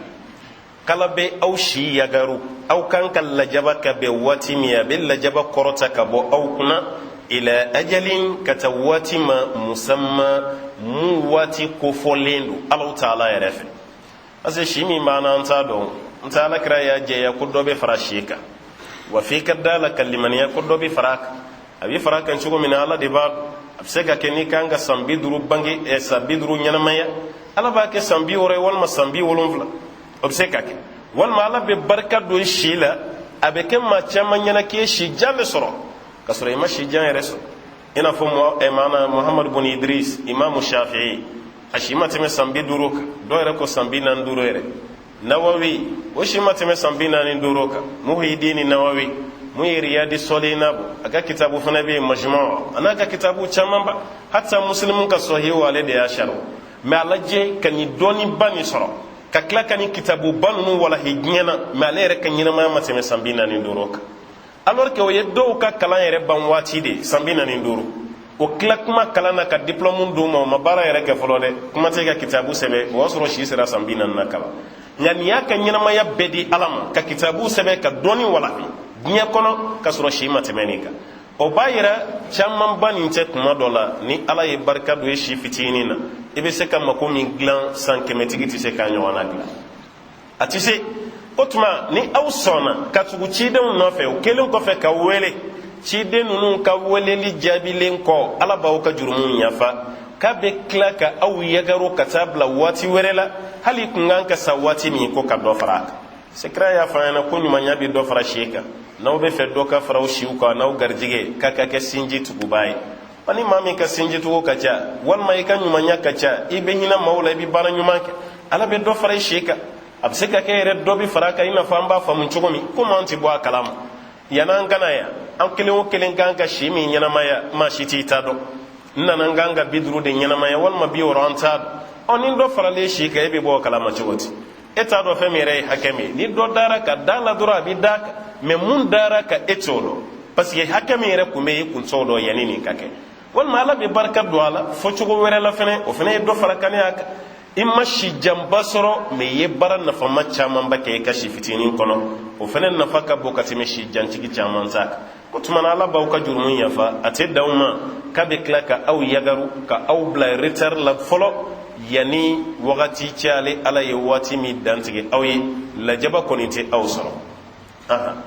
k'Ala bɛ aw si yagaru, aw kan ka lajaba ka bɛn waati min, a bɛ lajaba kɔrɔta ka bɔ aw kunna, ila ajalin, ka taa waati ma, musamma, mun waati kofɔlen don Alahu taala yɛrɛ fɛ. Parce que si min b'an na, an t'a dɔn. N tɛ Ala kira y'a jɛya ko dɔ bɛ fara si kan wa, f'i ka da la ka limaniya ko dɔ bɛ fara a kan. A bɛ fara a kan cogo min na, Ala de b'a dɔn. A bɛ se ka kɛ n'i kan ka san 50 bange, san 50 ɲɛnamaya, Ala b'a kɛ san 60 ye walima san 70, o bɛ se ka kɛ. Walima Ala bɛ barika don i si la, a bɛ kɛ maa caman ɲɛna k'i ye si jan de sɔrɔ, ka sɔrɔ i ma si jan yɛrɛ sɔrɔ. I n'a fɔ maana Muhamadu bun Idris, Imamu Shafi'i, a si ma tɛmɛ san 50 kan, dɔw yɛrɛ ko san 45 yɛrɛ. Nawawi, o si ma tɛmɛ san 45 kan. Muhidini Nawawi, mun ye Riyadi Sɔlina bɔ, a ka kitabu fana bɛ yen, Majmu, a n'a ka kitabu camanba, hata Muslimu ka Sɔhihu, ale de y'a sariw. Mɛ a lajɛ ka nin dɔnniba nin sɔrɔ, ka tila ka nin kitabuba ninnu walahi diɲɛ na, mɛ ale yɛrɛ ka ɲɛnamaya ma tɛmɛ san 45 kan, alors que o ye dɔw ka kalan yɛrɛ ban waati de, san 45. O tila kuma kalan na ka diplôme d'u ma, o ma baara yɛrɛ kɛ fɔlɔ dɛ, kuma tɛ ka kitabu sɛbɛn. O y'a sɔrɔ si sera san 40 na kaban. Nka nin y'a ka ɲɛnamaya bɛɛ di Ala ma, ka kitabu sɛbɛn, ka dɔnni walahi diɲɛ kɔnɔ, ka sɔrɔ si ma tɛmɛ nin kan. O b'a yira camanba nin tɛ. Kuma dɔ la, ni Ala ye barika don i si fitinin na, i bɛ se ka mako min dilan, san kɛmɛtigi tɛ se k'a ɲɔgɔnna dilan, a tɛ se. O tuma ni aw sɔnna ka tugu cidenw nɔfɛ, o kɛlen kɔfɛ ka wele, ciden ninnu ka weleli jaabilen kɔ, Ala b'aw ka jurumu yafa, k'a bɛ tila ka aw yagaru ka taa bila waati wɛrɛ la, hali kun kan ka sa waati min, ko ka dɔ fara a kan. Sekira y'a fɔ an ɲɛna ko ɲumanya bɛ dɔ fara si kan. N'aw bɛ fɛ dɔ ka fara aw siw kan n'aw garijɛgɛ, k'a ka kɛ sinji tugubaa ye. Ani maa min ka sinji tugu ka ca, walima i ka ɲumanya ka ca, i bɛ hinɛ maaw la, i bɛ baara ɲuman kɛ, Ala bɛ dɔ fara i si kan. A bɛ se ka kɛ yɛrɛ dɔ bɛ fara a kan, i n'a fɔ an b'a faamu cogo min, komi an tɛ bɔ a kalama. Yan'an ka na yan, an kelen o kelen kan ka si min ɲɛnamaya, maa si t'i ta dɔn. N nana n kan ka 50 de ɲɛnamaya walima 60, an t'a dɔn. Ɔ ni dɔ faralen si kan, e bɛ bɔ o kalama cogo di? E t'a dɔn fɛn min yɛrɛ ye hakɛ min ye. Ni dɔ dara ka da la dɔrɔn, a bɛ d'a kan, mɛ mun dara ka e t'o dɔn, parce que hakɛ min yɛrɛ kun bɛ e kun t'o dɔn yanni nin ka kɛ. Walima Ala bɛ barika don a la fɔ cogo wɛrɛ la fɛnɛ, o fɛnɛ ye dɔ fara kaniya kan. I ma si janba sɔrɔ, mɛ i ye baara nafama camanba kɛ i ka si fitinin kɔnɔ, o fɛnɛ nafa ka bon ka tɛmɛ si jantigi caman ta kan. O tuma na Ala b'aw ka jurumu yafa, a tɛ d'aw ma, k'a bɛ tila ka aw yagaru, ka aw bila retard la fɔlɔ yanni wagati cɛ, ale Ala ye waati min dantigɛ aw ye, lajaba kɔni tɛ aw sɔrɔ. Ahan.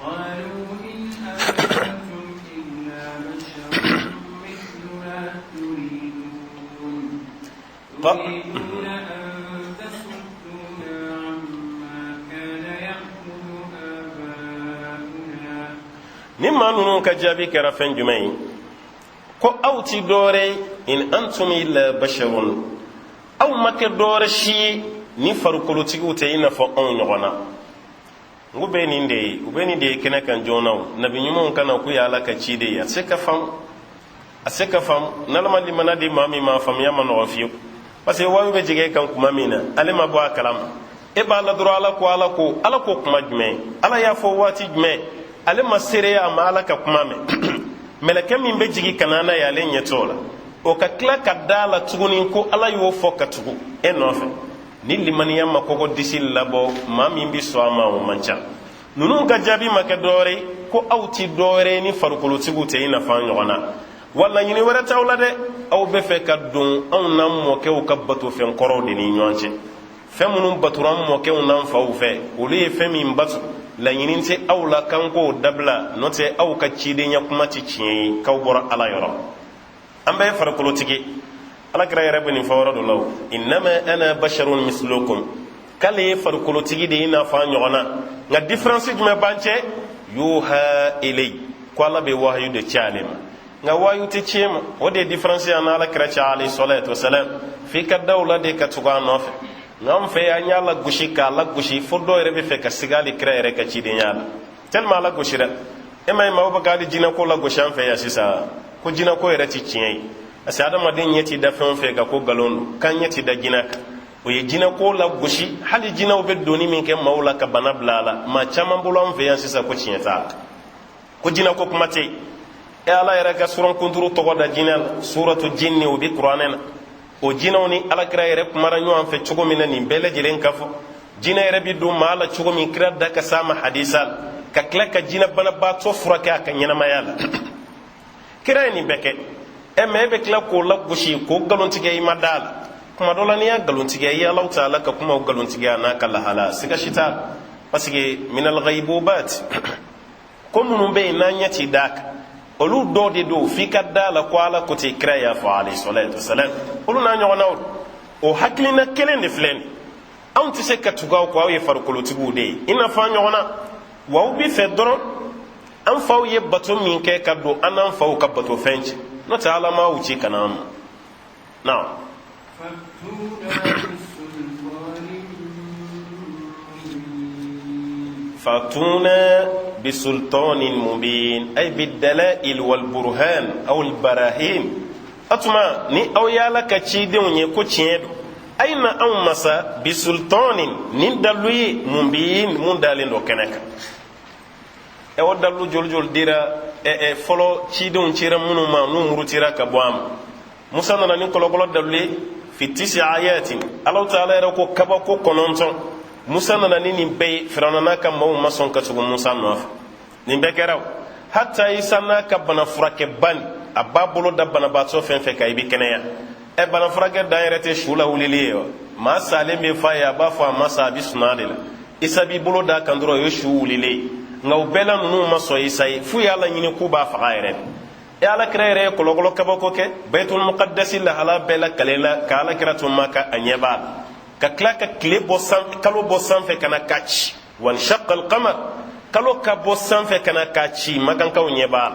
قالوا إن أنتم إلا بشر مثلنا تريدون أن تصدونا عما كان يعبد آباؤنا. Ni maa ninnu ka jaabi kɛra fɛn jumɛn ye? Ko aw ti dɔwɛrɛ ye, in antum illa basharun, aw ma kɛ dɔwɛrɛ si ye ni farikolotigiw tɛ i n'a fɔ anw ɲɔgɔn na. N ko bɛ nin de ye, u bɛ nin de ye kɛnɛ kan joona. O nabi ɲumanw ka na k'u ye Ala ka ciden ye, a tɛ se ka faamu, a tɛ se ka faamu. N'Ala ma limana di maa min ma, a faamuya ma nɔgɔ fiyewu, parce que wayu bɛ jigin e kan kuma min na, ale ma bɔ a kalama. E b'a la dɔrɔn, Ala ko, Ala ko, Ala ko kuma jumɛn? Ala y'a fɔ waati jumɛn? Ale ma seereya, a ma Ala ka kuma mɛn. Mɛlɛkɛ min bɛ jigin ka na n'a ye, ale ɲɛ t'o la. O ka tila ka da la tuguni ko Ala y'o fɔ ka tugu e nɔfɛ. Ni limaniya ma kɔgɔ disi labɔ, maa min bɛ sɔn a ma, o man ca. Ninnu ka jaabi ma kɛ dɔwɛrɛ ye ko aw ti dɔwɛrɛ ye ni farikolotigiw tɛ i n'a fɔ an ɲɔgɔn na, wa laɲini wɛrɛ t'aw la dɛ. Aw bɛ fɛ ka don anw n'an mɔkɛw ka batofɛn kɔrɔw de ni ɲɔgɔn cɛ. Fɛn minnu batora an mɔkɛw n'an faw fɛ, olu ye fɛn min bato, laɲini tɛ aw la k'an k'o dabila. N'o tɛ, aw ka cidenya kuma tɛ tiɲɛ ye k'aw bɔra Ala yɔrɔ. An bɛɛ ye farikolotigi. Ala kira yɛrɛ bɛ nin fɔ yɔrɔ dɔ la o, innama ana basharun mislukum, k'ale ye farikolotigi de ye i n'a fɔ an ɲɔgɔn na. Nka différence jumɛn b'an cɛ? Yuha ilay, ko Ala bɛ wahayu de ci ale ma, nka wahayu tɛ ci e ma. O de ye différence y'an n'Ala kira cɛ, alayhi salatu wasalam. F'i ka da o la de ka tugu a nɔfɛ. Nka an fɛ yan, an y'a lagosi k'a lagosi fo dɔw yɛrɛ bɛ fɛ ka siga ale kira yɛrɛ ka cidenya la, tellement a lagosira. E ma ye maaw bɛ k'ale jinɛko lagosi an fɛ yan sisan, ko jinɛko yɛrɛ ti tiɲɛ ye, parce que adamaden ɲɛ ti da fɛn o fɛn kan ko nkalon don, k'an ɲɛ ti da jinɛ kan. O ye jinɛko lagosi. Hali jinɛw bɛ donni min kɛ maaw la ka bana bila a la, maa caman bolo an fɛ yan sisan ko tiɲɛ t'a la, ko jinɛko kuma tɛ yen. E Ala yɛrɛ ka suran kunturu tɔgɔ da jinɛ la, suratu jinni, o bɛ kuranɛ na. O jinɛw ni alakira yɛrɛ kumara ɲɔgɔn fɛ cogo min na, nin bɛɛ lajɛlen ka fɔ jinɛ yɛrɛ bɛ don maa la cogo min, kira da ka s'a ma hadisa la, ka tila ka jinɛ banabaatɔ furakɛ a ka ɲɛnamaya la. Kira ye nin bɛɛ kɛ. Ɛ, mɛ e bɛ tila k'o lagosi, k'o nkalontigɛ, i ma da la. Kuma dɔ la, n'i y'a nkalontigɛ, i ye Alahu taala ka kumaw nkalontigɛ a n'a ka lahala, siga si t'a la, parce que minal ghaibubat, ko minnu bɛ yen n'an ɲɛ ti d'a kan, olu dɔw de don f'i ka da la ko Ala ko ten, kira y'a fɔ, alayhi salatu wasalam. Olu n'a ɲɔgɔnnaw, o hakilina kelen de filɛ nin. Anw tɛ se ka tugu aw kɔ, aw ye farikolotigiw de ye i n'a fɔ an ɲɔgɔnna, wa aw bɛ fɛ dɔrɔn an faw ye bato min kɛ, ka don an n'an faw ka batofɛn cɛ. N'o tɛ, Ala m'aw ci ka na an ma. Naam. Fatuna bisultanin mubin, ay bidalail wal burhan aw al barahin. O tuma ni aw y'Ala ka cidenw ye ko tiɲɛ don, a ye na anw ma sa, bisultanin, ni dalu ye, mubin, mun dalen don kɛnɛ kan. Ɛ, o dalu joli joli dira? Ɛ ɛ, fɔlɔ cidenw cira minnu ma, n'u murutira ka bɔ a ma. Musa nana ni kɔlɔkɔlɔ dalu ye, fi tisi ayatin, Alahu taala yɛrɛ ko kabako 9. Musa nana ni nin bɛɛ ye, Firawuna n'a ka maaw ma sɔn ka tugu Musa nɔfɛ. Nin bɛɛ kɛra o. Hata Isa n'a ka bana furakɛba nin, a b'a bolo da banabaatɔ fɛn fɛn kan, i bɛ kɛnɛya. Ɛ, bana furakɛ dan yɛrɛ tɛ su lawulili ye wa? Maa salen bɛ f'a ye, a b'a fɔ a ma sa, a bɛ sunaa de la. Isa b'i bolo d'a kan dɔrɔn, o ye su wulilen ye. Nka o bɛɛ la, ninnu ma sɔn Isa ye, f'u y'a laɲini k'u b'a faga yɛrɛ de. E, alakira yɛrɛ ye kɔlɔkɔlɔ kabako kɛ, Baitul Muqaddasi lahala bɛɛ lakalela ka alakira to Maka, a ɲɛ b'a la, ka tila ka tile bɔ san, kalo bɔ sanfɛ ka na k'a ci, wanshaqa alqamar, kalo ka bɔ sanfɛ ka na k'a ci, makankaw ɲɛ b'a la.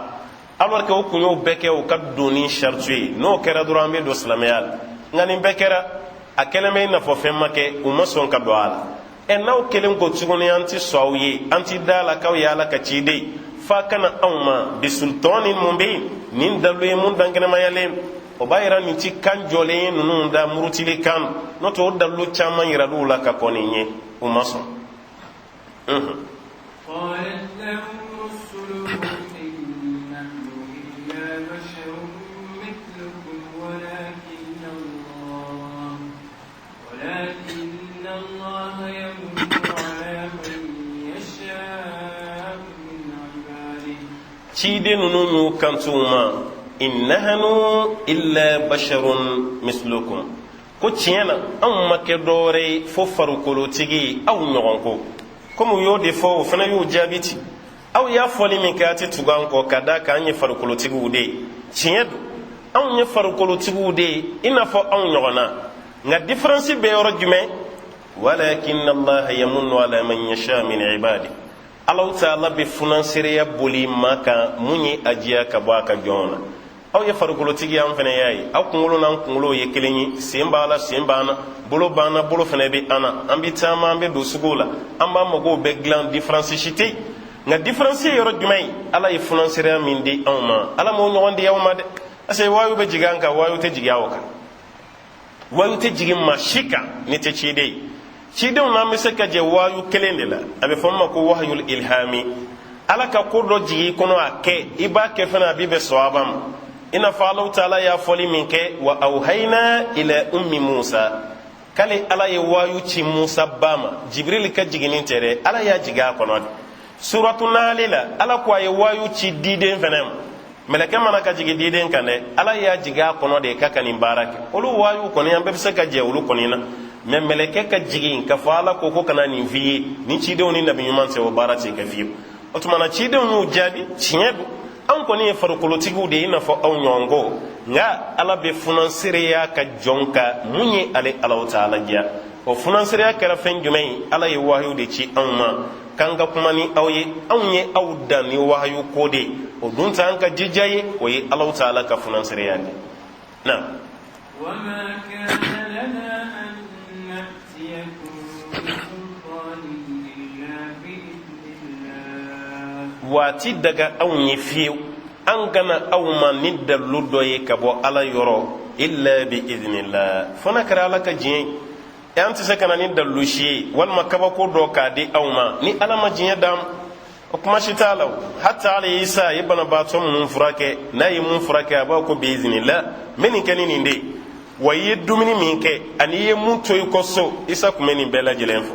Alors que o kun y'o bɛɛ kɛ u ka donni saritu ye, n'o kɛra dɔrɔn an bɛ don silamɛya la. Nka nin bɛɛ kɛra, a kɛlen bɛ i n'a fɔ fɛn ma kɛ, u ma sɔn ka don a la. Ɛ, n'aw kelen ko tuguni an tɛ sɔn aw ye, an tɛ da la k'aw ye Ala ka ciden, f'a ka na anw ma bisultɔni mubin, nin dalu ye mun dankɛnɛmayalen. O b'a yira nin ti kan jɔlen ye ninnu da, murutili kan. N'o tɛ, o dalu caman yiral'u la ka kɔn nin ɲɛ, u ma sɔn. ولكن الله يمن على من يشاء من عباده. Ciden ninnu y'u kanto u ma: in nahanu illa basharun mislukum. Ko tiɲɛ na, anw ma kɛ dɔwɛrɛ ye fo farikolotigi aw ɲɔgɔn. Ko komi u y'o de fɔ, o fana y'u jaabi ten: aw y'a fɔli min kɛ, a tɛ tugu an kɔ, ka d'a kan an ye farikolotigiw de ye. Tiɲɛ don, anw ye farikolotigiw de ye i n'a fɔ anw ɲɔgɔn na, nka différence bɛ yɔrɔ jumɛn? Walakin allaha yamunnu ala man yasha min ibadi. Alaw taala bɛ funansereya boli maa kan mun ye a diya ka bɔ a ka jɔnw na. Aw ye farikolotigi, an fana y'a ye, aw kunkolo n'an kunkolo ye kelen ye, sen b'a la, sen b'an na, bolo b'an na, bolo fana bɛ an na, an bɛ taama, an bɛ don suguw la, an b'an magow bɛɛ dilan, différence si tɛ yen. Nka différence ye yɔrɔ jumɛn ye? Ala ye funansereya min di anw ma, Ala m'o ɲɔgɔn di aw ma dɛ, parce que wayu bɛ jigin an kan, wayu tɛ jigin aw kan, wayu tɛ jigin maa si kan ni tɛ ciden ye. Cidenw n'an bɛ se ka jɛ wayu kelen de la, a bɛ fɔ min ma ko wahayul ilhami. Ala ka ko dɔ jigin i kɔnɔ, a kɛ, i b'a kɛ fana, a b'i bɛn sɔwaba ma. I n'a fɔ Alahu taala y'a fɔli min kɛ: wa awhayna ila ummi Musa. K'ale Ala ye wayu ci Musa ba ma. Jibril ka jiginni tɛ dɛ, Ala y'a jigin a kɔnɔ de. Suratu Naali la, Ala ko a ye wayu ci diden fɛnɛ ma. Mɛlɛkɛ mana ka jigin diden kan dɛ, Ala y'a jigin a kɔnɔ de k'a ka nin baara kɛ. Olu wayu kɔni, an bɛɛ bɛ se ka jɛ olu kɔni na, mɛ mɛlɛkɛ ka jigin ka fɔ Ala ko ko kana nin f'i ye, ni cidenw ni nabi ɲuman tɛ, o baara tɛ kɛ fiyewu. O tuma na, cidenw y'u jaabi: tiɲɛ don, anw kɔni ye farikolotigiw de ye i n'a fɔ aw ɲɔgɔn ko, nka Ala bɛ funansereya ka jɔn kan mun ye ale Alaw taala diya. O funansereya kɛra fɛn jumɛn ye? Ala ye wahayu de ci anw ma k'an ka kuma ni aw ye. Anw ye aw dan ni wahayu ko de ye, o dun t'an ka jija ye, o ye Alaw taala ka funansereya de na. وما كان لنا أن نأتيكم بسلطان إلا بإذن الله. Waati daga anw ye fiyewu an kana aw ma ni dalilu dɔ ye ka bɔ Ala yɔrɔ, illa bi idhnillah, fo n'a kɛra Ala ka diɲɛ ye. An tɛ se ka na ni dalilu si ye walima kabako dɔ k'a di aw ma ni Ala ma diɲɛ d'an ma. O kuma si t'a la. O hatta ala Isa ye banabaatɔ minnu furakɛ, n'a ye mun furakɛ, a b'a ko bi iznillah, n bɛ nin kɛ ni nin de ye. Wa i ye dumuni min kɛ ani i ye mun to i kɔ so, Isa tun bɛ nin bɛɛ lajɛlen fɔ,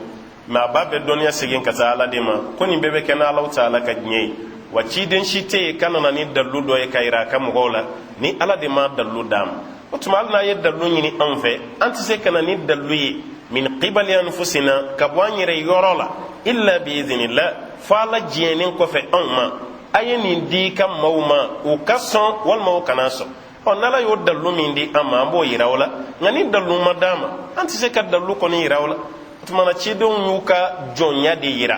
mɛ a b'a bɛɛ dɔnniya segin ka taa Ala de ma, ko nin bɛɛ bɛ kɛ n'Alaw taala ka diɲɛ ye. Wa ciden si tɛ yen k'a nana ni dalilu dɔ ye ka yira a ka mɔgɔw la ni Ala de ma dalilu d'a ma. O tuma, hali n'a ye dalilu ɲini anw fɛ, an tɛ se ka na ni dalilu ye min qibali anfusina, ka bɔ an yɛrɛ yɔrɔ la, illa bi idhnillah, fo Ala diɲɛnen kɔfɛ anw ma a ye nin di i ka maaw ma, u ka sɔn walima u kana sɔn. Ɔ, n'Ala y'o dalilu min di an ma, an b'o yira o la, nka ni dalilu ma d'an ma, an tɛ se ka dalilu kɔni yira o la. O tuma na, cidenw y'u ka jɔnya de yira: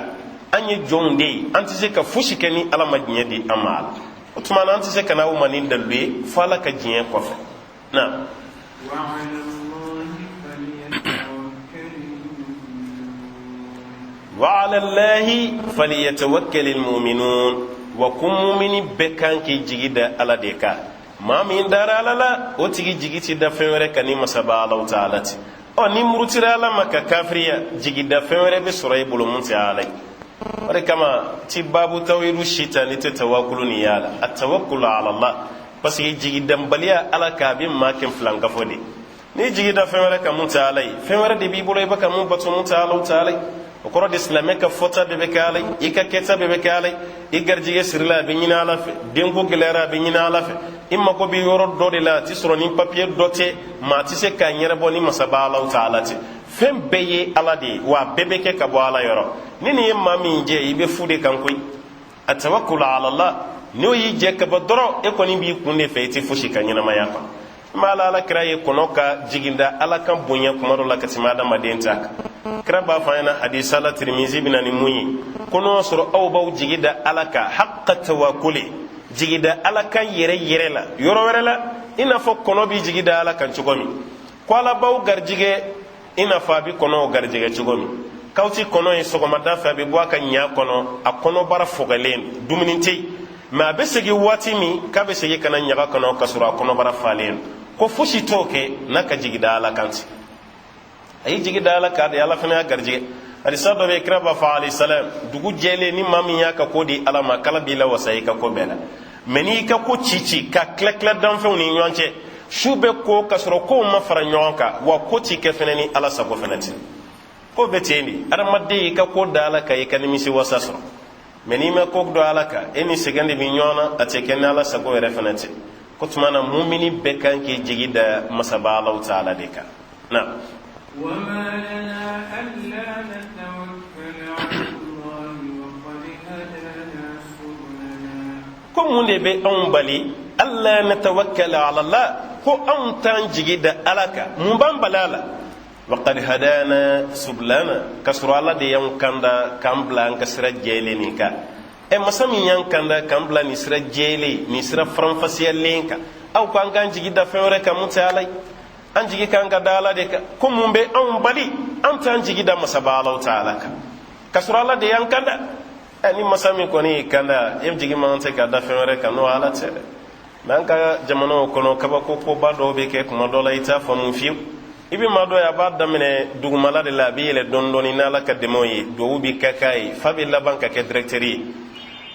an ye jɔnw de ye, an tɛ se ka fosi kɛ ni Ala ma diɲɛ di an ma a la. O tuma na, an tɛ se ka n'aw ma ni dalilu ye fo Ala ka diɲɛ kɔfɛ na. وعلى الله فليتوكل المؤمنون. وعلى الله فليتوكل المؤمنون. Wa ko mumini bɛɛ kan k'i jigi da Ala de kan. Maa min dara Ala la, o tigi jigi ti da fɛn wɛrɛ kan ni masaba Alaw taala ti. Ɔ, ni murutira Ala ma ka kafiriya, jigi da fɛn wɛrɛ bɛ sɔrɔ i bolo mun tɛ Ala ye. O de kama ti baabu tawhidu si ta ni tɛ tawakulu ni y'a la, a tawakkulu ala Allah, parce que jigi danbaliya Ala kan, a bɛ maa kɛ filankafo de. N'i jigi da fɛn wɛrɛ kan mun tɛ Ala ye, fɛn wɛrɛ de b'i bolo i bɛ ka mun bato mun tɛ Alaw taala ye. O kɔrɔ de, silamɛ ka fɔta bɛɛ bɛ kɛ Ala ye, i ka kɛta bɛɛ bɛ kɛ Ala ye. I garijɛgɛ sirila, a bɛ ɲini Ala fɛ. Denko gɛlɛyara, a bɛ ɲini Ala fɛ. I mako bɛ yɔrɔ dɔ de la, a tɛ sɔrɔ ni papiye dɔ tɛ, maa tɛ se k'a ɲɛnabɔ ni masaba Alaw taala tɛ. Fɛn bɛɛ ye Ala de ye, wa a bɛɛ bɛ kɛ ka bɔ Ala yɔrɔ. Ni nin ye maa min jɛ, i bɛ fu de kan koyi. A tawakkulu ala Allah, n'o y'i jɛ ka bɔ dɔrɔn, e kɔni b'i kun de fɛ, i tɛ fosi ka ɲɛnamaya kɔnɔ. N b'a la, Ala kira ye kɔnɔ ka jiginda Ala kan bonya kuma dɔ la ka tɛmɛ adamaden ta kan. Kira b'a fɔ an ɲɛna hadisa la, Tirimizi bɛ na ni mun ye, ko n'o y'a sɔrɔ aw b'aw jigi da Ala kan haqqa tawakkuli, jigi da Ala kan yɛrɛ yɛrɛ la, yɔrɔ wɛrɛ la, i n'a fɔ kɔnɔ b'i jigi da Ala kan cogo min, ko Ala b'aw garijɛgɛ i n'a fɔ a bɛ kɔnɔw garijɛgɛ cogo min. K'aw ti kɔnɔ ye sɔgɔmada fɛ, a bɛ bɔ a ka ɲa kɔnɔ, a kɔnɔbara fɔgɛlen, dumuni tɛ yen, mɛ a bɛ segin waati min k'a bɛ segin ka na ɲaga kɔnɔ ka sɔrɔ a kɔnɔbara falen. Ko fosi t'o kɛ n'a ka jigi da Ala kan ten. A y'i jigi da Ala kan de, Ala fana y'a garijɛgɛ. Hadisa dɔ bɛ yen, kira b'a fɔ alayhi salam: dugu jɛlen, ni maa min y'a ka ko di Ala ma, k'Ala b'i la wasa i ka ko bɛɛ la. Mɛ n'i ka ko ci ci ka tila tila danfɛnw ni ɲɔgɔn cɛ, Su bɛ ko ka sɔrɔ kow ma fara ɲɔgɔn kan, wa ko ti kɛ fɛnɛ ni Ala sago fɛnɛ tɛ. Ko bɛ ten de. Adamaden, i ka ko da Ala kan, i ka nimisi wasa sɔrɔ. Mɛ n'i ma ko da Ala kan, e ni sɛgɛn de bɛ ɲɔgɔn na, a tɛ kɛ ni Ala sago yɛrɛ fɛnɛ tɛ. Ko tuma na, mumini bɛɛ kan k'i jigi da masaba Alaw taala de kan na. Ko mun de bɛ anw bali alla natawakkala ala Allah, ko anw t'an jigi da Ala kan? Mun b'an bali a la? Waqad hadana sublana, k'a sɔrɔ Ala de y'anw kanda k'an bila an ka sira jɛlen nin kan. Ɛ, masa min y'an kanda k'an bila nin sira jɛlen, nin sira faranfasiyalen kan, aw ko an k'an jigi da fɛn wɛrɛ kan mun tɛ Ala ye? An jigi kan ka da Ala de kan. Ko mun bɛ anw bali an t'an jigi da masaba Alaw taala kan, k'a sɔrɔ Ala de y'an kanda? Ɛ, ni masa min kɔni y'i kanda, e jigi man tɛ ka da fɛn wɛrɛ kan n'o Ala tɛ dɛ. Mɛ an ka jamanaw kɔnɔ, kabako koba dɔw bɛ kɛ kuma dɔ la, i t'a faamu fiyewu. I bɛ maa dɔ ye, a b'a daminɛ dugumala de la, a bɛ yɛlɛ dɔɔni dɔɔni n'Ala ka dɛmɛw ye, duwawu bɛ ka k'a ye, f'a bɛ laban ka kɛ directeur ye.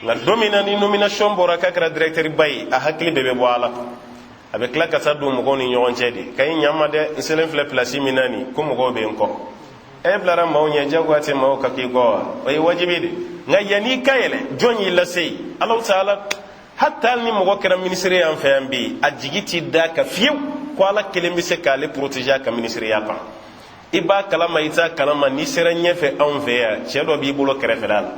Nka don min na ni nomination bɔra k'a kɛra directeur ba ye, a hakili bɛɛ bɛ bɔ a la. A bɛ tila ka taa don mɔgɔw ni ɲɔgɔn cɛ de ka i ɲama dɛ, n selen filɛ pilasi min na nin ko mɔgɔw bɛ n kɔ. E bilara maaw ɲɛ, jagoya tɛ maaw ka k'i kɔ wa? O ye wajibi de. Nka yanni i ka yɛlɛ, jɔn y'i lase yen? Alahu taala. Hatta hali ni mɔgɔ kɛra minisiri y'an fɛ yan bi, a jigi ti da kan fiyewu ko Ala kelen bɛ se k'ale protéger a ka minisiriya kan. I b'a kalama, i t'a kalama, n'i sera ɲɛfɛ anw fɛ yan, cɛ dɔ b'i bolo kɛrɛfɛla la,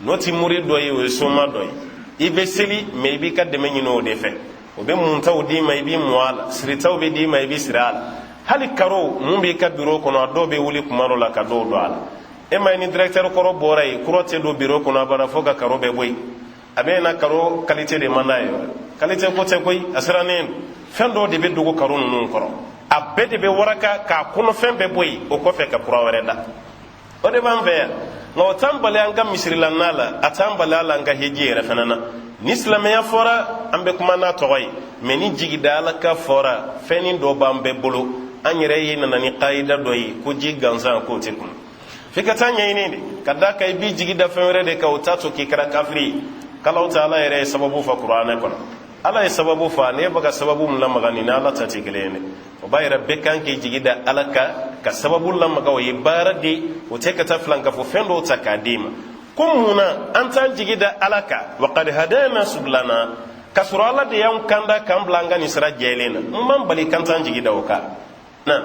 n'o ti mori dɔ ye, o ye soma dɔ ye. I bɛ seli mɛ, i b'i ka dɛmɛ ɲini o de fɛ. O bɛ muntaw d'i ma, i b'i mun a la, siritaw bɛ d'i ma, i bɛ siri a la. Hali karo mun b'i ka biro kɔnɔ, a dɔw bɛ wuli kuma dɔ la ka dɔw don a la. E ma ye, ni directeur kɔrɔ bɔra yen, kura tɛ don biro kɔnɔ abada fo ka karo bɛɛ bɔ yen. A bɛ na karo qualité de man d'a ye. Qualité ko tɛ koyi, a sirannen don. Fɛn dɔw de bɛ dogo karo ninnu kɔrɔ, a bɛɛ de bɛ waraka k'a kɔnɔfɛn bɛɛ bɔ yen, o kɔfɛ ka kura wɛrɛ da. O de b'an fɛ yan. Nka o t'an bali an ka misirilanna la, a t'an bali a la an ka heji yɛrɛ fana na. Ni silamɛya fɔra, an bɛ kuma n'a tɔgɔ ye. Mɛ ni jigida Ala ka fɔra, fɛnnin dɔ b'an bɛɛ bolo. An yɛrɛ ye nana ni kayida dɔ ye ko ji gansan k'o tɛ kun, f'i ka taa ɲɛɲini de ka d'a kan i b'i jigi da fɛn wɛrɛ de kan. O t'a to k'i kɛra kafiri ye. K'Alaw taala yɛrɛ ye sababu fɔ Kuranɛ kɔnɔ. Ala ye sababu fɔ, n'e bɛ ka sababu min lamaga nin n'Ala ta tɛ kelen ye dɛ. O b'a yira bɛɛ kan k'i jigi da Ala kan ka sababu lamaga. O ye baara de, o tɛ ka taa filankafo fɛn dɔw ta k'a d'i ma. Ko mun na an t'an jigi da Ala kan? Waqad hadana sublana, k'a sɔrɔ Ala de y'an kanda k'an bila an ka nin sira jɛlen na. Mun b'an bali k'an t'an jigi da o kan na?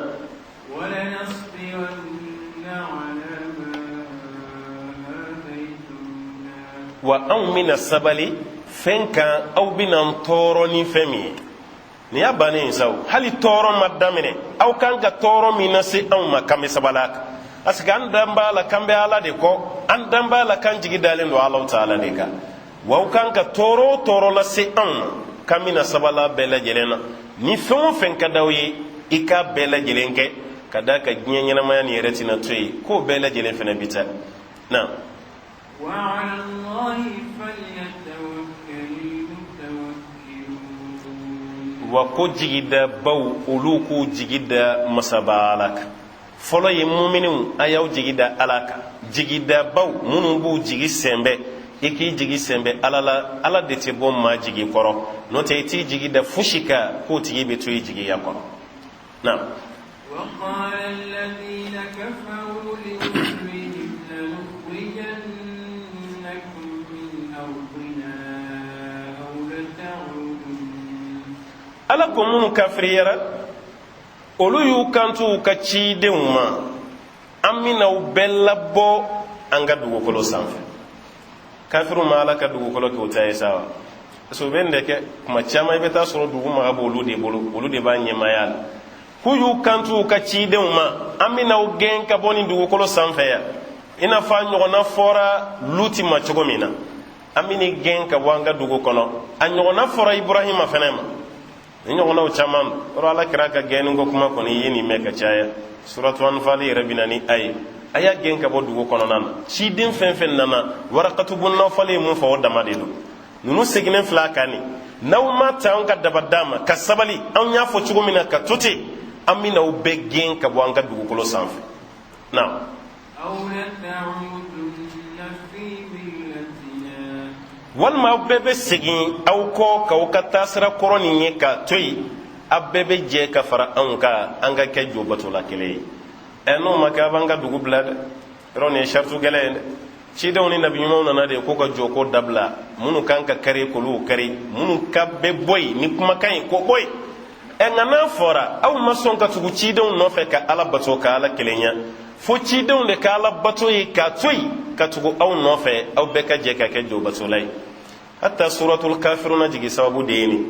Wa anw bɛna sabali fɛn kan aw bɛna an tɔɔrɔ ni fɛn min ye. Nin y'a bannen ye sa o. Hali tɔɔrɔ ma daminɛ, aw kan ka tɔɔrɔ min lase anw ma, k'an bɛ sabali a kan, parce que an dan b'a la k'an bɛ Ala de kɔ, an dan b'a la k'an jigi dalen don Alaw taala de kan. Wa aw kan ka tɔɔrɔ o tɔɔrɔ lase anw ma, k'an bɛna sabali a bɛɛ lajɛlen na. Ni fɛn o fɛn ka d'aw ye, i k'a bɛɛ lajɛlen kɛ, ka d'a kan diɲɛ ɲɛnamaya nin yɛrɛ tɛna to yen, k'o bɛɛ lajɛlen fana bi taa na. Wa ko jigidabaw, olu k'u jigi da masaba Ala kan. Fɔlɔ ye muminiw, a y'aw jigi da Ala kan. Jigidabaw minnu b'u jigi sɛnbɛ, i k'i jigi sɛnbɛ Ala la. Ala de tɛ bɔ maa jigi kɔrɔ, n'o tɛ i t'i jigi da fosi kan k'o tigi bɛ to i jigiya kɔrɔ na. وقال الذين كفروا لرسلهم لنخرجنكم من أرضنا أو لتعودن. Ala ko minnu kafiriyara, olu y'u kanto u ka cidenw ma: an bɛna aw bɛɛ labɔ an ka dugukolo sanfɛ. Kafiriw ma Ala ka dugukolo kɛ u ta ye sa wa? Parce que u bɛ nin de kɛ kuma caman. I bɛ taa sɔrɔ dugu maga b'olu de bolo, olu de b'a ɲɛmaaya la. K'u y'u kanto u ka cidenw ma: an bɛna aw gɛn ka bɔ nin dugukolo sanfɛ yan, i n'a fɔ a ɲɔgɔnna fɔra Luti ma cogo min na. An bɛn'i gɛn ka bɔ an ka dugu kɔnɔ. A ɲɔgɔnna fɔra Iburahima fɛnɛ ma. Ni ɲɔgɔnnaw caman yɔrɔ, Ala kira ka gɛnni ko kuma kɔni, i ye nin mɛn ka caya. Suratu Anfali yɛrɛ bɛ na ni a ye: a y'a gɛn ka bɔ dugu kɔnɔna na. Ciden fɛn fɛn nana, Warakatu bun Nawfali ye mun fɔ, o dama de don. Ninnu seginnen filɛ a kan nin: n'aw ma ta anw ka daba d'a ma ka sabali, anw y'a fɔ cogo min na ka to ten, an bɛna aw bɛɛ gɛn ka bɔ an ka dugukolo sanfɛ na. أو لتعودن في ملتنا. Walima aw bɛɛ bɛ segin aw kɔ k'aw ka taasira kɔrɔ nin ye k'a to yen. Aw bɛɛ bɛ jɛ ka fara anw kan, an ka kɛ jo batola kelen ye. Ɛ, n'o ma kɛ, a b'an ka dugu bila dɛ. Yɔrɔ nin ye saritu gɛlɛn ye dɛ. Cidenw ni nabi ɲumanw nana de ko ka jɔ ko dabila, minnu kan ka kari, k'olu kari, minnu ka bɛ bɔ yen ni kumakan ye, k'o bɔ yen. Ɛ, nka n'a fɔra aw ma sɔn ka tugu cidenw nɔfɛ ka Ala bato, ka Ala kelenya, fo cidenw de ka Ala bato ye k'a to yen ka tugu aw nɔfɛ, aw bɛɛ ka jɛ ka kɛ jo batola ye. Hatta Suratul Kafiruna jigi sababu de ye nin.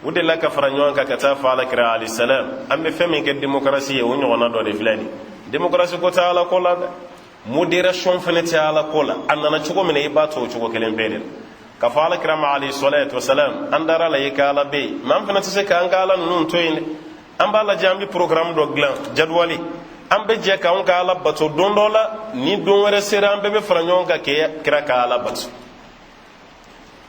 U delila ka fara ɲɔgɔn kan ka taa fɔ Ala kira alayhi salam, an bɛ fɛn min kɛ démocratie ye, o ɲɔgɔnna dɔ de filɛ nin. Démocratie ko tɛ Ala ko la dɛ, modération fana tɛ Ala ko la. A nana cogo min na, i b'a to o cogo kelen bɛɛ de la. Ka fɔ Ala kira ma alayhi salatu wasalam, an dara la i ka Ala bɛ yen, mais an fana tɛ se k'an ka Ala ninnu to yen dɛ. An b'a lajɛ, an bɛ programme dɔ dilan, jaduwali, an bɛ jɛ k'anw ka Ala bato don dɔ la, ni don wɛrɛ sera, an bɛɛ bɛ fara ɲɔgɔn kan k'e kira ka Ala bato.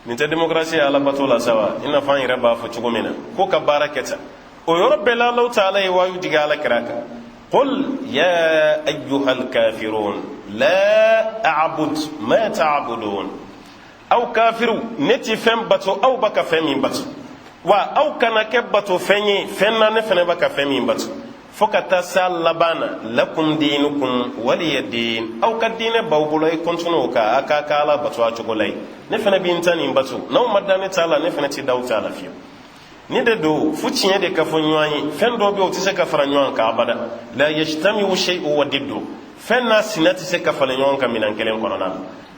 Nin tɛ démocratie ye Ala bato la sa wa? I n'a fɔ an yɛrɛ b'a fɔ cogo min na ko ka baara kɛ tan. O yɔrɔ bɛɛ la, Alahu taala ye wayu jigin Ala kira kan: qul ya ayyuhal kafirun la a'bud ma ta'budun. Aw kafiriw, ne ti fɛn bato aw ba ka fɛn min bato, wa aw kana kɛ bato fɛn ye fɛn na ne fɛnɛ ba ka fɛn min bato, fo ka taa s'a laban na: lakum diinukum waliya diin. Aw ka diinɛ b'aw bolo, i continue o kan, a k'a ka Ala bato a cogo la yen, ne fana bɛ n ta nin bato. N'aw ma da ne ta la, ne fana ti da aw ta la fiyewu. Ni de don, fo tiɲɛ de ka fɔ ɲɔgɔn ye. Fɛn dɔw bɛ yen, o tɛ se ka fara ɲɔgɔn kan abada. La yajtamiu shay'u wa diddu, fɛn n'a sina tɛ se ka falen ɲɔgɔn kan minɛn kelen kɔnɔna na.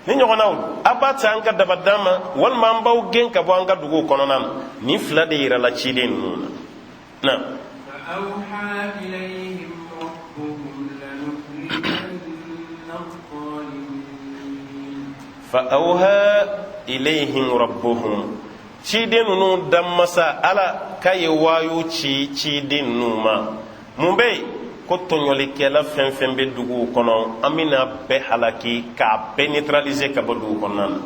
Ni ɲɔgɔnnaw, a b'a ta an ka daba d'an ma, walima an b'aw gɛn ka bɔ an ka duguw kɔnɔna na. Nin fila de yirala ciden ninnu na. Na فأوحى إليهم ربهم لنهلكن الظالمين. فأوحى إليهم ربهم, ciden ninnu danmasa Ala k'a ye waayu ci ciden ninnu ma. Mun bɛ yen? Ko tɔɲɔlikɛla fɛn fɛn bɛ duguw kɔnɔ, an bɛna bɛɛ halaki k'a bɛɛ neutraliser ka bɔ dugu kɔnɔna na.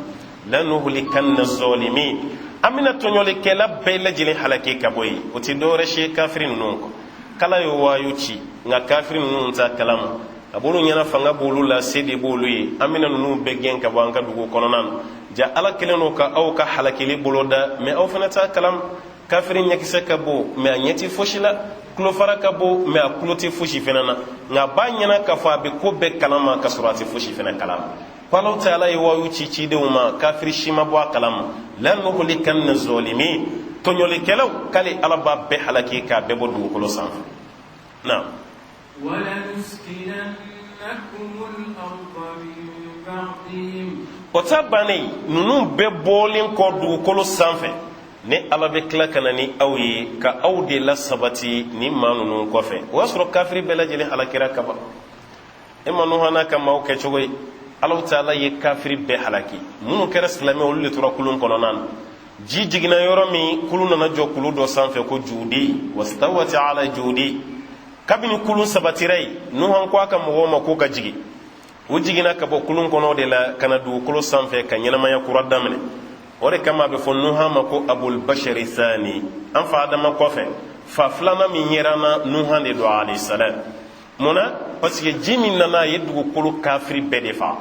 لنهلكن الظالمين, an bɛna tɔɲɔlikɛla bɛɛ lajɛlen halaki ka bɔ yen. O tɛ dɔwɛrɛ si ye kafiri ninnu kɔ. K'Ala ye waayu ci, nka kafiri ninnu t'a kalama. A b'olu ɲɛna fanga b'olu la, se de b'olu ye. An bɛna ninnu bɛɛ gɛn ka bɔ an ka dugu kɔnɔna na. Ja Ala kɛlen don ka aw ka halakili bolo da, mais aw fana t'a kalama. Kafiri ɲɛkisɛ ka bon, mais a ɲɛ tɛ fosi la. Tulofara ka bon, mais a tulo tɛ fosi fana na. Nka a b'a ɲɛna k'a fɔ a bɛ ko bɛɛ kalama, ka sɔrɔ a tɛ fosi fana kalama. Ko Alaw taala ye wayu ci cidenw ma, kafiri si ma bɔ a kalama. لنهلكن الظالمين, tɔɲɔlikɛlaw, k'ale Ala b'a bɛɛ halaki k'a bɛɛ bɔ dugukolo sanfɛ. Na ولنسكننكم الأرض من بعدهم. O ta bannen, ninnu bɛɛ bɔlen kɔ dugukolo sanfɛ, ne Ala bɛ tila ka na ni aw ye ka aw de la sabati ni maa ninnu kɔfɛ. O y'a sɔrɔ kafiri bɛɛ lajɛlen halakira kaban. E ma Nuha n'a ka maaw kɛ cogo ye? Alaw taala ye kafiri bɛɛ halaki. Minnu kɛra silamɛ, olu de tora kulun kɔnɔna na. Ji jiginna yɔrɔ min, kulun nana jɔ kulu dɔ sanfɛ ko Judi. واستوت على الجودي. Kabini kulun sabatira yen, Nuhan ko a ka mɔgɔw ma k'u ka jigin. U jiginna ka bɔ kulun kɔnɔ de la ka na dugukolo sanfɛ ka ɲɛnamaya kura daminɛ. O de kama a bɛ fɔ Nuhan ma ko أبو البشر الثاني. An fa Adama kɔfɛ, fa filanan min yɛrɛ na, Nuhan de don alayhi salam. Mun na? Parce que ji min nana, a ye dugukolo kafiri bɛɛ de fa.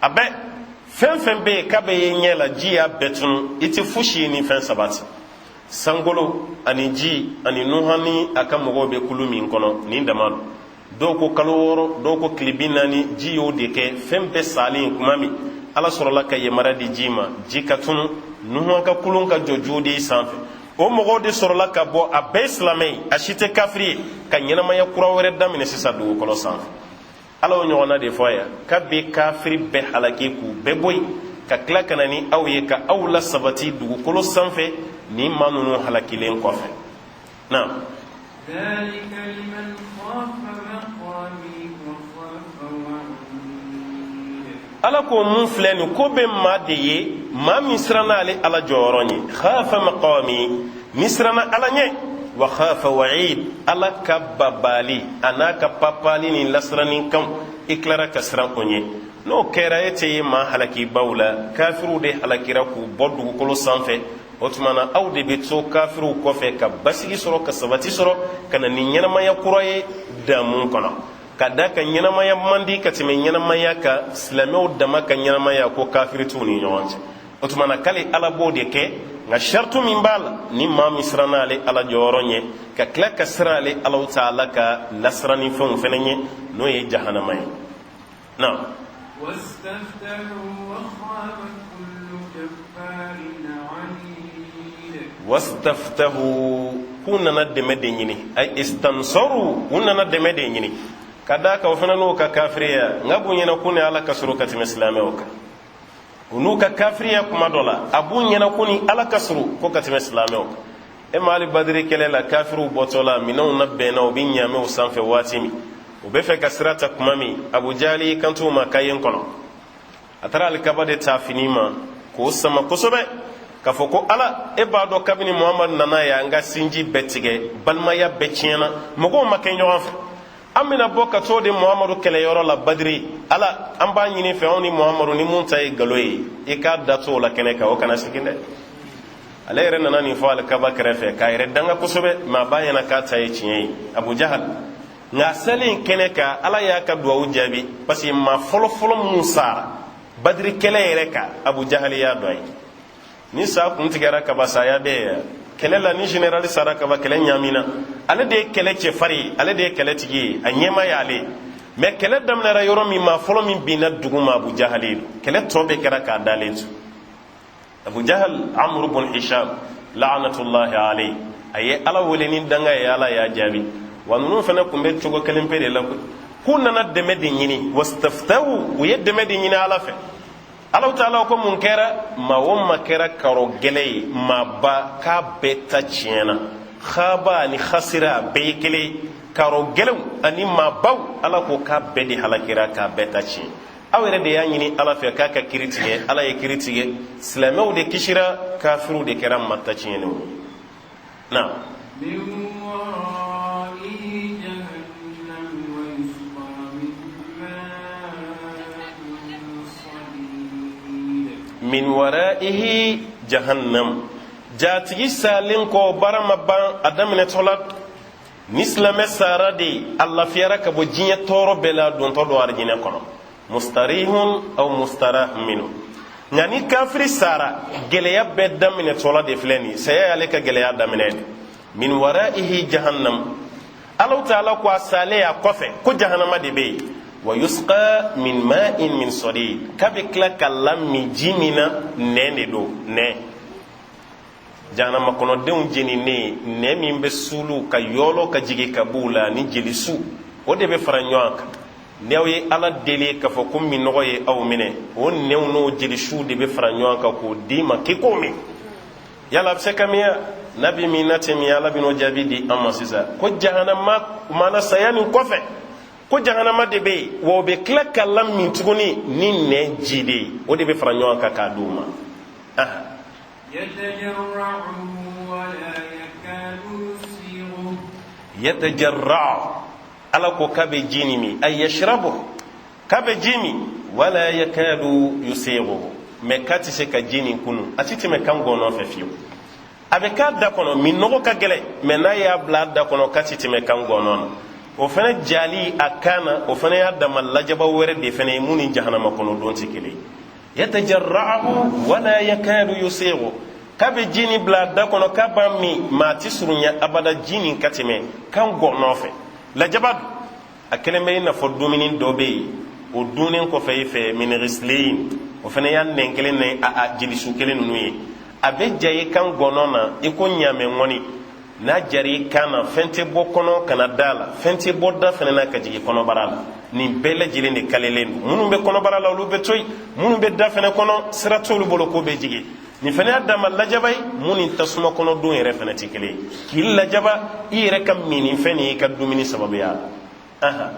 A bɛɛ, fɛn fɛn bɛ yen k'a bɛ ye ɲɛ la, ji y'a bɛɛ tunu. I tɛ fosi ye ni fɛn saba tɛ: sankolo ani ji ani Nuhan ni a ka mɔgɔw bɛ kulu min kɔnɔ. Nin dama don. Dɔw ko kalo 6, dɔw ko tile 40. Ji y'o de kɛ. Fɛn bɛɛ salen kuma min, Ala sɔrɔla ka yamaruya di ji ma, ji ka tunu, Nuhan ka kulun ka jɔ Judi sanfɛ. O mɔgɔw de sɔrɔla ka bɔ, a bɛɛ ye silamɛ ye, a si tɛ kafiri ye, ka ɲɛnamaya kura wɛrɛ daminɛ sisan dugukolo sanfɛ. Ala y'o ɲɔgɔnna de fɔ yan, k'a bɛ kafiri bɛɛ halaki k'u bɛɛ bɔ yen, ka tila ka na ni aw ye ka aw la sabati dugukolo sanfɛ ni maa ninnu halakilen kɔfɛ. Na ذلك لمن خاف مقامي وخاف وعيد. Ala ko mun filɛ nin ko bɛ maa de ye, maa min siranna ale Ala jɔyɔrɔ ɲɛ. خاف مقامي, ni siranna Ala ɲɛ. وخاف وعيد, Ala ka babali a n'a ka papali ni lasiranin kan, i tilara ka siran o ɲɛ. N'o kɛra, e tɛ ye maa halakibaw la. Kafiriw de halakira k'u bɔ dugukolo sanfɛ. O tuma na, aw de bɛ to kafiriw kɔfɛ ka basigi sɔrɔ, ka sabati sɔrɔ, ka na ni ɲɛnamaya kura ye damu kɔnɔ, ka da ka ɲɛnamaya man di ka tɛmɛ ɲɛnamaya kan silamɛw dama ka ɲɛnamaya ko kafiri t'u ni ɲɔgɔn cɛ. O tuma na, k'ale Ala b'o de kɛ. Nka saritu min b'a la, ni maa min siranna ale Ala jɔyɔrɔ ɲɛ, ka tila ka siran ale Alahu taala ka lasirannifɛnw fɛnɛ ɲɛ, n'o ye jahanama ye. Naam. Wastaftahu, k'u nana dɛmɛ de ɲini, ay istansaru, u nana dɛmɛ de ɲini, ka d'a kan o fana n'o ka kafiriya nka b'u ɲɛna ko ni Ala ka surun ka tɛmɛ silamɛw kan. U n'u ka kafiriya, kuma dɔ la a b'u ɲɛna ko ni Ala ka surun ko ka tɛmɛ silamɛw kan. E ma hali Badiri kɛlɛ la, kafiriw bɔtɔ la, minɛnw na bɛnna, u bɛ ɲaamɛw sanfɛ waati min, u bɛ fɛ ka sira ta kuma min, Abu Jali kanto ma k'a ye n kɔnɔ. A taara alikaba de ta fini ma k'o sama kosɛbɛ, k'a fɔ ko Ala, e b'a dɔn kabini Muhamadu nana yan, an ka sinji bɛɛ tigɛ, balimaya bɛɛ tiɲɛna, mɔgɔw ma kɛ ɲɔgɔn fɛ. An bɛna bɔ ka t'o de Muhamadu kɛlɛyɔrɔ la Badiri. Ala, an b'a ɲini fɛ, anw ni Muhamadu ni mun ta ye galo ye, i k'a da to o la kɛnɛ kan, o kana segin dɛ. Ale yɛrɛ nana nin fɔ alikaba kɛrɛfɛ k'a yɛrɛ danga kosɛbɛ, mɛ a b'a ɲɛna k'a ta ye tiɲɛ ye, Abu Jahal. Nka a selen kɛnɛ kan, Ala y'a ka duwawu jaabi, parce que maa fɔlɔfɔlɔ minnu sara Badiri kɛlɛ yɛrɛ kan, Abu Jahali y'a dɔ ye. Ni sa kun tigɛra kaba, saya bɛ yen kɛlɛ la. Ni général sara kaba, kɛlɛ ɲamina. Ale de ye kɛlɛ cɛfarin ye, ale de ye kɛlɛtigi ye, a ɲɛma y'ale. Mɛ kɛlɛ daminɛra yɔrɔ min, maa fɔlɔ min binna dugu ma, Abu Jahali don. Kɛlɛ tɔ bɛɛ kɛra k'a dalen to. Abu Jahal, Amru bun Hisham la'anatullahi alayhi, a ye Ala wele ni danga ye, Ala y'a jaabi. Wa ninnu fana tun bɛ cogo kelen pe de la koyi. K'u nana dɛmɛ de ɲini, wastaftahu, u ye dɛmɛ de ɲini Ala fɛ. Alahu taala ko mun kɛra? Maa o maa kɛra karo gɛlɛ ye, maaba k'a bɛɛ ta tiɲɛna. Khaba ani khasira bɛɛ ye kelen ye. Karo gɛlɛnw ani maabaw, Ala ko k'a bɛɛ de halakira, k'a bɛɛ ta tiɲɛ. Aw yɛrɛ de y'a ɲini Ala fɛ k'a ka kiri tigɛ, Ala ye kiri tigɛ, silamɛw de kisira, kafiriw de kɛra maa ta tiɲɛnenw ye. Na. Min waraihi jahannam. Jatigi salen kɔ, baara ma ban, a daminɛtɔ la. Ni silamɛ sara de, a lafiyara ka bɔ diɲɛ tɔɔrɔ bɛɛ la, dontɔ don arijinɛ kɔnɔ, mustarihun aw mustarah minhu. Nka ni kafiri sara, gɛlɛya bɛɛ daminɛtɔla de filɛ nin. Saya y'ale ka gɛlɛya daminɛ de. Min waraihi jahannam, Alahu taala ko a salen a kɔfɛ ko jahanama de bɛ yen. Wa yusqa min ma'in min sadid, k'a bɛ tila ka lamin ji min na, nɛn de don, nɛn. Jahanama kɔnɔdenw jeninen, nɛn min bɛ sulu ka yɔlɔ ka jigin ka b'u la ni jelisu, o de bɛ fara ɲɔgɔn kan. Ni aw ye Ala deli k'a fɔ ko minnɔgɔ ye aw minɛ, o nɛnw n'o jelisuw de bɛ fara ɲɔgɔn kan k'o d'i ma k'i k'o min. Yala a bɛ se ka min ya? N'a bɛ min, n'a tɛ min, Ala bɛn'o jaabi di an ma sisan. Ko jahanama mana saya nin kɔfɛ, ko jahanama de bɛ yen, wa o bɛ tila ka lamin tuguni ni nɛn ji de ye, o de bɛ fara ɲɔgɔn kan k'a d'u ma. Yatajarra'u, Ala ko k'a bɛ ji nin min, ay yashrabu, k'a bɛ ji min, wala yakadu yusighu, mɛ k'a tɛ se ka ji nin kunu, a tɛ tɛmɛ kan gɔnɔ fɛ fiyewu. A bɛ k'a da kɔnɔ, minnɔgɔ ka gɛlɛn, mɛ n'a y'a bila a da kɔnɔ, k'a tɛ tɛmɛ kan gɔnɔ na. O fana jali a kan na, o fana y'a dama lajaba wɛrɛ de fana ye mun ni jahanama kɔnɔ don tɛ kelen ye. Yatajarra'uhu wala yakadu yusighu, k'a bɛ ji nin bila a da kɔnɔ k'a b'a min, mɛ a tɛ surunya abada ji nin ka tɛmɛ kan gɔnɔ fɛ. Lajaba don, a kɛlen bɛ i n'a fɔ dumuni dɔ bɛ yen, o dunnen kɔfɛ i fɛ, min ghislin, o fana y'a nɛn kelen ni a jelisu kelen ninnu ye. A bɛ ja i kan gɔnɔ na i ko ɲaamɛ ŋɔni. N'a jara i kan na, fɛn tɛ bɔ kɔnɔ ka na da la, fɛn tɛ bɔ da fɛnɛ na ka jigin kɔnɔbara la. Nin bɛɛ lajɛlen de kalelen don. Minnu bɛ kɔnɔbara la, olu bɛ to yen. Minnu bɛ da fɛnɛ kɔnɔ, sira t'olu bolo k'o bɛ jigin. Nin fɛnɛ y'a dama lajaba ye mun ni tasuma kɔnɔ don yɛrɛ fɛnɛ tɛ kelen ye, k'i lajaba i yɛrɛ ka minnifɛn ni i ka dumuni sababuya la. Ahan.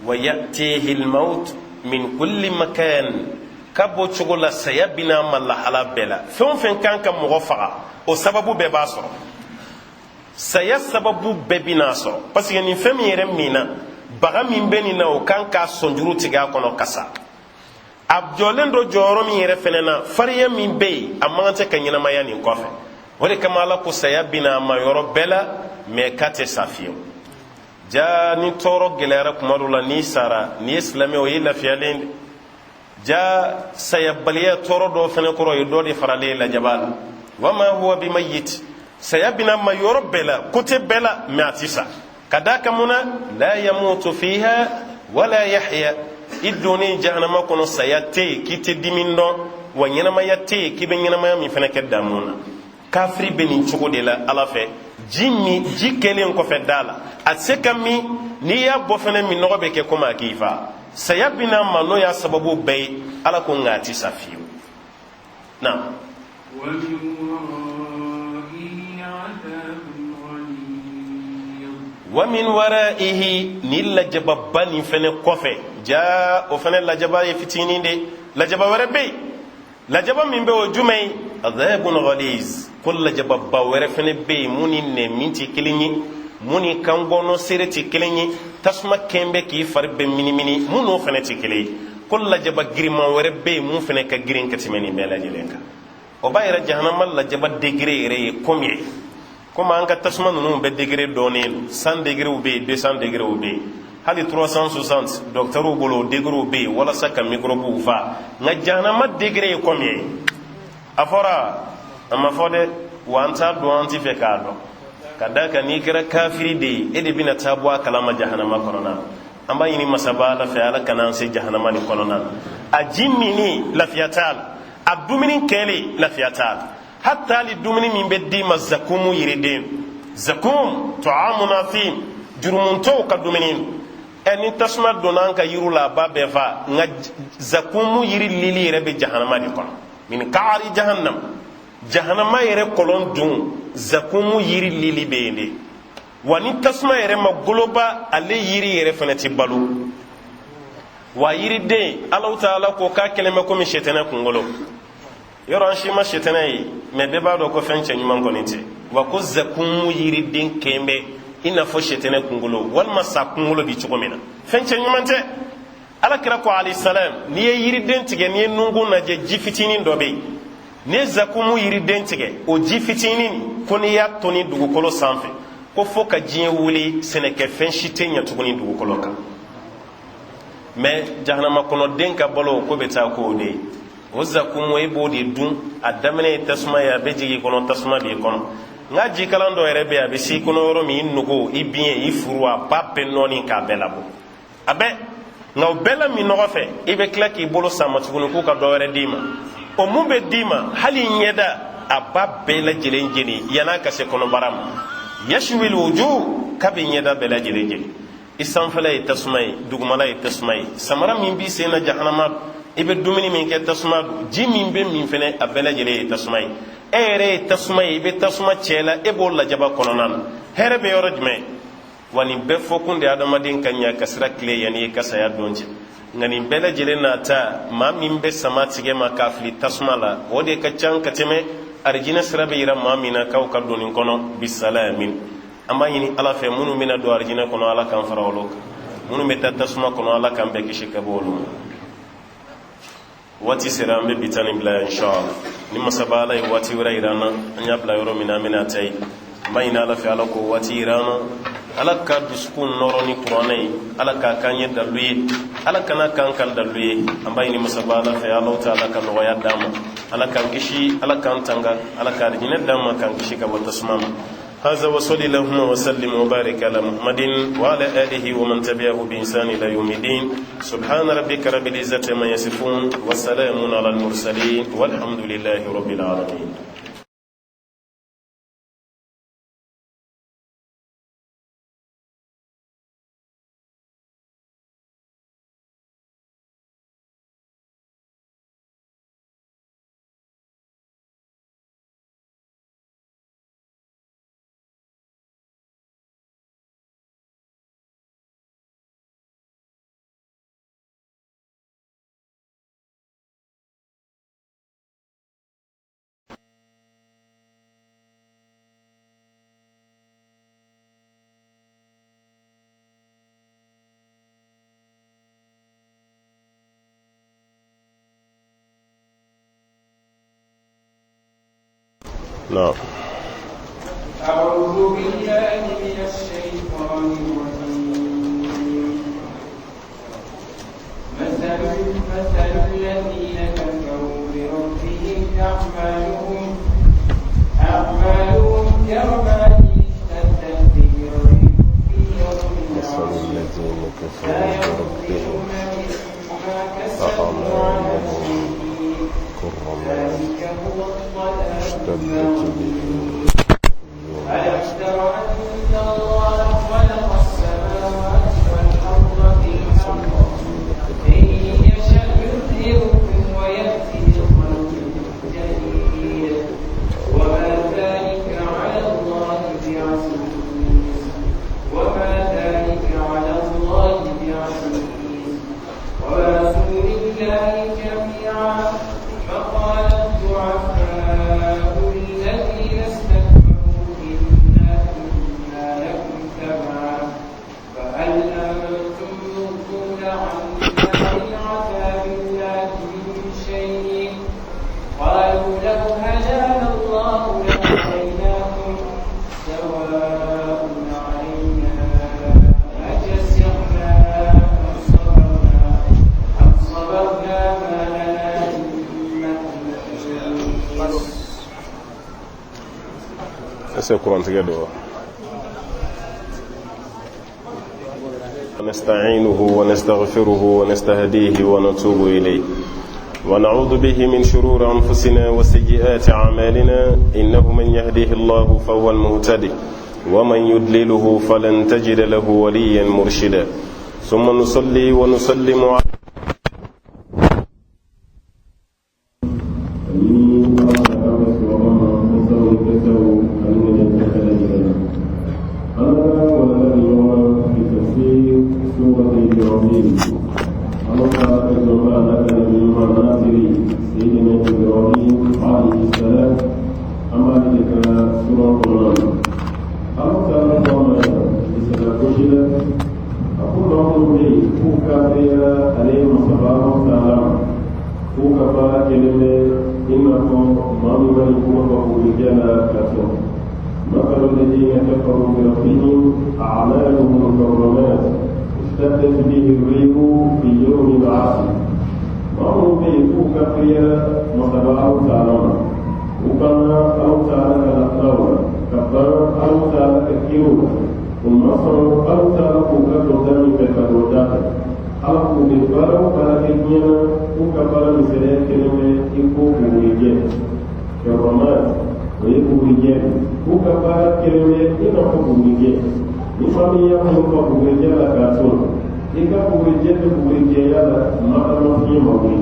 Wa yatihi almaut min kulli makan, ka bɔ cogo la, saya bɛna ma lahala bɛɛ la. Fɛn o fɛn kan ka mɔgɔ faga, o sababu bɛɛ b'a sɔrɔ, saya sababu bɛɛ bɛna sɔrɔ, parce que nin fɛn min yɛrɛ min na, baga min bɛ nin na, o kan k'a sɔnjuru tigɛ a kɔnɔ ka sa. A jɔlen don jɔyɔrɔ min yɛrɛ fɛnɛ na, farinya min bɛ yen, a man kan tɛ ka ɲɛnamaya nin kɔfɛ. O de kama Ala ko saya bɛna a ma yɔrɔ bɛɛ la, mɛ k'a tɛ sa fiyewu. Ja ni tɔɔrɔ gɛlɛyara kuma dɔ la, n'i sara, n'i ye silamɛ, o ye lafiyalen de. Ja sayabaliya tɔɔrɔ dɔ fɛnɛ kɔrɔ ye dɔ de faralen lajaba la. Wama huwa bimayit, saya bɛna ma yɔrɔ bɛɛ la, côté bɛɛ la, mais a ti sa. Ka d'a kan mun na? La yamutu fiha wala yahya. I donnen jahanama kɔnɔ, saya tɛ yen k'i tɛ dimi dɔn, wa ɲɛnamaya tɛ yen k'i bɛ ɲɛnamaya min fɛnɛ kɛ damu na. Kafiri bɛ nin cogo de la Ala fɛ. Ji min, ji kɛlen kɔfɛ da la, a tɛ se ka min. N'i y'a bɔ fɛnɛ, min nɔgɔ bɛ kɛ komi a k'i fa. Saya bɛna ma, n'o y'a sababu bɛɛ ye. Ala ko nka a tɛ sa fiyewu. Naam. Wa min waraihi, ni lajababa nin fɛnɛ kɔfɛ, ja o fɛnɛ lajaba ye fitinin de, lajaba wɛrɛ bɛ yen. Lajaba min bɛ, o jumɛn ye? Adhabun ghaliz. Ko lajababa wɛrɛ fɛnɛ bɛ yen, mun ni nɛ min tɛ kelen ye, mun ni kankɔnɔ seere tɛ kelen ye, tasuma kɛn bɛ k'i fari bɛɛ minimini, mun n'o fɛnɛ tɛ kelen ye. Ko lajaba giriman wɛrɛ bɛ yen, mun fɛnɛ ka girin ka tɛmɛ nin bɛɛ lajɛlen kan. O b'a yira jahanama lajaba degré yɛrɛ ye combien? Komi an ka tasuma ninnu bɛ degré dɔɔnin don, 100 degréw bɛ yen, 200 degréw bɛ yen, hali 360 dɔkitɛriw bolo, o degréw bɛ yen walasa ka mikɔrɔbuw fa. Nka jahanama degré ye combien? A fɔra, a ma fɔ dɛ. Wa an t'a dɔn, an tɛ fɛ k'a dɔn. Ka d'a kan n'i kɛra kafiri de ye, e de bɛna taa bɔ a kalama jahanama kɔnɔna na. An b'a ɲini masaba Ala fɛ, Ala kana an se jahanama nin kɔnɔna na. A ji minni, lafiya t'a la. A dumuni kɛlen, lafiya t'a la. Hatta hali dumuni min bɛ d'i ma, zakumu yiriden, zakum taamun athim, jurumuntɔw ka dumuni. Ɛ, ni tasuma donna an ka yiriw la, a b'a bɛɛ fa. Nka zakumu yiri lili yɛrɛ bɛ jahanama de kɔnɔ. Min kaari jahannam, jahanama yɛrɛ kɔlɔn dun, zakumu yiri lili bɛ yen de. Wa ni tasuma yɛrɛ ma goloba, ale yiri yɛrɛ fana tɛ balo. Wa yiriden, Alahu taala ko k'a kɛlen bɛ komi sɛtɛnɛ kunkolo. Yɔrɔ an si ma sɛtɛnɛ ye, mais bɛɛ b'a dɔn ko fɛn cɛ ɲuman kɔni tɛ. Wa ko zakumu yiriden kɛn bɛ i n'a fɔ sɛtɛnɛ kunkolo walima sa kunkolo bi cogo min na, fɛn cɛ ɲuman tɛ. Ala kira ko alayhi salam, n'i ye yiriden tigɛ, n'i ye nunkun lajɛ, ji fitinin dɔ bɛ yen. N'i ye zakumu yiriden tigɛ, o ji fitinin ko n'i y'a toni dugukolo sanfɛ, ko fo ka diɲɛ wuli, sɛnɛkɛfɛn si tɛ ɲɛ tuguni dugukolo kan. Mais jahanama kɔnɔden ka balo ko bɛ taa k'o de ye. O zakumu, e b'o de dun. A daminɛ ye tasuma ye, a bɛ jigin i kɔnɔ, tasuma b'i kɔnɔ. Nka jikalan dɔ yɛrɛ bɛ yen, a bɛ s'i kɔnɔ yɔrɔ min, i nogo, i biɲɛ, i furu, a b'a bɛɛ nɔɔni k'a bɛɛ labɔ, a bɛɛ. Nka o bɛɛ la min nɔgɔ fɛ, i bɛ tila k'i bolo sama tuguni k'u ka dɔ wɛrɛ d'i ma. O mun bɛ d'i ma? Hali ɲɛda, a b'a bɛɛ lajɛlen jeni yann'a ka se kɔnɔbara ma. Yashwil wujuh, k'a bɛ ɲɛda bɛɛ lajɛlen jeni. I sanfɛla ye tasuma ye, dugumala ye tasuma ye. Samara min b'i sen na, jahanama. I bɛ dumuni min kɛ, tasuma don. Ji min bɛ min fɛnɛ, a bɛɛ lajɛlen ye tasuma ye. E yɛrɛ ye tasuma ye, i bɛ tasuma cɛ la, e b'o lajaba kɔnɔna na. Hɛrɛ bɛ yɔrɔ jumɛn? Wa nin bɛɛ fɔkun de, adamaden ka ɲa ka sira tile yanni i ka saya don cɛ. Nka nin bɛɛ lajɛlen n'a ta, maa min bɛ sama tigɛ ma k'a fili tasuma la, o de ka ca ka tɛmɛ arijinɛ sira bɛ yira maa min na k'aw ka don nin kɔnɔ bisalamin. An b'a ɲini Ala fɛ, minnu bɛna don arijinɛ kɔnɔ, Ala k'an fara olu kan. Minnu bɛ taa tasuma kɔnɔ, Ala k'an bɛɛ kisi ka bɔ olu ma. Waati sera, an bɛ bi ta nin bila inshallah. Ni masaba Ala ye waati wɛrɛ yira an na, an y'a bila yɔrɔ min na, an bɛna ta yen. An b'a ɲini Ala fɛ, Ala ko waati yira an na. Ala ka dusukun nɔrɔ ni Kuranɛ ye. Ala k'a k'an ye dalu ye, Ala kana k'an kan dalu ye. An b'a ɲini masaba Ala fɛ, Ala ta Ala ka nɔgɔya d'an ma, Ala k'an kisi, Ala k'an tanga, Ala ka arijinɛ d'an ma, k'an kisi ka bɔ tasuma ma. هذا وصلي اللهم وسلم وبارك على محمد وعلى آله ومن تبعه بإحسان إلى يوم الدين. سبحان ربك رب العزة ما يصفون وسلام على المرسلين والحمد لله رب العالمين. نعم. أعوذ بالله من الشيطان الرجيم. مثل الذين كفروا بربهم أعمالهم كالرماد اشتدت به ألم تر أن الله خلق السماوات والأرض بالحق إن يشأ يذهبكم ويأتي بخلق جديد وما ذلك على الله بعزيز وما ذلك على الله بعزيز وبرزوا لله جميعا فقال الضعفاء للذين استكبروا إنا كنا لكم تبعا فهل أنتم مغنون عنا من عذاب الله من شيء قالوا لو هدانا الله لهديناكم سواء علينا أجزعنا أم صبرنا أم صبرنا ما لنا من محيص. Est-ce que kurantigɛ don wa? نستعينه ونستغفره ونستهديه ونتوب إليه ونعوذ به من شرور أنفسنا وسيئات أعمالنا، إنه من يهديه الله فهو المهتدي ومن يضلله فلن تجد له وليا مرشدا، ثم نصلي ونسلم على K'u ka baara kɛlen bɛ i n'a fɔ maa min ma nin kuma fɔ bugurijɛ la ka sɔn. مثل الذين كفروا بربهم أعمالهم كالرماد اشتدت به الريح في يوم عاصف. Maa minnu bɛ yen k'u kafiriyara masaba Alahu taala ma, u banna Alahu taala ka latigɛw la, ka ban Alahu taala ka kiriw la, u ma sɔn Alahu taala k'u ka don da min fɛ ka don da fɛ. Ala k'u bɛ baara o baara kɛ diɲɛ na, k'u ka baara misɛnya kɛlen bɛ i ko bugurijɛ. Kɛrɔmad, o ye bugurijɛ, k'u ka baara kɛlen bɛ i n'a fɔ bugurijɛ. Ni maa min y'a bolo fa bugurijɛ la k'a ton, i ka bugurijɛ bɛ bugurijɛya la madama fiɲɛ ma wuli.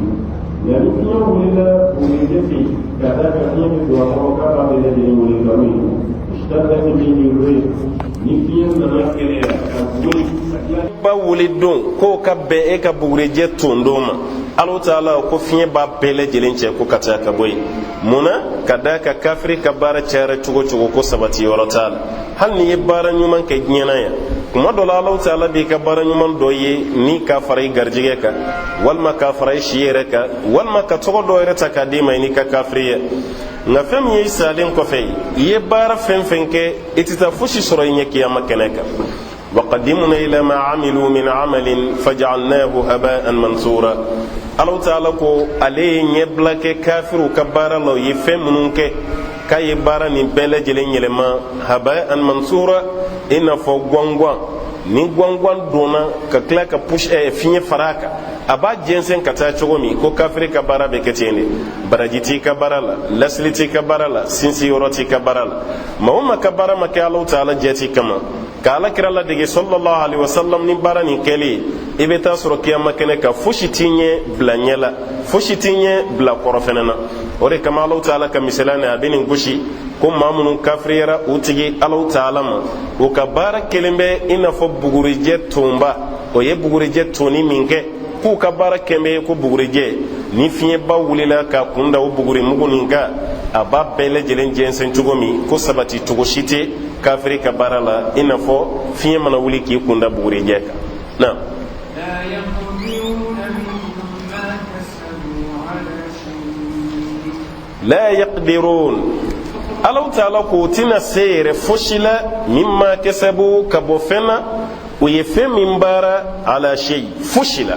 Nka ni fiɲɛ wulila, bugurijɛ fɛ yen, ka d'a kan fiɲɛ bɛ don a kɔrɔ k'a b'a bɛɛ lajɛlen wuli ka wuli. Ishtaddat bihi rih, ni fiɲɛ nana kɛlɛya ka wuli ka tila ba wuli don k'o ka bɛn e ka bugurijɛ ton don ma, Alahu taala ko fiɲɛ b'a bɛɛ lajɛlen cɛ ko ka taa ka bɔ yen. Mun na? Ka d'a kan kafiri ka baara cayara cogo cogo, ko sabati yɔrɔ t'a la. Hali n'i ye baara ɲuman kɛ diɲɛ na yan, kuma dɔ la Alahu taala b'i ka baara ɲuman dɔ ye ni k'a fara i garijɛgɛ kan, walima k'a fara i si yɛrɛ kan, walima ka tɔgɔ dɔ yɛrɛ ta k'a d'i ma i n'i ka kafiriya. Nka fɛn min ye, i salen kɔfɛ, i ye baara fɛn fɛn kɛ, i tɛ taa fosi sɔrɔ i ɲɛ kiyama kɛnɛ kan. وقدمنا إلى ما عملوا من عمل فجعلناه هباء منثورا. Alahu taala ko ale ye ɲɛbila kɛ kafiriw ka baara la, u ye fɛn minnu kɛ, k'a ye baara nin bɛɛ lajɛlen yɛlɛma haba'an mansura, i n'a fɔ gwangwan. Ni gwangwan donna ka tila ka fiɲɛ fara a kan, a b'a jɛnsɛn ka taa cogo min, ko kafiri ka baara bɛ kɛ ten de. Baraji t'i ka baara la, lasili t'i ka baara la, sinsin yɔrɔ t'i ka baara la. Maa o maa ka baara ma kɛ Alahu taala jati kama, ka Ala kira ladege sallallahu alaihi wasallam ni baara nin kɛli, i bɛ taa sɔrɔ kiyama kɛnɛ kan fosi t'i ɲɛ bila ɲɛ la, fosi t'i ɲɛ bila kɔrɔ fɛnɛ na. O de kama Alahu taala ka misaliya nin a bɛ nin gosi ko maa minnu kafiriyara u tigi Alahu taala ma, u ka baara kelen bɛ i n'a fɔ bugurijɛ tonba. O ye bugurijɛ tonni min kɛ, k'u ka baara kɛn bɛ ko bugurijɛ, ni fiɲɛba wulila ka kun da o buguri mugu nin kan, a b'a bɛɛ lajɛlen jɛnsɛn cogo min, ko sabati cogo si tɛ kafiri ka baara la, i n'a fɔ fiɲɛ mana wuli k'i kun da bugurijɛ kan na. لا يقدرون مما كسبوا على شيء. لا يقدرون، Alahu taala k'o tɛna se yɛrɛ fosi la، مما كسبوا, ka bɔ fɛn na u ye fɛn min baara، على شيء, fosi la.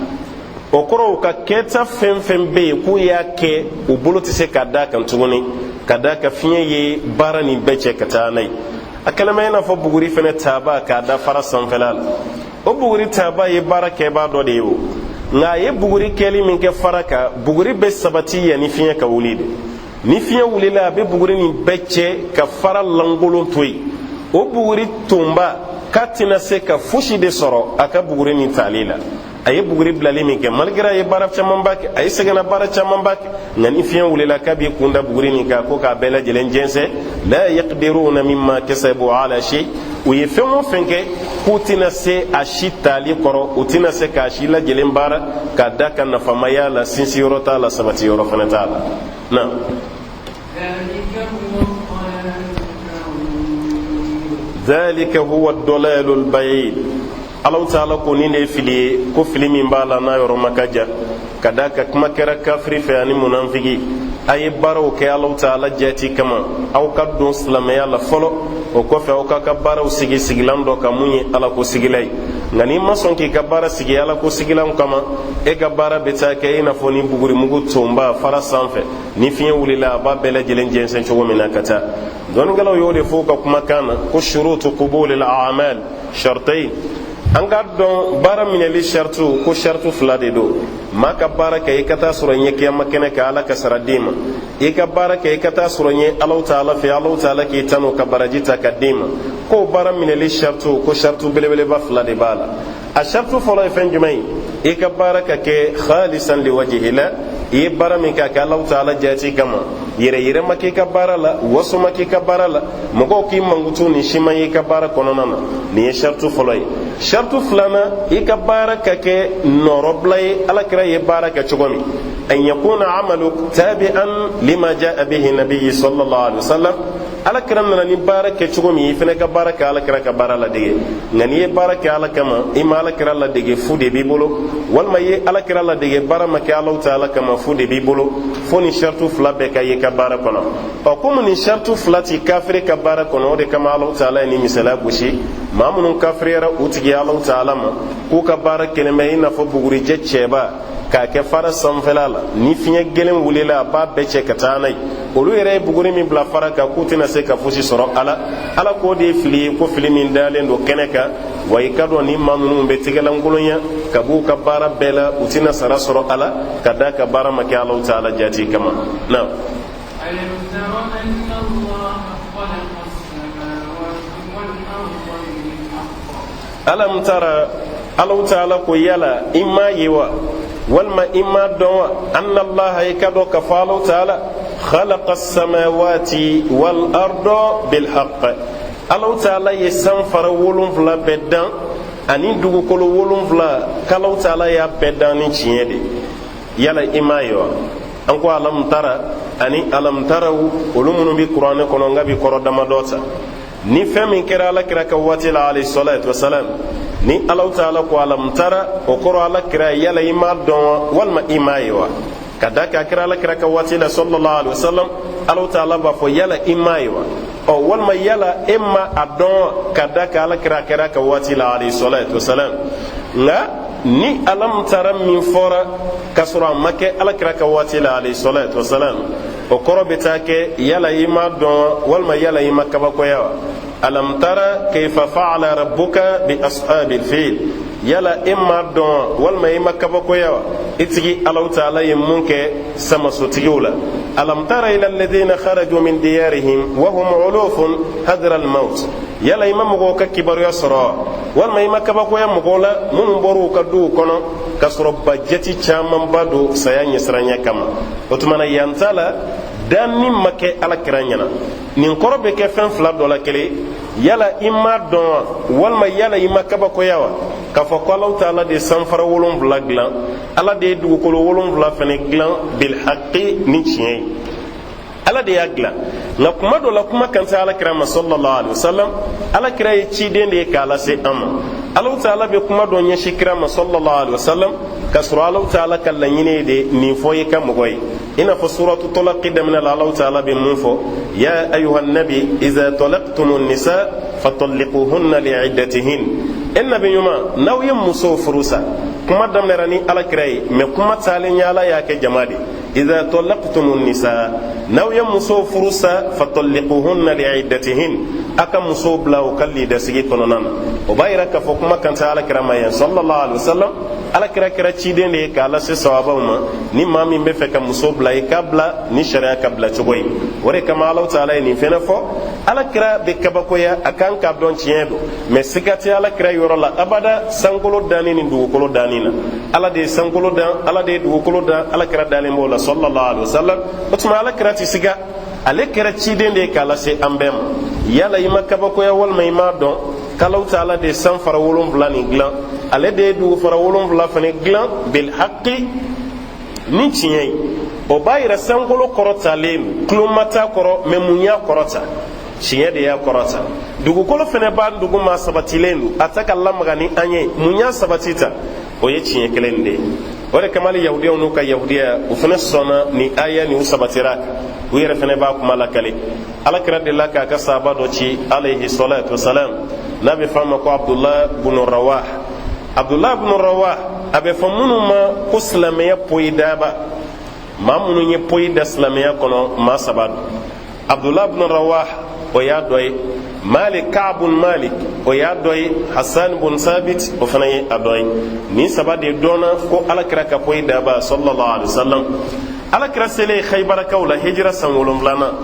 O kɔrɔ, u ka kɛta fɛn fɛn bɛ yen k'u y'a kɛ, u bolo tɛ se ka d'a kan tuguni, ka d'a kan fiɲɛ ye baara nin bɛɛ cɛ ka taa n'a ye. A kɛlen bɛ i n'a fɔ buguri fɛnɛ taaba k'a da fara sanfɛla la. O buguri taaba ye baara kɛbaa dɔ de ye o, nka a ye buguri kɛli min kɛ fara kan, buguri bɛ sabati yanni fiɲɛ ka wuli de. Ni fiɲɛ wulila, a bɛ buguri nin bɛɛ cɛ ka fara lankolon to yen. O buguri tonba k'a tɛna se ka fosi de sɔrɔ a ka buguri nin tali la. A ye buguri bilali min kɛ, malgré a ye baara camanba kɛ, a ye sɛgɛnna baara camanba kɛ, nka ni fiɲɛ wulila k'a b'i kun da buguri nin kan ko k'a bɛɛ lajɛlen jɛnsɛn, la yaqdiruna mimma kasabu ala shay. U ye fɛn o fɛn kɛ, k'u tɛna se a si tali kɔrɔ, u tɛna se k'a si lajɛlen baara, ka da kan nafamaya la, sinsiyɔrɔ t'a la, sabati yɔrɔ fana t'a la na. Dhalika huwa ad-dalalul ba'id. Alahu taala ko nin de ye fili ye, ko fili min b'a la n'a yɔrɔ ma ka jan, ka d'a kan kuma kɛra kafiri fɛ ani munanfigi. A ye baaraw kɛ Alahu taala jati kama, aw ka don silamɛya la fɔlɔ, o kɔfɛ aw ka ka baaraw sigi sigilan dɔ kan mun ye ala ko sigilan ye. Nka n'i ma sɔn k'i ka baara sigi ala ko sigilan kama, e ka baara bɛ taa kɛ i n'a fɔ ni bugurimugu tonba fara sanfɛ, ni fiɲɛ wulila a b'a bɛɛ lajɛlen jɛnsɛn cogo min na ka taa. Dɔnnikɛlaw y'o de fɔ u ka kumakan na ko shurutu qubulil a'mal shartayn. An k'a dɔn baara minɛli shartu, ko shartu fila de don. Maa ka baara kɛ i ka taa sɔrɔ ɲɛ kiyama kɛnɛ kan, Ala ka sara d'i ma. I ka baara kɛ i ka taa sɔrɔ ɲɛ Alahu taala fɛ, Alahu taala k'i tanu ka baraji ta ka d'i ma. K'o baara minɛli shartu, ko shartu belebeleba fila de b'a la. A shartu fɔlɔ ye fɛn jumɛn ye? I ka baara ka kɛ khalisan liwajihila. I ye baara min kɛ, a kɛ Alahu taala jati kama. Yɛrɛ yɛrɛ ma k'i ka baara la, waso ma k'i ka baara la, mɔgɔw k'i mankutu, nin si ma y'i ka baara kɔnɔna na. Nin ye shartu fɔlɔ ye. Shartu filanan, i ka baara ka kɛ nɔrɔbila ye Alakira ye baara kɛ cogo min, an yakuna amaluk tabi'an lima jaa bihi nabiyyi sallallahu alaihi wasallam. Alakira nana ni baara kɛ cogo min, i fana ka baara kɛ Alakira ka baara ladege. Nka n'i ye baara kɛ Ala kama, i ma Alakira ladege, fu de b'i bolo. Walima i ye Alakira ladege, baara ma kɛ Alahu taala kama, fu de b'i bolo. Fo ni saritu fila bɛɛ ka ye ka baara kɔnɔ. Ɔ, komi nin saritu fila ti kafiri ka baara kɔnɔ, o de kama Alahu taala ye nin misaliya gosi maa minnu kafiriyara u tigi Alahu taala ma, k'u ka baara kɛlen bɛ i n'a fɔ bugurijɛ cɛba k'a kɛ fara sanfɛla la, ni fiɲɛ gɛlɛn wulila a b'a bɛɛ cɛ ka taa n'a ye. Olu yɛrɛ ye buguri min bila fara kan, k'u tɛna se ka fosi sɔrɔ a la. Ala k'o de ye fili ye, ko fili min dalen don kɛnɛ kan. Wa i ka dɔn ni maa ninnu bɛ tɛgɛlankolonya ka b'u ka baara bɛɛ la, u tɛna sara sɔrɔ a la, ka d'a kan baara ma kɛ Alahu taala jati kama na. Alam tara, Alahu taala ko yala i m'a ye wa, walima i m'a dɔn wa, anna Allaha, i ka dɔn k'a fɔ Alahu taala, khalaqa samawati wal arda bil haqq. Alahu taala ye san fara 7 bɛɛ dan ani dugukolo 7, k'Alahu taala y'a bɛɛ dan ni tiɲɛ de. Yala i m'a ye wa? An ko alam tara ani alam taraw, olu minnu bɛ Kuranɛ kɔnɔ, n ka bi kɔrɔ damadɔ ta. Ni fɛn min kɛra Ala kira ka waati la, alayhi salatu wasalam, ni Alahu taala ko alam tara, o kɔrɔ Ala kira, yala i m'a dɔn wa, walima i m'a ye wa? Ka da kan a kɛra Ala kira ka waati la, sallallahu alaihi wasallam, Alahu taala b'a fɔ yala i m'a ye wa, ɔ, walima yala e ma a dɔn wa, ka da kan Ala kira kɛra ka waati la, alayhi salatu wasalam. Nka ni alam tara min fɔra k'a sɔrɔ a ma kɛ Ala kira ka waati la, alayhi salatu wasalam, o kɔrɔ bɛ taa kɛ yala i m'a dɔn wa, walima yala i ma kabakoya wa. Alam tara kayfa fa'ala rabbuka bi ashabil fil, yala e m'a dɔn wa, walima i ma kabakoya wa, i tigi Alahu taala ye mun kɛ samasotigiw la. Alam tara ila alladhina kharaju min diyarihim wa hum ulufun hadra al-maut, yala i ma mɔgɔw ka kibaruya sɔrɔ wa, walima i ma kabakoya mɔgɔw la minnu bɔra u ka duw kɔnɔ k'a sɔrɔ bajɛti camanba don saya ɲɛsiranya kama. O tuma na yan ta la, danni ma kɛ Ala kira ɲɛna. Nin kɔrɔ bɛ kɛ fɛn fila dɔ la kelen: yala i m'a dɔn wa, walima yala i ma kabakoya wa, k'a fɔ ko Alahu taala de sanfara 7 dilan, Ala de ye dugukolo 7 fana dilan, bilhaqi, ni tiɲɛ ye, Ala de y'a dilan. Nka kuma dɔ la, kuma kan tɛ Ala kira ma, sallallahu alaihi wasallam. Ala kira ye ciden de ye k'a lase an ma. Alahu taala bɛ kuma dɔ ɲɛsin kira ma, sallallahu alaihi wasallam, k'a sɔrɔ Alahu taala ka laɲini ye de nin fɔ i ka mɔgɔ ye, i n'a fɔ suratu tɔlaki daminɛ la, Alahu taala bɛ mun fɔ? Ya ayuha nabi iza talaqtumu nisa fatalliquhunna li'iddatihin. E nabi ɲuman, n'aw ye musow furu sa, Kuma daminɛra ni Ala kira ye, mais kuma taalen ɲɛ, Ala y'a kɛ jama de. Idha talaqtumun nisa, n'aw ye musow furu sa, fatalliquhunna li'iddatihin, a ka musow bila u ka lidasigi kɔnɔna na. O b'a yira k'a fɔ kuma kan tɛ Ala kira ma yan sallallahu alaihi wasallam. Ala kira kɛra ciden de ye k'a lase sahabaw ma. Ni maa min bɛ fɛ ka muso bila, i k'a bila ni sariya ka bila cogo ye. O de kama Alahu taala ye nin fɛnɛ fɔ. Ala kira bɛ kabakoya, a kan k'a dɔn tiɲɛ don, mais siga tɛ Ala kira yɔrɔ la abada sankolo danni ni dugukolo danni na. Ala de ye sankolo dan, Ala de ye dugukolo dan, Ala kira dalen b'o la sallallahu alaihi wasallam. O tuma Ala kira tɛ siga, ale kɛra ciden de ye k'a lase an bɛɛ ma. Yala i ma kabakoya walima i m'a dɔn k'Alahu taala de ye san fara 7 nin dilan, ale de ye dugu fara 7 fana dilan, bil haqqi, ni tiɲɛ ye? O b'a yira sankolo kɔrɔtalen tulon ma t'a kɔrɔ, mais mun y'a kɔrɔta? Tiɲɛ de y'a kɔrɔta. Dugukolo fana b'a duguma, sabatilen don, a tɛ ka lamaga ni an ye. Mun y'a sabati ta? O ye tiɲɛ kelen de ye. O de kama hali yahudiyaw n'u ka yahudiya, u fana sɔnna ni aya nin, u sabatira, u yɛrɛ fana b'a kuma lakale. Ala kira delila k'a ka sahaba dɔ ci alayhi salatu wasalam, n'a bɛ f'a ma ko Abdullah bunu Rawah. Abdullah bunu Rawah, a bɛ fɔ minnu ma ko silamɛya poyi daba, maa minnu ye poyi da silamɛya kɔnɔ, maa saba don. Abdullah bunu Rawah, o y'a dɔ ye. Malik, Kaabun Malik, o y'a dɔ ye. Hassan bun Sabit, o fana ye a dɔ ye. Nin saba de dɔnna ko Ala kira ka poyi daba sallallahu alaihi wasallam. Ala kira selen Xayibarakaw la hijira san 7nan,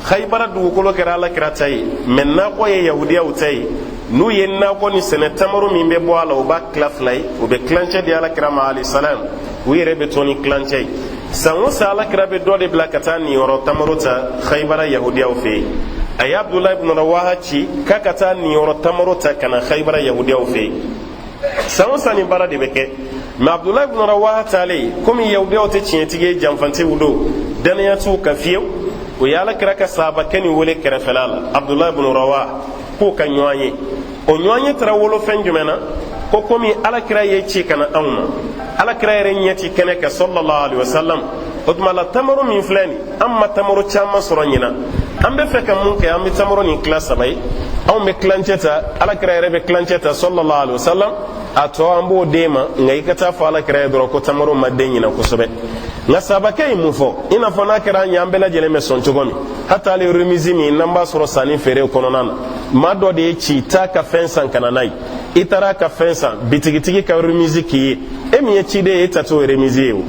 Xayibara dugukolo kɛra Ala kira ta ye, mais nakɔ ye yahudiyaw ta ye. N'u ye nakɔ ni sɛnɛ, tamaro min bɛ bɔ a la, u b'a tila fila ye, u bɛ tilancɛ di Ala kira ma alayhi salam, u yɛrɛ bɛ to ni tilancɛ ye. San o san, Ala kira bɛ dɔ de bila ka taa niyɔrɔ tamaro ta Xayibara yahudiyaw fɛ yen. A ye Abudulayi ibn Rawaha ci k'a ka taa niyɔrɔ tamaro ta ka na Xayibara yahudiyaw fɛ yen. San o san nin baara de bɛ kɛ. Mais Abudulayi ibn Rawaha taalen, komi yahudiyaw tɛ tiɲɛtigi ye, janfantiw don, dannaya t'u kan fiyewu, o ye Ala kira ka sahabakɛ nin wele kɛrɛfɛla la, Abudulayi ibn Rawaha, k'o ka ɲɔgɔn ye. O ɲɔgɔn ye taara wolo fɛn jumɛn na? Ko komi Ala kira ye ci ka na anw ma, Ala kira yɛrɛ ɲɛ ti kɛnɛ kan sallallahu alaihi wasallam, o tuma la tamaro min filɛ nin, an ma tamaro caman sɔrɔ ɲinan, an bɛ fɛ ka mun kɛ? An bɛ tamaro nin tila saba ye. Anw bɛ tilancɛ ta, Ala kira yɛrɛ bɛ tilancɛ ta sallallahu alaihi wasallam, a tɔ an b'o d'e ma. Nka i ka taa fɔ Ala kira ye dɔrɔn ko tamaro ma den ɲinan kosɛbɛ. Nka sahabakɛ ye mun fɔ? I n'a fɔ n'a kɛra an ye, an bɛɛ lajɛlen bɛ sɔn cogo min. Hata hali remise min n'an b'a sɔrɔ sanni feere kɔnɔna na, maa dɔ de ye ci taa ka fɛn san ka na n'a ye, i taara ka fɛn san, bitigitigi ka remise k'i ye. E min ye ciden ye, e ta t'o remise ye o,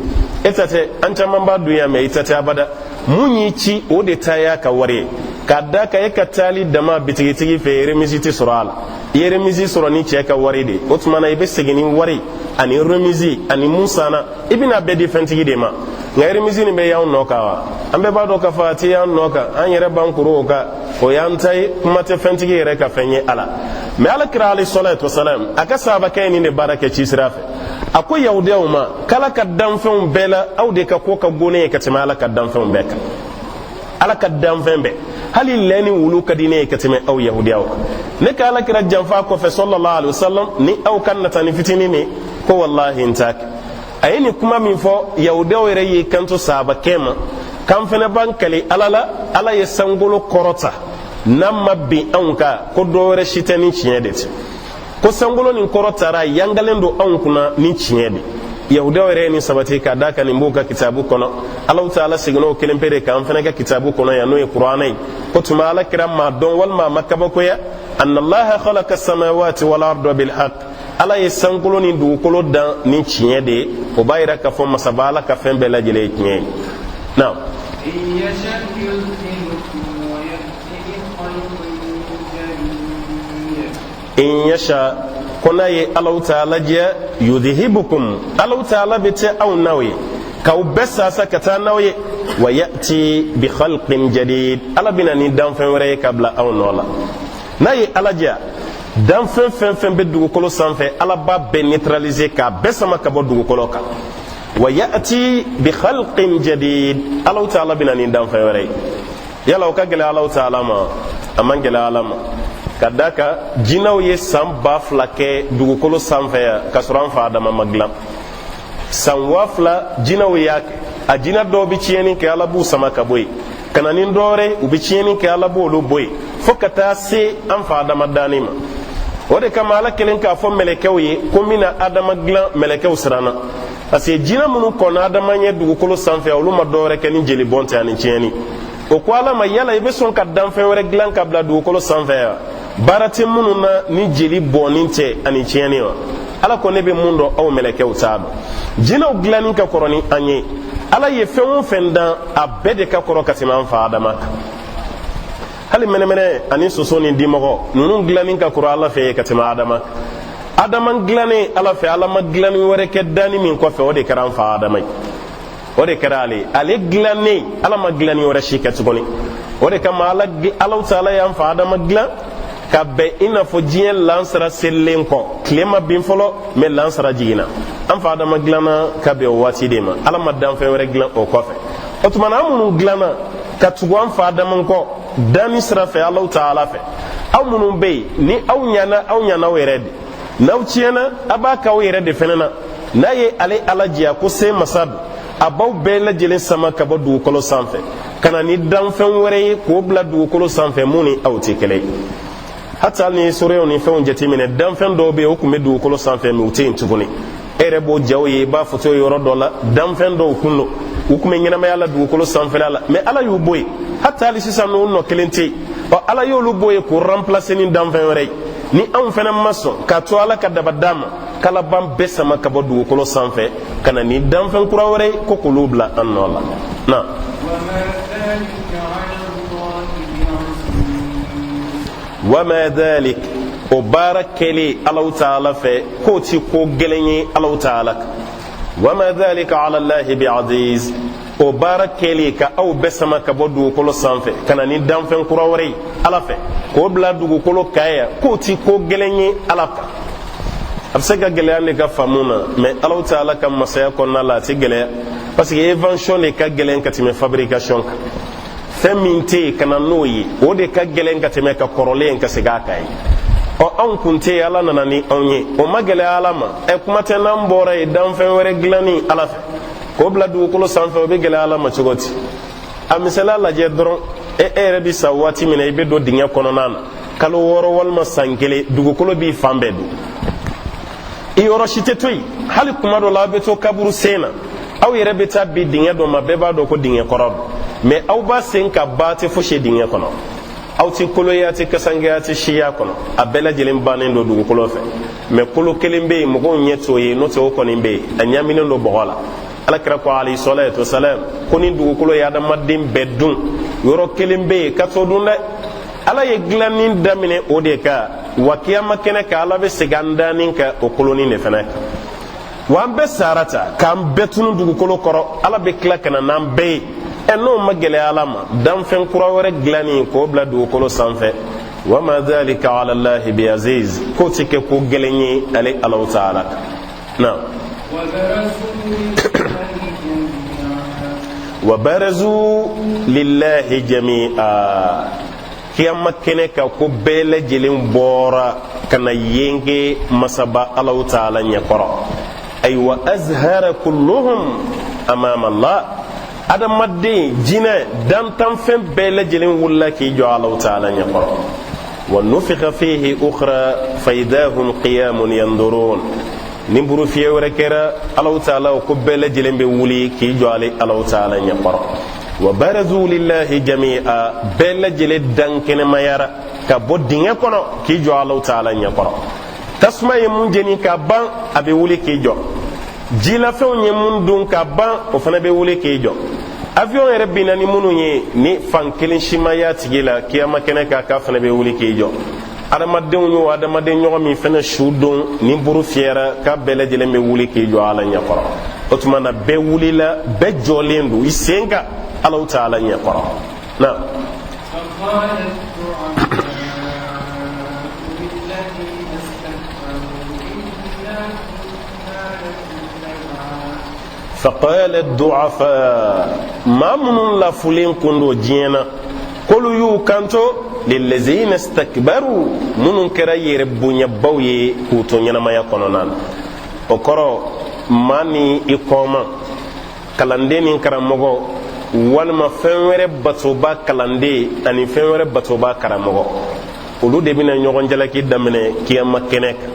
e ta tɛ. An caman b'a dun yan, mais i ta tɛ abada. Mun y'i ci, o de ta y'a ka wari ye. K'a da kan e ka taali dama bitigitigi fɛ, remise tɛ sɔrɔ a la. I ye remise sɔrɔ ni cɛ ka wari de. O tuma na i bɛ segin ni wari ani remise ani mun sanna, i bɛna bɛɛ di fɛntigi de ma. Nka remise nin bɛ y'anw nɔ kan wa? An bɛɛ b'a dɔn k'a fɔ a tɛ y'an nɔ kan. An yɛrɛ b'an kuru o kan, o y'an ta ye, kuma tɛ fɛntigi yɛrɛ ka fɛn ye a la. Mais Ala kira alayhi salatu wasalam, a ka sahabakɛ ye nin de baara kɛ ci sira fɛ. A ko yahudiyaw ma k'Ala ka danfɛnw bɛɛ la, aw de ka ko ka go ne ye ka tɛmɛ Ala ka danfɛnw bɛɛ kan. Ala ka danfɛn bɛɛ, hali lɛ ni wulu ka di ne ye ka tɛmɛ aw yahudiyaw kan. Ne ka Ala kira janfa kɔfɛ sallallahu alaihi wasallam ni aw ka natani fitinin ne ko, wallahi n t'a kɛ. A ye nin kuma min fɔ, yahudiyaw yɛrɛ y'i kanto sahabakɛ ma k'an fɛnɛ b'an kali Ala la, Ala ye sankolo kɔrɔta n'a ma bin anw kan, ko dɔ wɛrɛ si tɛ ni tiɲɛ de tɛ. Ko sankolo nin kɔrɔ tara yangalen don anw kunna ni tiɲɛ de. Yahudiyaw yɛrɛ ye nin sabati k'a d'a kan nin b'u ka kitabu kɔnɔ. Alahu taala seginna o kelen pe de kan an fana ka kitabu kɔnɔ yan, n'o ye Kuranɛ ye. Ko tuma Ala kira m'a dɔn walima a ma kabakoya annallaha khalaqa samawati wal arda bil haqq, Ala ye sankolo ni dugukolo dan ni tiɲɛ de ye. O b'a yira k'a fɔ masaba Ala ka fɛn bɛɛ lajɛlen ye tiɲɛ ye. Naam. إن يشأ يذهبكم ويأتي بخلق جديد. In yasha, ko n'a ye Alahu taala diya, yudhibukum, Alahu taala bɛ tɛ aw n'aw ye k'aw bɛɛ sasa ka taa n'aw ye, wa ya'ti bi khalqin jadid, Ala bɛna ni danfɛn wɛrɛ ye ka bila aw nɔ la. N'a ye Ala diya, danfɛn fɛn fɛn bɛ dugukolo sanfɛ, Ala b'a bɛɛ neutraliser k'a bɛɛ sama ka bɔ dugukolo kan. Wa ya'ti bi khalqin jadid, Alahu taala bɛna ni danfɛn wɛrɛ ye. Yala o ka gɛlɛ Alahu taala ma? A man gɛlɛ Ala ma. Ka da kan jinɛw ye san 2000 kɛ dugukolo sanfɛ yan ka sɔrɔ an fa Adama ma dilan. San 2000 jinɛw y'a kɛ. A jinɛ dɔw bɛ tiɲɛni kɛ, Ala b'u sama ka bɔ yen ka na ni dɔwɛrɛ. U bɛ tiɲɛni kɛ, Ala b'olu bɔ yen, fo ka taa se an fa Adama danni ma. O de kama Ala kelen k'a fɔ mɛlɛkɛw ye ko n bɛna Adama dilan, mɛlɛkɛw siranna, parce que jinɛ minnu kɔnna Adama ɲɛ dugukolo sanfɛ, olu ma dɔwɛrɛ kɛ ni jelibɔn tɛ ani tiɲɛni. O ko Ala ma: yala i bɛ sɔn ka danfɛn wɛrɛ dilan ka bila dugukolo sanfɛ wa, baara tɛ minnu na ni jeli bɔnni tɛ ani tiɲɛni wa? Ala ko: ne bɛ mun dɔn, aw mɛlɛkɛw t'a dɔn. Jinɛw dilanni ka kɔrɔ ni an ye. Ala ye fɛn o fɛn dan, a bɛɛ de ka kɔrɔ ka tɛmɛ an fa Adama kan. Hali mɛnɛmɛnɛ ani soso ni dimɔgɔ ninnu dilanni ka kɔrɔ Ala fɛ ka tɛmɛ Adama. Adama dilannen Ala fɛ, Ala ma dilanni wɛrɛ kɛ danni min kɔfɛ, o de kɛra an fa Adama ye, o de kɛra ale. Ale dilannen, Ala ma dilanni wɛrɛ si kɛ tuguni. O de kama Ala, Alahu Taala y'an fa Adama dilan ka bɛn i n'a fɔ diɲɛ lansara selilen kɔ, tile ma bin fɔlɔ, mɛ lansara jiginna. An fa Adama dilanna ka bɛn o waati de ma. Ala ma danfɛn wɛrɛ dilan o kɔfɛ. O tuma na, an minnu dilanna ka tugu an fa Adama kɔ danni sira fɛ Alahu Taala fɛ, aw minnu bɛ yen, ni aw ɲana, aw ɲana aw yɛrɛ de. N'aw tiɲɛna, a b'a k'aw yɛrɛ de fɛnɛ na. N'a ye ale Ala diya ko se masa don, a b'aw bɛɛ lajɛlen sama ka bɔ dugukolo sanfɛ ka na ni danfɛn wɛrɛ ye k'o bila dugukolo sanfɛ, mun ni aw tɛ kelen ye. Hata hali ni sorew ni fɛnw jateminɛ, danfɛn dɔw bɛ yen, o tun bɛ dugukolo sanfɛ, mɛ u tɛ yen tuguni. E yɛrɛ b'o jaw ye, i b'a foto yɔrɔ dɔ la, danfɛn dɔw kun don, u tun bɛ ɲɛnamaya la dugukolo sanfɛla la, mɛ Ala y'u bɔ yen. Hata hali sisan n'o nɔ kelen tɛ yen. Ɔ, Ala y'olu bɔ yen k'o remplacer ni danfɛn wɛrɛ ye. Ni anw fana ma sɔn k'a to Ala ka daba d'an ma, k'Ala b'an bɛɛ sama ka bɔ dugukolo sanfɛ ka na ni danfɛn kura wɛrɛ ye ko k'olu bila an nɔ la na. وما ذلك على الله بعزيز. وما ذلك, o baara kɛlen Alahu Taala fɛ, k'o ti ko gɛlɛn ye Alahu Taala kan. وما ذلك على الله بعزيز, o baara kɛlen ka aw bɛɛ sama ka bɔ dugukolo sanfɛ ka na ni danfɛn kura wɛrɛ ye Ala fɛ k'o bila dugukolo kan yan, k'o ti ko gɛlɛn ye Ala kan. A bɛ se ka gɛlɛya de ka faamu na, mɛ Alahu Taala ka masaya kɔnɔna la, a ti gɛlɛya, parce que invention de ka gɛlɛn ka tɛmɛ fabrication kan. Fɛn min tɛ yen ka na n'o ye, o de ka gɛlɛn ka tɛmɛ ka kɔrɔlen ka segin a kan ye. Ɔ, anw kun tɛ yen, Ala nana ni anw ye, o ma gɛlɛya Ala ma. Ɛ, kuma tɛ n'an bɔra yen, danfɛn wɛrɛ dilanni Ala fɛ k'o bila dugukolo sanfɛ, o bɛ gɛlɛya Ala ma cogo di? A misaliya lajɛ dɔrɔn. E yɛrɛ bɛ sa waati min na, i bɛ don dingɛ kɔnɔna na, kalo 6 walima san kelen, dugukolo b'i fan bɛɛ dun, i yɔrɔ si tɛ to yen. Hali kuma dɔ la, aw bɛ to kaburu sen na, aw yɛrɛ bɛ taa bi dingɛ dɔ ma, bɛɛ b'a dɔn ko dingɛ kɔrɔ don, mɛ aw b'a sen ka ba tɛ fosi ye dingɛ kɔnɔ. Aw tɛ kolo ye, a tɛ kasange, a tɛ siya kɔnɔ, a bɛɛ lajɛlen bannen don dugukolo fɛ. Mɛ kolo kelen bɛ yen, mɔgɔw ɲɛ t'o ye, n'o tɛ o kɔni bɛ yen, a ɲaminen don bɔgɔ la. Ala kira ko alayhi salatu wasalam ko ni dugukolo ye adamaden bɛɛ dun, yɔrɔ kelen bɛ yen ka t'o dun dɛ. Ala ye dilanni daminɛ o de kan wa, kiyama kɛnɛ kan, Ala bɛ segin an danni kan o kolonin de fana kan wa. An bɛɛ sara ta k'an bɛɛ tunu dugukolo kɔrɔ, Ala bɛ tila ka na n'an bɛɛ ye. Ɛ, n'o ma gɛlɛya Ala ma, danfɛn kura wɛrɛ dilanni k'o bila dugukolo sanfɛ, وما ذلك على الله بعزيز, k'o ti kɛ ko gɛlɛn ye ale Alahu Taala kan na. وبرزوا لله جميعا. وبرزوا لله جميعا, kiyama kɛnɛ kan, ko bɛɛ lajɛlen bɔra ka na yenke masaba Alahu Taala ɲɛkɔrɔ. Ayiwa, أظهر كلهم أمام الله, adamaden, jinɛ, dantanfɛn bɛɛ lajɛlen wulila k'i jɔ Alahu Taala ɲɛkɔrɔ. ونفخ فيه أخرى فإذا هم قيام ينظرون, ni buru fiyɛ wɛrɛ kɛra, Alahu Taala ko bɛɛ lajɛlen bɛ wuli k'i jɔ ale Alahu Taala ɲɛkɔrɔ. وبرزوا لله جميعا, bɛɛ lajɛlen dankɛnɛmayara ka bɔ dingɛ kɔnɔ k'i jɔ Alahu Taala ɲɛkɔrɔ. Tasuma ye mun jeni ka ban, a bɛ wuli k'i jɔ. Jilafɛnw ye mun dun ka ban, o fana bɛ wuli k'i jɔ. Avion yɛrɛ binna ni minnu ye, ni fan kelen si ma y'a tigi la kiyama kɛnɛ kan, k'a fana bɛ wuli k'i jɔ. Adamadenw y'o adamaden ɲɔgɔn min fana su don, ni buru fiyɛra, k'a bɛɛ lajɛlen bɛ wuli k'i jɔ Ala ɲɛkɔrɔ. O tuma na, bɛɛ wulila, bɛɛ jɔlen don i sen kan Alahu Taala ɲɛkɔrɔ na. فقال الضعفاء للذين استكبروا إنا كنا لكم تبعا. فقال الضعفاء, maa minnu lafulen kun don diɲɛ na, k'olu y'u kanto للذين استكبروا, minnu kɛra yɛrɛ bonyabaw ye k'u to ɲɛnamaya kɔnɔna na. O kɔrɔ, maa ni i kɔma, kalanden ni karamɔgɔ, walima fɛn wɛrɛ batoba kalanden ani fɛn wɛrɛ batoba karamɔgɔ. Olu de bɛna ɲɔgɔn jalaki daminɛ kiyama kɛnɛ kan.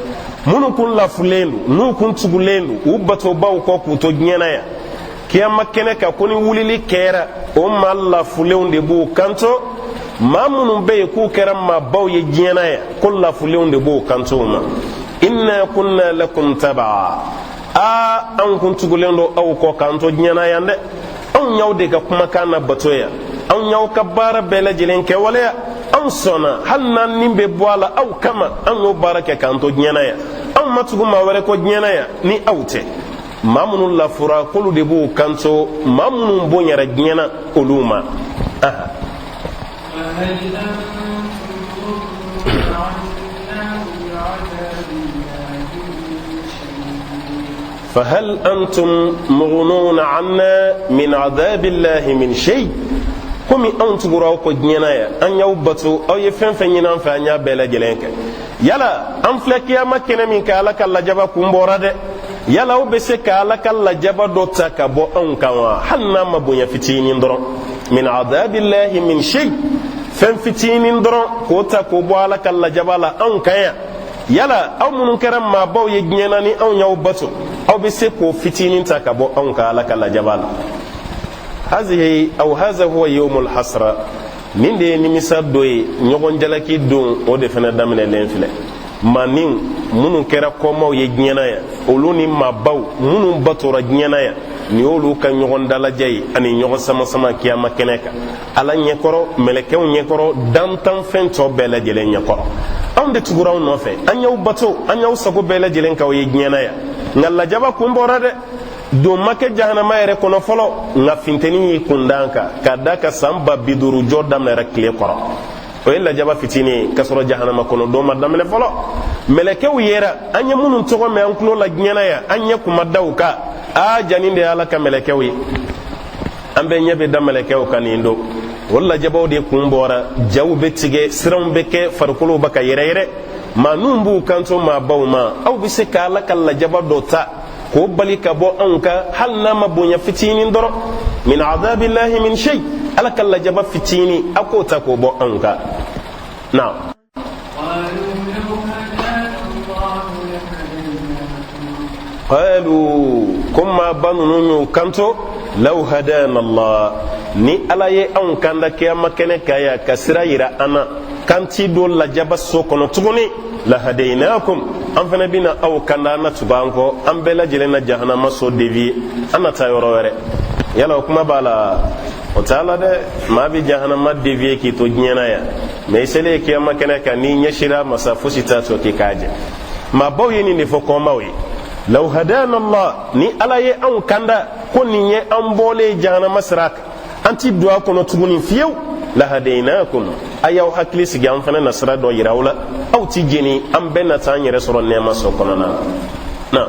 Minnu kun lafulen don, n'u kun tugulen don u batobaw kɔ k'u to diɲɛ na yan, kiyama kɛnɛ kan, ko ni wulili kɛra, o maa lafulenw de b'u kanto maa minnu bɛ yen k'u kɛra maabaw ye diɲɛ na yan, ko lafulenw de b'u kanto u ma: inna kunna lakum tabaa. Aa, anw kun tugulen don aw kɔ k'an to diɲɛ na yan dɛ. Anw y'aw de ka kumakan na bato yan, anw y'aw ka baara bɛɛ lajɛlen kɛ waleya. Anw sɔnna, hali n'an ni bɛ bɔ a la aw kama, anw y'o baara kɛ k'an to diɲɛ na yan. Anw ma tugu maa wɛrɛ kɔ diɲɛ na yan ni aw tɛ. Maa minnu lafura, k'olu de b'u kanto maa minnu bonyara diɲɛ na olu ma. فهل أنتم مغنون عنا من عذاب الله من شيء؟ Komi anw tugura aw kɔ diɲɛ na yan, an y'aw bato, aw ye fɛn fɛn ɲini an fɛ, an y'a bɛɛ lajɛlen kɛ. Yala an filɛ kiyama kɛnɛ min kan, Ala ka lajaba kun bɔra dɛ. Yala aw bɛ se ka Ala ka lajaba dɔ ta ka bɔ anw kan wa, hali n'a ma bonya fitinin dɔrɔn? Min adabillahi min shay, fɛn fitinin dɔrɔn k'o ta k'o bɔ Ala ka lajaba la anw kan yan. Yala aw minnu kɛra maabaw ye diɲɛ na ni anw y'aw bato, aw bɛ se k'o fitinin ta ka bɔ anw kan Ala ka lajaba la? Hazihi aw haza huwa yawmul hasra. Nin de ye nimisa dɔ ye, ɲɔgɔn jalaki don, o de fana daminɛlen filɛ. Maanin minnu kɛra kɔmaw ye diɲɛ na yan, olu ni maabaw minnu batora diɲɛ na yan, nin y'olu ka ɲɔgɔn dalajɛ ye ani ɲɔgɔn sama-sama kiyama kɛnɛ kan, Ala ɲɛkɔrɔ, mɛlɛkɛw ɲɛkɔrɔ, dantanfɛn tɔ bɛɛ lajɛlen ɲɛkɔrɔ. Anw de tugura aw nɔfɛ, an y'aw bato, an y'aw sago bɛɛ lajɛlen k'aw ye diɲɛ na yan. Nka lajaba kun bɔra dɛ. Don ma kɛ jahanama yɛrɛ kɔnɔ fɔlɔ, nka finteni y'i kun d'an kan ka da ka san 50,000 jɔ daminɛra tile kɔrɔ. O ye lajaba fitinin ye, k'a sɔrɔ jahanama kɔnɔ don ma daminɛ fɔlɔ. Mɛlɛkɛw yera, an ye minnu tɔgɔ mɛn an tulo la diɲɛ na yan, an ɲɛ kun ma da u kan. Aa, jaa nin de ye Ala ka mɛlɛkɛw ye. An bɛɛ ɲɛ bɛ da mɛlɛkɛw kan nin don. O lajabaw de kun bɔra, jaw bɛ tigɛ, siranw bɛ kɛ, farikolow bɛ ka yɛrɛyɛrɛ. Maa ninnu b'u kanto maabaw ma: aw bɛ se ka Ala ka lajaba dɔ ta k'o bali ka bɔ anw kan, hali n'a ma bonya fitinin dɔrɔn? Min adabillahi min shay, Ala ka lajaba fitinin, aw k'o ta k'o bɔ anw kan na. Qalu, ko maaba ninnu y'u kanto: law hadana Allah, ni Ala ye anw kanda kiyama kɛnɛ kan yan ka sira yira an na k'an ti don lajaba so kɔnɔ tuguni, lahadayinakum, an fana bɛna aw kanda, an na tugu an kɔ, an bɛɛ lajɛlen na jahanama so dévier, an na taa yɔrɔ wɛrɛ. Yala o kuma b'a la? O t'a la dɛ. Maa bɛ jahanama dévier k'i to diɲɛ na yan, mais i selen kiyama kɛnɛ kan, n'i ɲɛsira masa, fosi t'a to k'i k'a jɛ. Maabaw ye nin de fɔ kɔmaw ye: law hadana Allah, ni Ala ye anw kanda ko nin ye an bɔlen jahanama sira kan, an ti don a kɔnɔ tuguni fiyewu, lahadayinakum, a y'aw hakili sigi, an fana na sira dɔ yira aw la, aw ti jeni, an bɛɛ na taa an yɛrɛ sɔrɔ nɛɛma so kɔnɔna na.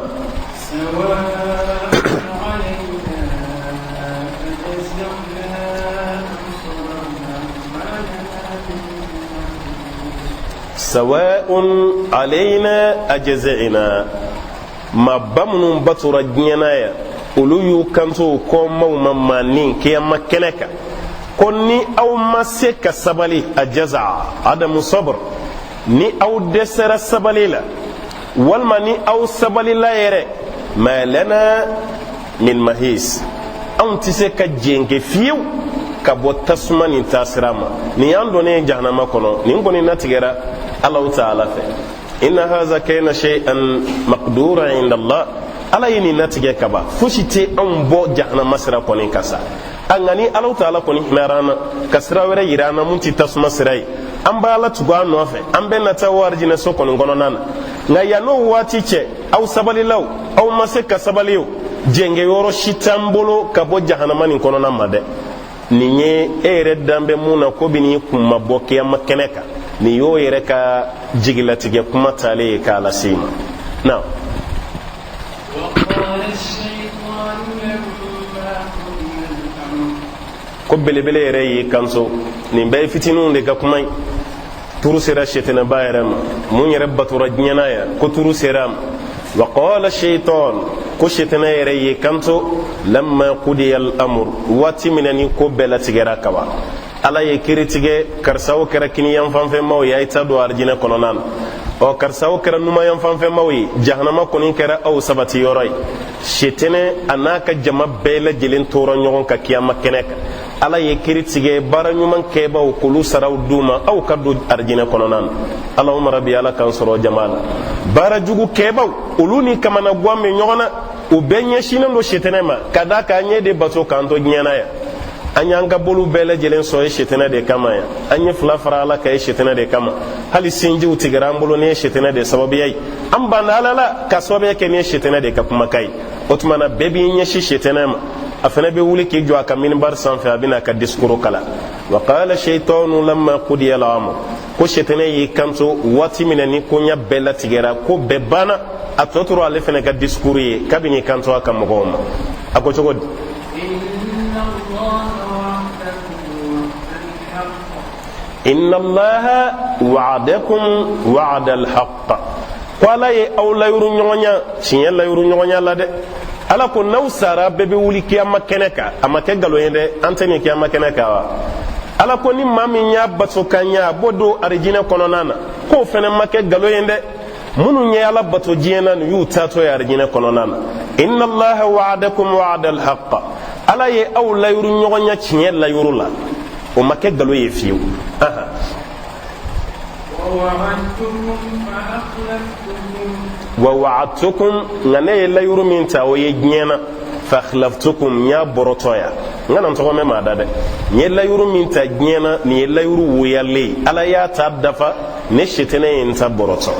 Sawa'un alayna ajza'ina. Maaba minnu batora diɲɛ na yan, olu y'u kanto u kɔmaw ma maanin kiyama kɛnɛ kan ko ni aw ma se ka sabali, a jaza adamu sabr, ni aw dɛsɛra sabali la, walima ni aw sabalila yɛrɛ, ma lana min mahis, anw tɛ se ka jɛnkɛ fiyewu ka bɔ tasuma nin taasira ma. Nin y'an donnen ye jahanama kɔnɔ, nin kɔni natigɛra Alahu taala fɛ. Inna haza kana shay'an maqdura inda Allah, Ala ye nin natigɛ kaba, fosi tɛ anw bɔ jahanama sira kɔni kan sa. A nka ni Alahu taala kɔni hinɛra an na ka sira wɛrɛ yira an na mun tɛ tasuma sira ye, an b'Ala tugu a nɔfɛ, an bɛɛ na taa arijinɛ so kɔni kɔnɔna na. Nka yann'o waati cɛ, aw sabalila o, aw ma se ka sabali o, jɛngɛ yɔrɔ si t'an bolo ka bɔ jahanama nin kɔnɔna ma dɛ. Nin ye e yɛrɛ dan bɛ mun na, ko bɛ n'i kun ma bɔ kiyama kɛnɛ kan, nin y'o yɛrɛ ka jigilatigɛ kuma talen ye k'a lase i ma na. Ko belebele yɛrɛ y'i kanto, nin bɛɛ ye fitininw de ka kuma ye. Turu sera setanɛba yɛrɛ ma, mun yɛrɛ batora diɲɛ na yan, ko turu sera a ma. Wa qala shaitan, ko setanɛ yɛrɛ y'i kanto, lamma qudiya al-amr, waati min na ni ko bɛɛ latigɛra kaban. Ala ye kiri tigɛ, karisaw kɛra kiniyanfanfɛmaw ye, a ye taa don arijinɛ kɔnɔna na. Ɔ, karisaw kɛra numayanfanfɛmaw ye, jahanama kɔni kɛra aw sabati yɔrɔ ye. Setɛnɛ a n'a ka jama bɛɛ lajɛlen tora ɲɔgɔn kan kiyama kɛnɛ kan. Ala ye kiri tigɛ, baara ɲuman kɛbaw k'olu saraw d'u ma, aw ka don arijinɛ kɔnɔna na. Allahumma rabi, Ala k'an sɔrɔ jama la. Baara jugu kɛbaw, olu ni kamanagan bɛ ɲɔgɔn na, u bɛɛ ɲɛsinnen don setɛnɛ ma, ka d'a kan an ye de bato k'an to diɲɛ na yan. An y'an ka boliw bɛɛ lajɛlen sɔn ye setɛnɛ de kama yan, an ye fila fara Ala kan ye setɛnɛ de kama, hali sinjiw tigɛra an bolo ni ye setɛnɛ de sababuya ye, an banna Ala la ka sababuya kɛ ni ye setɛnɛ de ka kumakan ye. O tuma na, bɛɛ b'i ɲɛsin setɛnɛ ma. A fana bɛ wuli k'i jɔ a ka minibari sanfɛ, a bɛna a ka discours kalan. Wa qala shaytanu lamma qudiya al-amr, ko setɛnɛ y'i kanto waati min na ni koɲa bɛɛ latigɛra, ko bɛɛ banna, a tɔ tora ale fana ka discours ye. Kabini kanto a ka mɔgɔw ma, a ko cogo di? Inna Allaha wa'adakum wa'da al-haqq, ko Ala ye aw layuru ɲɔgɔnya tiɲɛ layuru ɲɔgɔnya la dɛ. Ala ko n'aw sara, bɛɛ bɛ wuli kiyama kɛnɛ kan. A ma kɛ nkalon ye dɛ, an tɛ nin kiyama kɛnɛ kan wa? Ala ko ni maa min y'a bato ka ɲɛ, a b'o don arijinɛ kɔnɔna na. K'o fana ma kɛ nkalon ye dɛ. Minnu ye Ala bato diɲɛ na, nin y'u taatɔ ye arijinɛ kɔnɔna na. Inna Allaha wa'adakum wa'da al-haqq, Ala ye aw layuru ɲɔgɔnya tiɲɛ layuru la, o ma kɛ nkalon ye fiyewu. Wa wa'adtukum, nka ne ye layuru min ta o ye diɲɛ na, fa akhlaftukum, n y'a bɔrɔtɔ yan. N kana n tɔgɔ mɛn maa da dɛ. N ye layuru min ta diɲɛ na, nin ye layuru woyalen ye, Ala y'a ta dafa, ne setɛnɛ ye n ta bɔrɔtɔ.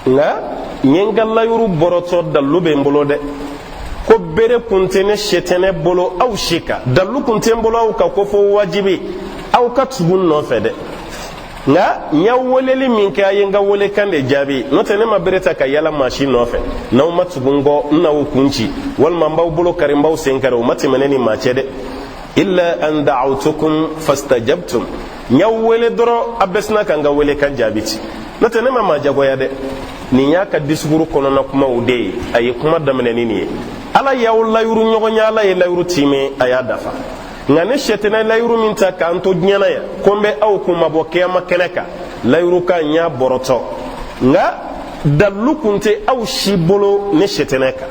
Nka n ye n ka layuru bɔrɔtɔ, dalu bɛ n bolo dɛ. Ko bere kun tɛ ne setɛnɛ bolo aw si kan, dalu kun tɛ n bolo aw kan ko fo wajibi aw ka tugu n nɔfɛ dɛ. Nka n y'aw weleli min kɛ, a ye n ka welekan de jaabi. N'o tɛ, ne ma bere ta ka yala maa si nɔfɛ. N'aw ma tugu n kɔ, n n'aw kun ci, walima n b'aw bolo kari, n b'aw sen kari, o ma tɛmɛ ne ni maa cɛ dɛ. Illa an da'awtukum fastajabtum, n y'aw wele dɔrɔn, a bɛɛ sina ka n ka welekan jaabi ci. N'o tɛ, ne ma maa jagoya dɛ. Nin y'a ka discours kɔnɔna kumaw de ye. A ye kuma daminɛ ni nin ye: Ala y'aw layuru ɲɔgɔn ye, Ala ye layuru timɛ, a y'a dafa. Nka ne sɛtɛnɛ layuru min ta k'an to diɲɛ na yan, ko n bɛ aw kunmabɔ kiyama kɛnɛ kan, layuru kan n y'a bɔrɔtɔ. Nka dalilu kun tɛ aw si bolo ne sɛtɛnɛ kan,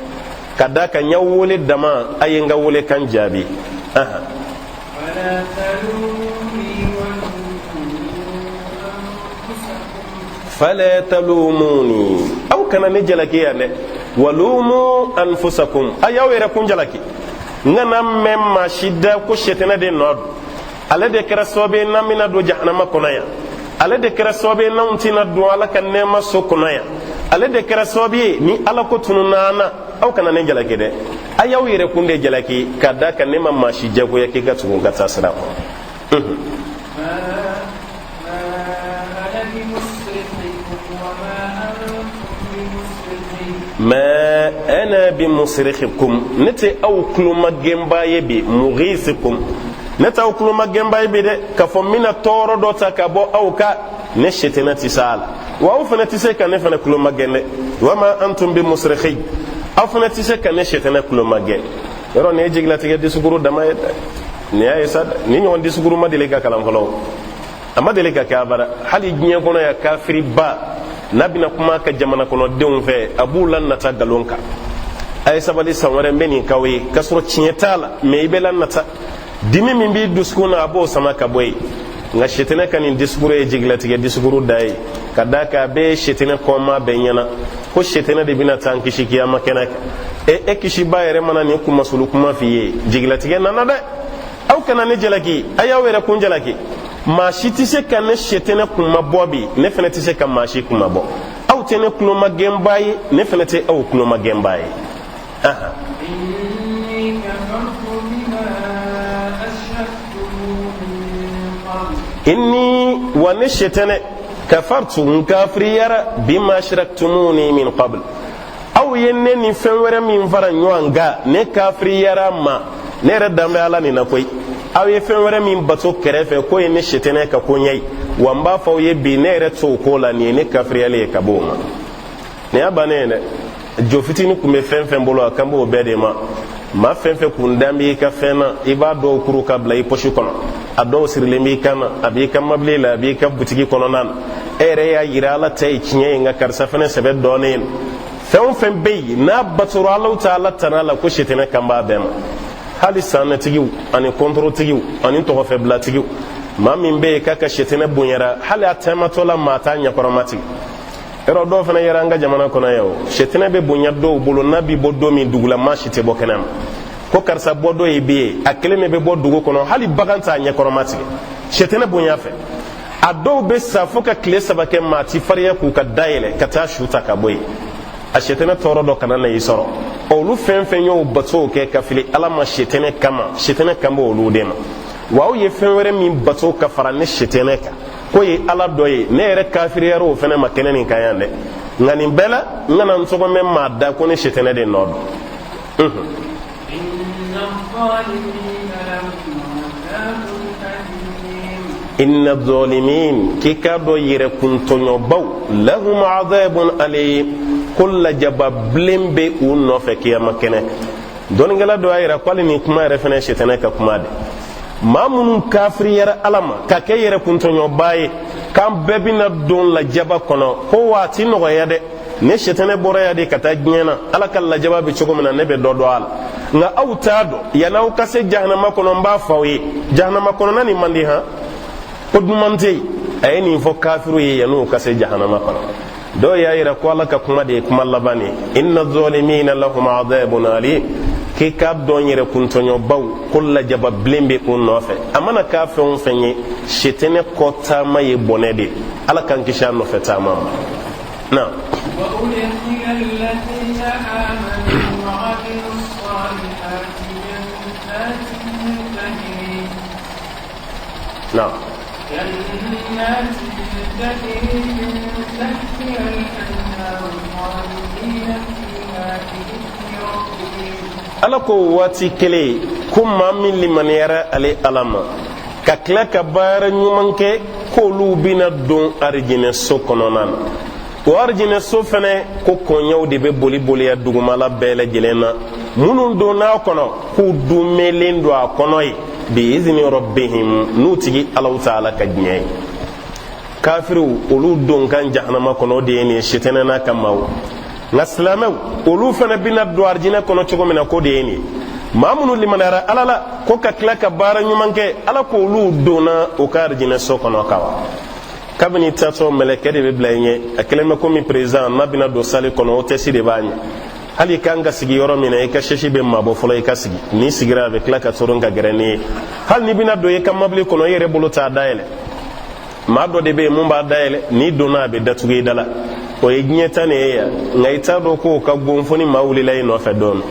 ka d'a kan n y'aw wele dama, a ye n ka wele kan jaabi. Fala talumuni, aw kana ne jalaki yan dɛ. Walumu anfusakum, a y'aw yɛrɛ kun jalaki. N kana mɛn maa si da ko sɛtɛnɛ de nɔ don, ale de kɛra sababu ye n'an bɛna don jahanama kɔnɔ yan, ale de kɛra sababu ye n'anw tɛna don Ala ka nɛɛma so kɔnɔ yan, ale de kɛra sababu ye ni Ala ko tununna an na. Aw kana ne jalaki dɛ, a y'aw yɛrɛ kun de jalaki, ka d'a kan ne ma maa si jagoya k'i ka tugu n ka taa sira kɔ. Ma ana bi musrikhikum, ne tɛ aw tulomagɛnbaa ye bi. Mughithikum, ne tɛ aw tulomagɛnbaa ye bi dɛ, k'a fɔ n bɛna tɔɔrɔ dɔ ta ka bɔ aw kan. Ne sɛtɛnɛ tɛ s'a la, wa aw fana tɛ se ka ne fana tulomagɛn dɛ. Wa ma antum bi musrikhi, aw fana tɛ se ka ne sɛtɛnɛ tulomagɛn. Yɔrɔ nin ye jigilatigɛ discours dama ye dɛ. Nin y'a ye sa dɛ, nin ɲɔgɔn discours ma deli ka kalan fɔlɔ, a ma deli ka kɛ abada. Hali diɲɛ kɔnɔ yan, kafiriba n'a bɛna kuma a ka jamana kɔnɔdenw fɛ, a b'u la nata nkalon kan: a ye sabali, san wɛrɛ n bɛ nin k'aw ye, k'a sɔrɔ tiɲɛ t'a la. Mɛ i bɛ la nata, dimi min b'i dusukun na, a b'o sama ka bɔ yen. Nka sɛtɛnɛ ka nin discours ye jigilatigɛ discours da ye, ka d'a kan a bɛ sɛtɛnɛ kɔma bɛɛ ɲɛna ko sɛtɛnɛ de bɛna taa an kisi kiyama kɛnɛ kan. E e kisiba yɛrɛ mana nin kumasulu kuma f'i ye, jigilatigɛ nana dɛ. Aw kana ne jalaki, a y'aw yɛrɛ kun jalaki. Maa si tɛ se ka ne sɛtɛnɛ kunmabɔ bi, ne fana tɛ se ka maa si kunmabɔ. Aw tɛ ne tulomagɛnbaa ye, ne fana tɛ aw tulomagɛnbaa ye. Inni, wa ne sɛtɛnɛ, kafartu, n kafiriyara, bima ashraktumuni min qabl, aw ye ne ni fɛn wɛrɛ min fara ɲɔgɔn kan, ne kafiriyara ma. Ne yɛrɛ dan bɛ Ala nin na koyi. Aw ye fɛn wɛrɛ min bato kɛrɛfɛ, k'o ye ne sitɛnɛ ka koɲɛ ye. Wa n b'a fɔ aw ye bi, ne yɛrɛ t'o ko la. Nin ye ne kafiriyali ye ka b'o ma. Nin y'a bannen ye dɛ. Jo fitinin kun bɛ fɛn fɛn bolo, a kan b'o bɛɛ de ma. Maa fɛn fɛn kun dan b'i ka fɛn na, i b'a dɔw kuru ka bila i pɔsi kɔnɔ, a dɔw sirilen b'i kan na, a b'i ka mabili la, a b'i ka butigi kɔnɔna na. E yɛrɛ y'a yira Ala ta ye tiɲɛ ye, nka karisa fana sɛbɛ dɔɔnin. Fɛn o fɛn bɛ yen n'a batora Alahu taala tana la, ko sitanɛ kan b'a bɛɛ ma, hali sannɛtigiw ani kɔntɔrɔtigiw ani tɔgɔfɛbilatigiw. Maa min bɛ yen k'a ka sitanɛ bonyara, hali a tɛmatɔ la, maa t'a ɲɛkɔrɔma tigɛ. Yɔrɔ dɔw fana yɛrɛ an ka jamana kɔnɔ yan, o sitanɛ bɛ bonya dɔw bolo. N'a bɛ bɔ don min dugu la, maa si tɛ bɔ kɛnɛ ma ko karisa bɔ dɔ ye bi ye. A kelen de bɛ bɔ dugu kɔnɔ, hali bagan t'a ɲɛkɔrɔma tigɛ sitanɛ bonya fɛ. A dɔw bɛ sa fo ka tile 3 kɛ, maa ti farinya k'u ka da yɛlɛ ka taa su ta ka bɔ yen, a sitanɛ tɔɔrɔ dɔ kana na i sɔrɔ. Olu fɛn fɛn y'o batow kɛ ka fili Ala ma sitanɛ kama, sitanɛ kan b'olu de ma. Wa aw ye fɛn wɛrɛ min bato ka fara ne sitanɛ kan, k'o ye Ala dɔ ye, ne yɛrɛ kafiriyara o fɛnɛ ma kɛnɛ nin kan yan dɛ. Nka nin bɛɛ la, n kana n tɔgɔ mɛn maa da ko ne sitanɛ de nɔ don. Inna zalimin, k'i k'a dɔn yɛrɛkuntɔɲɔbaw, lahum azabun alim, ko lajaba bilen bɛ u nɔfɛ kiyama kɛnɛ. Dɔnnikɛla dɔ y'a yira ko hali nin kuma yɛrɛ fɛnɛ ye sitanɛ ka kuma de. Maa minnu kafiriyara Ala ma ka kɛ yɛrɛkuntɔɲɔba ye, k'an bɛɛ bɛna don lajaba kɔnɔ, ko waati nɔgɔya dɛ. Ne sitanɛ bɔra yan de ka taa diɲɛ na, Ala ka lajaba bɛ cogo min na, ne bɛ dɔ dɔn a la, nka aw t'a dɔn. Yan'aw ka se jahanama kɔnɔ, n b'a fɔ aw ye, jahanama kɔnɔna nin man di han, ko duman tɛ yen. A ye nin fɔ kafiriw ye yan'u ka se jahanama kɔnɔ. Dɔw y'a yira ko Ala ka kuma de ye kuma laban ye: inna zalimina lahum adabun alim, k'i k'a dɔn yɛrɛkuntɔɲɔbaw, ko lajaba bilen bɛ u nɔfɛ. A mana k'a fɛn o fɛn ye, sitanɛ kɔ taama ye bɔnɛ de ye. Ala k'an kisi a nɔfɛ taama ma. نعم. وأدخل الذين آمنوا وعملوا الصالحات جنات تجري نعم جنات تجري من تحتها الأنهار خالدين فيها بإذن ربهم. Ala ko waati kelen ko maa min limaniyara ale Ala ma ka tila ka baara ɲuman kɛ, k'olu bɛna don arijinɛ so kɔnɔna na. O arijinɛ so fɛnɛ, ko kɔɲɛw de bɛ boli boliya dugumala bɛɛ lajɛlen na. Minnu donna a kɔnɔ, k'u dunmɛlen don a kɔnɔ yen, bi izni rabbihim, n'u tigi Alahu taala ka diɲɛ ye. Kafiriw, olu don kan jahanama kɔnɔ, o de ye nin ye, sitanɛ n'a ka maaw. Nka silamɛw, olu fana bɛna don arijinɛ kɔnɔ cogo min na, k'o de ye nin ye. Maa minnu limaniyara Ala la ko ka tila ka baara ɲuman kɛ, Ala k'olu donna u ka arijinɛ so kɔnɔ ka wa. Kabini tatɔ, mɛlɛkɛ de bɛ bila i ɲɛ. A kɛlen bɛ komi président n'a bɛna don salle kɔnɔ, hôtesse de b'a ɲɛ. Hali i kan ka sigi yɔrɔ min na, i ka chaise bɛ mabɔ fɔlɔ, i ka sigi. N'i sigira, a bɛ tila ka tɔrɔ ka gɛrɛ n'i ye. Hali n'i bɛna don i ka mobili kɔnɔ, i yɛrɛ bolo t'a dayɛlɛ, maa dɔ de bɛ yen mun b'a dayɛlɛ. N'i donna, a bɛ datugu i da la. O ye diɲɛ ta nin ye yan, nka i t'a dɔn k'o ka bon fo ni maa wulila i nɔfɛ don.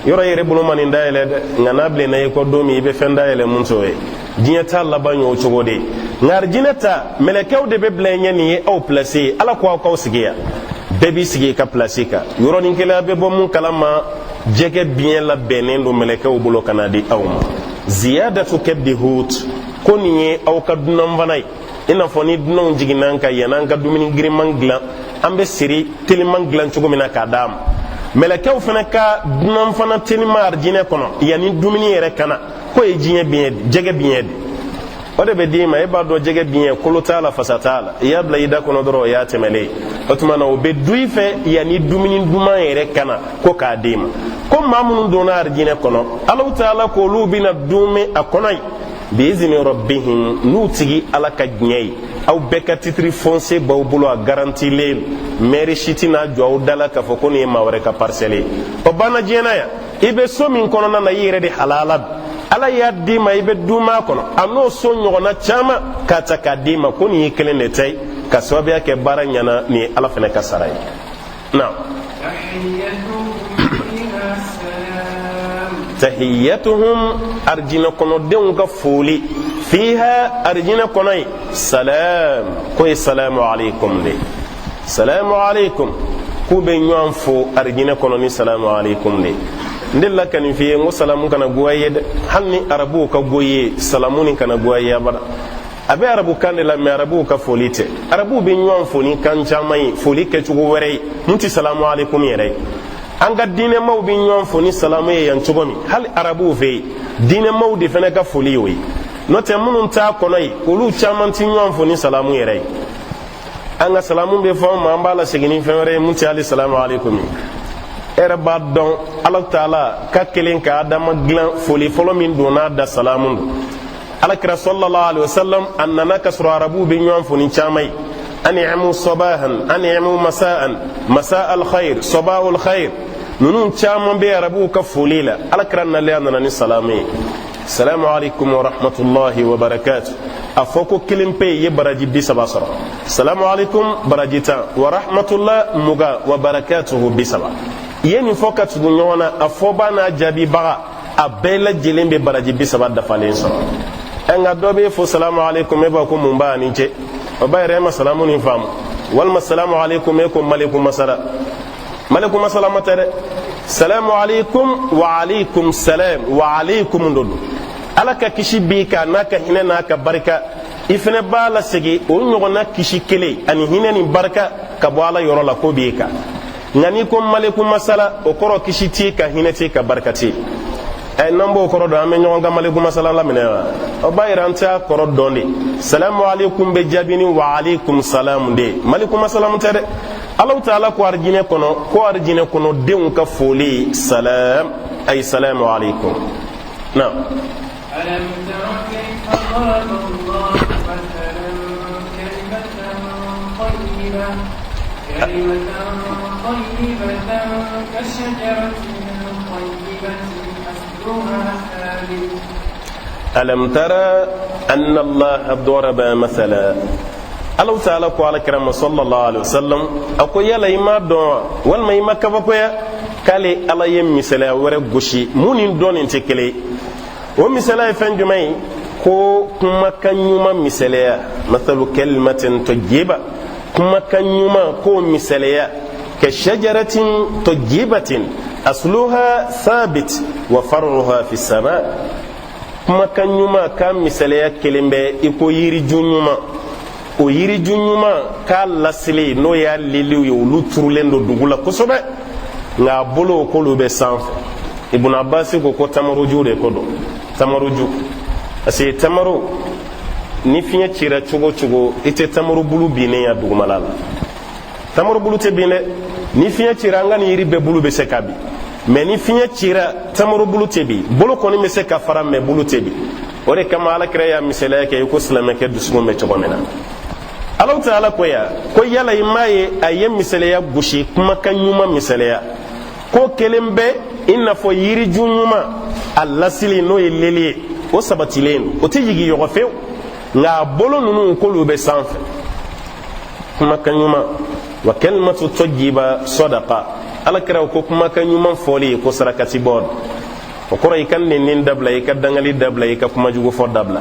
Yɔrɔ i yɛrɛ bolo ma nin dayɛlɛ dɛ, nka n'a bilenna i kɔ don min, i bɛ fɛn dayɛlɛ mun t'o ye. Diɲɛ ta laban y'o cogo de ye. Nka arijinɛ ta, mɛlɛkɛw de bɛ bila i ɲɛ: nin ye aw pilasi ye, Ala ko aw k'aw sigi yan. Bɛɛ b'i sigi i ka pilasi kan. Yɔrɔnin kelen, a bɛ bɔ mun kalama, jɛgɛ biɲɛ labɛnnen don mɛlɛkɛw bolo ka na di aw ma, ziyadatu kabdi hut, ko nin ye aw ka dunan fana ye. I n'a fɔ ni dunanw jiginna an kan, yan'an ka dumuni giriman dilan, an bɛ seri teliman dilan cogo min na k'a d'a ma, mɛlɛkɛw fana ka dunan fana teliman arijinɛ kɔnɔ, yanni dumuni yɛrɛ kana, k'o ye diɲɛ biɲɛ, jɛgɛ biɲɛ de. O de bɛ d'i ma. E b'a dɔn jɛgɛ biɲɛ, kolo t'a la, fasa t'a la, i y'a bila i da kɔnɔ dɔrɔn, o y'a tɛmɛlen ye. O tuma na, o bɛ dun i fɛ yanni dumuni duman yɛrɛ kana ko k'a d'i ma. Ko maa minnu donna arijinɛ kɔnɔ, Alahu taala k'olu bɛna dunmɛ a kɔnɔ yen, biizni rabbihim, n'u tigi Ala ka diɲɛ ye. Aw bɛɛ ka titre foncier b'aw bolo, a garantilen. Mɛri si tɛna jɔ aw da la k'a fɔ ko nin ye maa wɛrɛ ka parcelle ye. O banna diɲɛ na yan. I bɛ so min kɔnɔna na, i yɛrɛ de halala don, Ala y'a d'i ma, i bɛ dunma kɔnɔ. A n'o so ɲɔgɔnna caman k'a ta k'a d'i ma, ko nin y'i kelen de ta ye, ka sababuya kɛ baara ɲɛna. Nin ye Ala fana ka sara ye na. تحيتهم فيها سلام. Tahiyyatuhum, arijinɛ kɔnɔdenw ka foli, fiha, arijinɛ kɔnɔ ye, salam, k'o ye salamu alaikum de. Salamu alaikum, k'u bɛ ɲɔgɔn fo arijinɛ kɔnɔ ni salamu alaikum de. N delila ka nin f'i ye, n ko salamu kana goya i ye dɛ. Hali ni arabuw ka go i ye, salamu nin kana goya i ye abada. A bɛ arabukan de la, mɛ arabuw ka foli tɛ. Arabuw bɛ ɲɔgɔn fo ni kan caman ye, foli kɛcogo wɛrɛ ye mun tɛ salamu aleykum yɛrɛ ye. An ka diinɛmaw bɛ ɲɔgɔn fo ni salamu ye yan cogo min, hali arabuw fɛ yen, diinɛmaw de fana ka foli y'o ye. N'o tɛ, minnu t'a kɔnɔ ye, olu caman tɛ ɲɔgɔn fo ni salamu yɛrɛ ye. An ka salamu bɛ fɔ an ma, an b'a lasegin ni fɛn wɛrɛ ye mun tɛ hali salamu aleykum ye. E yɛrɛ b'a dɔn, Ala taala ka kelen ka Adama dilan, foli fɔlɔ min donna a da, salamu don. Alakira sallallahu alaihi wasallam, a nana ka sɔrɔ arabuw bɛ ɲɔgɔn fo ni caman ye: ani'amu sabahan, ani'amu masa'an, masa alkhair, sabahul khair. Ninnu caman bɛ arabuw ka foli la. Alakira nalen, a nana ni salamu ye: salamu alaikum wa rahmatullahi wa barakatuh. A fɔ ko kelen pe ye baraji 30 sɔrɔ. Salamu alaikum baraji 10, wa rahmatullah 20, wa barakatuhu 30. I ye nin fɔ ka tugu ɲɔgɔn na, a fɔba n'a jaabibaga, a bɛɛ lajɛlen bɛ baraji 30 dafalen sɔrɔ. Ɛ, nka dɔ b'e fo salamu alaikum, e b'a ko mun b'a ni cɛ? O b'a yɛrɛ e ma salamu nin faamu. Walima salamu alaikum, e ko malekum masala. Malekum masalama tɛ dɛ. Salamu alaikum wa alaikum salam wa alaikum do don. Ala ka kisi b'i kan n'a ka hinɛ n'a ka barika. I fɛnɛ b'a lasegin o ɲɔgɔnna kisi kelen ani hinɛ ni barika ka bɔ Ala yɔrɔ la, ko b'i kan. Nka n'i ko malekum masala, o kɔrɔ kisi t'i kan, hinɛ t'i kan, barika t'i. Ɛ, n'an b'o kɔrɔ dɔn, an bɛ ɲɔgɔn ka malekum masala laminɛ wa? O b'a yira an t'a kɔrɔ dɔn de. Salamu alaikum bɛ jaabi ni wa alaikum salamu de, malekum masalamu tɛ dɛ. Alaw taala ko arijinɛ kɔnɔ, ko arijinɛ kɔnɔ denw ka foli salam, ay salamu alaikum. Na. ألم تر كيف ضرب الله مثلا كلمة طيبة، كلمة طيبة كشجرة طيبة أصلها ثابت. ألم ترى أن الله ضرب مثلا. Alaw taala ko Ala kira ma sallallahu alaihi wasallam, a ko yala i m'a dɔn wa, walima i ma kabakoya k'ale Ala ye misaliya wɛrɛ gosi mun ni dɔn nin tɛ kelen ye? O misaliya ye fɛn jumɛn ye? Ko kumakan ɲuman misaliya, mathalu kalimatin tayyiba, kumakan ɲuman k'o misaliya, ka shajaratin tayyibatin asluha thabit wa far'uha fi sama. Kumakan ɲuman k'a misaliya kelen bɛ i ko yiriju ɲuman. O yiriju ɲuman k'a lasili, n'o y'a liliw ye, olu turulen don dugu la kosɛbɛ, nka a bolo k'olu bɛ sanfɛ. Ibn Abbas ko ko tamaruju de ko don, tamaruju, parce que tamaro, ni fiɲɛ cira cogo cogo, i tɛ tamaro bulu binnen ya dugumala la. Tamaro bulu tɛ bin dɛ. Ni fiɲɛ cira, an ka nin yiri bɛɛ bulu bɛ se ka bin, mɛ ni fiɲɛ cira, tamaro bulu tɛ bin. Bolo kɔni bɛ se ka fara, mɛ bulu tɛ bin. O de kama Ala kira y'a misaliya kɛ i ko silamɛkɛ dusukun bɛ cogo min na. Alaw taala ko ya ko yala i m'a ye, a ye misaliya gosi, kumakan ɲuman misaliya, ko kelen bɛ i n'a fɔ yiriju ɲuman, a lasili, n'o ye leli ye, o sabatilen don, o tɛ jigin yɔgɔ fewu, nka a bolo ninnu k'olu bɛ sanfɛ. Kumakan ɲuman, wa kalimatu tayyiba sadaqa. Ala kira ko kumakan ɲuman fɔli ko sarakati bɔ. O kɔrɔ, i ka nɛni dabila, i ka dangali dabila, i ka kumajugu fɔ dabila.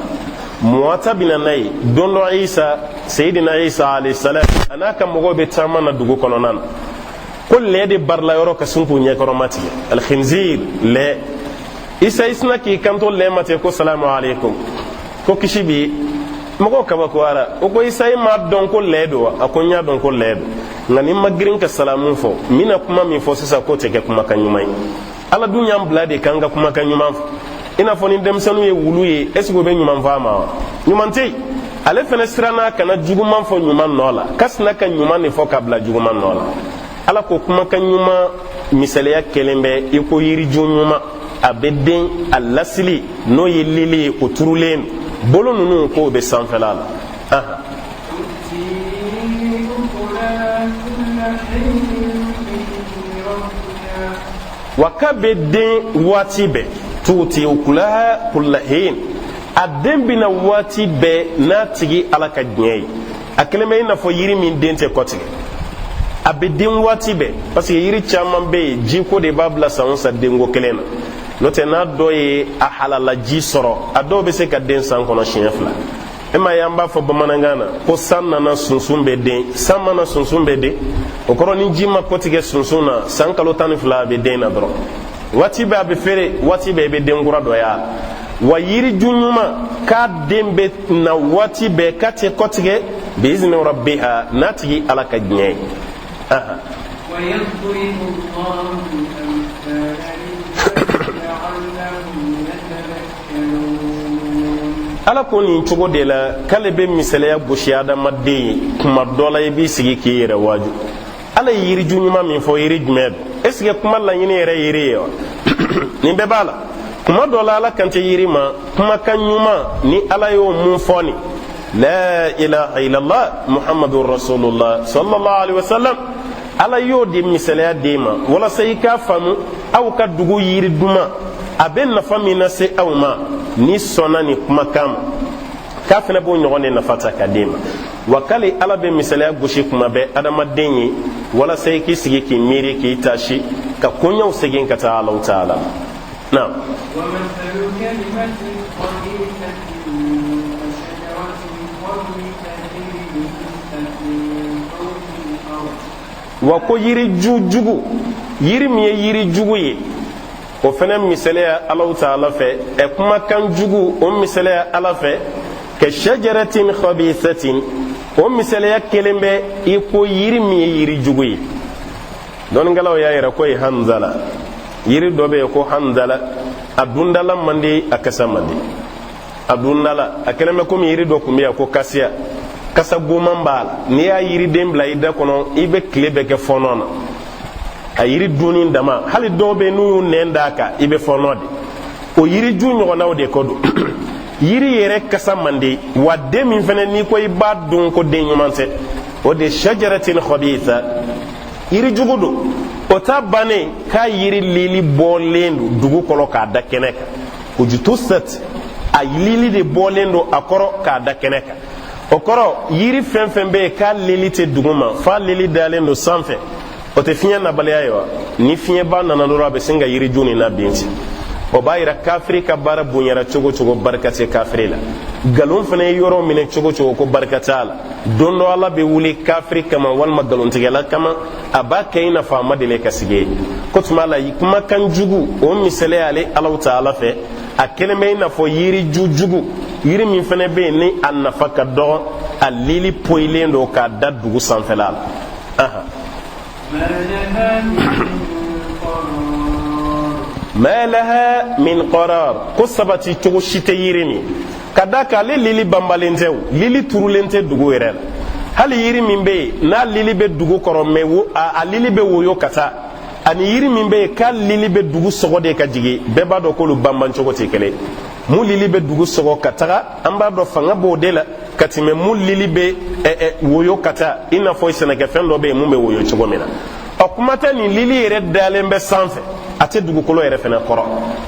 Muwata bina n'a ye don dɔ, Isa, Seyidina Isa alayhi salam, a n'a ka mɔgɔw bɛ taama na dugu kɔnɔna na, ko lɛ de barila yɔrɔ ka sin k'u ɲɛkɔrɔma tigɛ, alkhinzir, lɛ. Isa isina k'i kanto lɛ ma ten ko salamu aleykum, ko kisi bi. Mɔgɔw kabakoyara. O ko Isa, i m'a dɔn ko lɛ don wa? A ko n y'a dɔn ko lɛ don, nka ni ma girin ka salamu fɔ, n bɛna kuma min fɔ sisan, k'o tɛ kɛ kumakan ɲuman ye. Ala dun y'an bila de k'an ka kumakan ɲuman fɔ. I n'a fɔ ni denmisɛnninw ye wulu ye, est ce que u bɛ ɲuman fɔ a ma wa? Ɲuman tɛ yen. Ale fana siranna kana juguman fɔ ɲuman nɔ la, ka sina ka ɲuman de fɔ ka bila juguman nɔ la. Ala ko kumakan ɲuman misaliya kelen bɛ i ko yiriju ɲuman, a bɛ den, a lasili, n'o ye lili ye, o turulen, bolo ninnu k'o bɛ sanfɛla la. تؤتي أكلها كل حين بإذن ربها. Wa k'a bɛ den waati bɛɛ, tuuti ukulaha kulla hin, a den bɛna waati bɛɛ n'a tigi Ala ka diɲɛ ye. A kelen bɛ i n'a fɔ yiri min den tɛ kɔtigɛ, a bɛ den waati bɛɛ, parce que yiri caman bɛ yen, jiko de b'a bila san o san denko kelen na. N'o tɛ, n'a dɔ ye a halala ji sɔrɔ, a dɔw bɛ se ka den san kɔnɔ siɲɛ fila. E m'a ye, an b'a fɔ bamanankan na ko san nana, sunsun bɛ den, san mana, sunsun bɛ den. O kɔrɔ, ni ji ma kɔtigɛ sunsun na, san kalo 12 a bɛ den na dɔrɔn. Waati bɛɛ a bɛ feere, waati bɛɛ i bɛ den kura dɔ y'a la. Wa yiriju ɲuman k'a den bɛ na waati bɛɛ, k'a tɛ kɔtigɛ, biizni rabbiha, n'a tigi Ala ka diɲɛ ye. Ala ko nin cogo de la k'ale bɛ misaliya gosi adamaden ye. Kuma dɔ la i b'i sigi k'i yɛrɛ waaju. Ala ye yiriju ɲuman min fɔ, yiri jumɛn don? Est ce que kuma laɲini yɛrɛ yiri ye wa? Nin bɛɛ b'a la. Kuma dɔ la, Ala kan tɛ yiri ma. Kumakan ɲuman ni Ala y'o mun fɔ, nin la ilaha illallah Muhammadu rasulullah sallallahu alaihi wasallam, Ala y'o de misaliya d'e ma walasa i k'a faamu aw ka dugu yiri duman a bɛ nafa min lase aw ma. N'i sɔnna nin kumakan ma, k'a fana b'o ɲɔgɔn de nafa ta ka d'e ma. Wa k'ale Ala bɛ misaliya gosi kuma bɛɛ adamaden ye walasa i k'i sigi k'i miiri, k'i taasi, ka koɲɛw segin ka taa Alahu taala ma. Naam. Wa ko yiri ju jugu, yiri min ye yiri jugu ye, o fana misaliya Alahu taala fɛ, ɛ, kumakan jugu, o misaliya Ala fɛ, ka shajaratin khabithatin, o misaliya kelen bɛ i ko yiri min ye yiri jugu ye. Dɔnnikɛlaw y'a yira ko ye hanzala yiri dɔ bɛ yen ko hanzala. A dundala man di, a kasa man di. A dundala, a kɛlen bɛ komi yiri dɔ tun bɛ yan ko kasiya, kasa goman b'a la. N'i y'a yiriden bila i da kɔnɔ, i bɛ tile bɛɛ kɛ fɔɔnɔ na a yiri dunni dama. Hali dɔw bɛ, n'u y'u nɛn d'a kan, i bɛ fɔɔnɔ de. O yiriju ɲɔgɔnnaw de ko don. Yiri yɛrɛ kasa man di, wa den min fana n'i ko i b'a dun, ko den ɲuman tɛ. O de shajaratin khabitha, yiri jugu don. O ta bannen k'a yiri lili bɔlen don dugu kɔrɔ k'a da kɛnɛ kan. Ujtusat, a lili de bɔlen don a kɔrɔ k'a da kɛnɛ kan. O kɔrɔ, yiri fɛn fɛn bɛ yen k'a lili tɛ dugu ma, f'a lili dalen don sanfɛ, o tɛ fiɲɛ nabaliya ye wa? Ni fiɲɛba nana dɔrɔn, a bɛ sin ka yiriju nin na bin ten. O b'a yira kafiri ka baara bonyara cogo cogo, barika tɛ kafiri la. Nkalon fana ye yɔrɔ minɛ cogo cogo, ko barika t'a la. Don dɔ Ala bɛ wuli kafiri kama walima nkalontigɛla kama, a b'a kɛ i n'a fɔ a ma deli ka sigi yen. Ko tuma la, kumakan jugu, o misaliya ale Alahu taala fɛ, a kɛlen bɛ i n'a fɔ yiriju jugu, yiri min fana bɛ yen ni a nafa ka dɔgɔ, a lili poyilen don k'a da dugu sanfɛla la. Ma laha min qarar, ko sabati cogo si tɛ yiri nin ka da kan. Ale lili banbalen tɛ, o lili turulen tɛ dugu yɛrɛ la. Hali yiri min bɛ yen n'a lili bɛ dugu kɔrɔ, mɛ wo a lili bɛ woyo ka taa, ani yiri min bɛ yen k'a lili bɛ dugu sɔgɔ de ka jigin, bɛɛ b'a dɔn k'olu banban cogo tɛ kelen. Mun lili bɛ dugu sɔgɔ ka taga, an b'a dɔn fanga b'o de la ka tɛmɛ mun lili bɛ woyo ka taa, i n'a fɔ sɛnɛkɛfɛn dɔ bɛ yen mun bɛ woyo cogo min na. Ɔ, kuma tɛ nin lili yɛrɛ dalen bɛ sanfɛ, a tɛ dugukolo yɛrɛ fana kɔrɔ.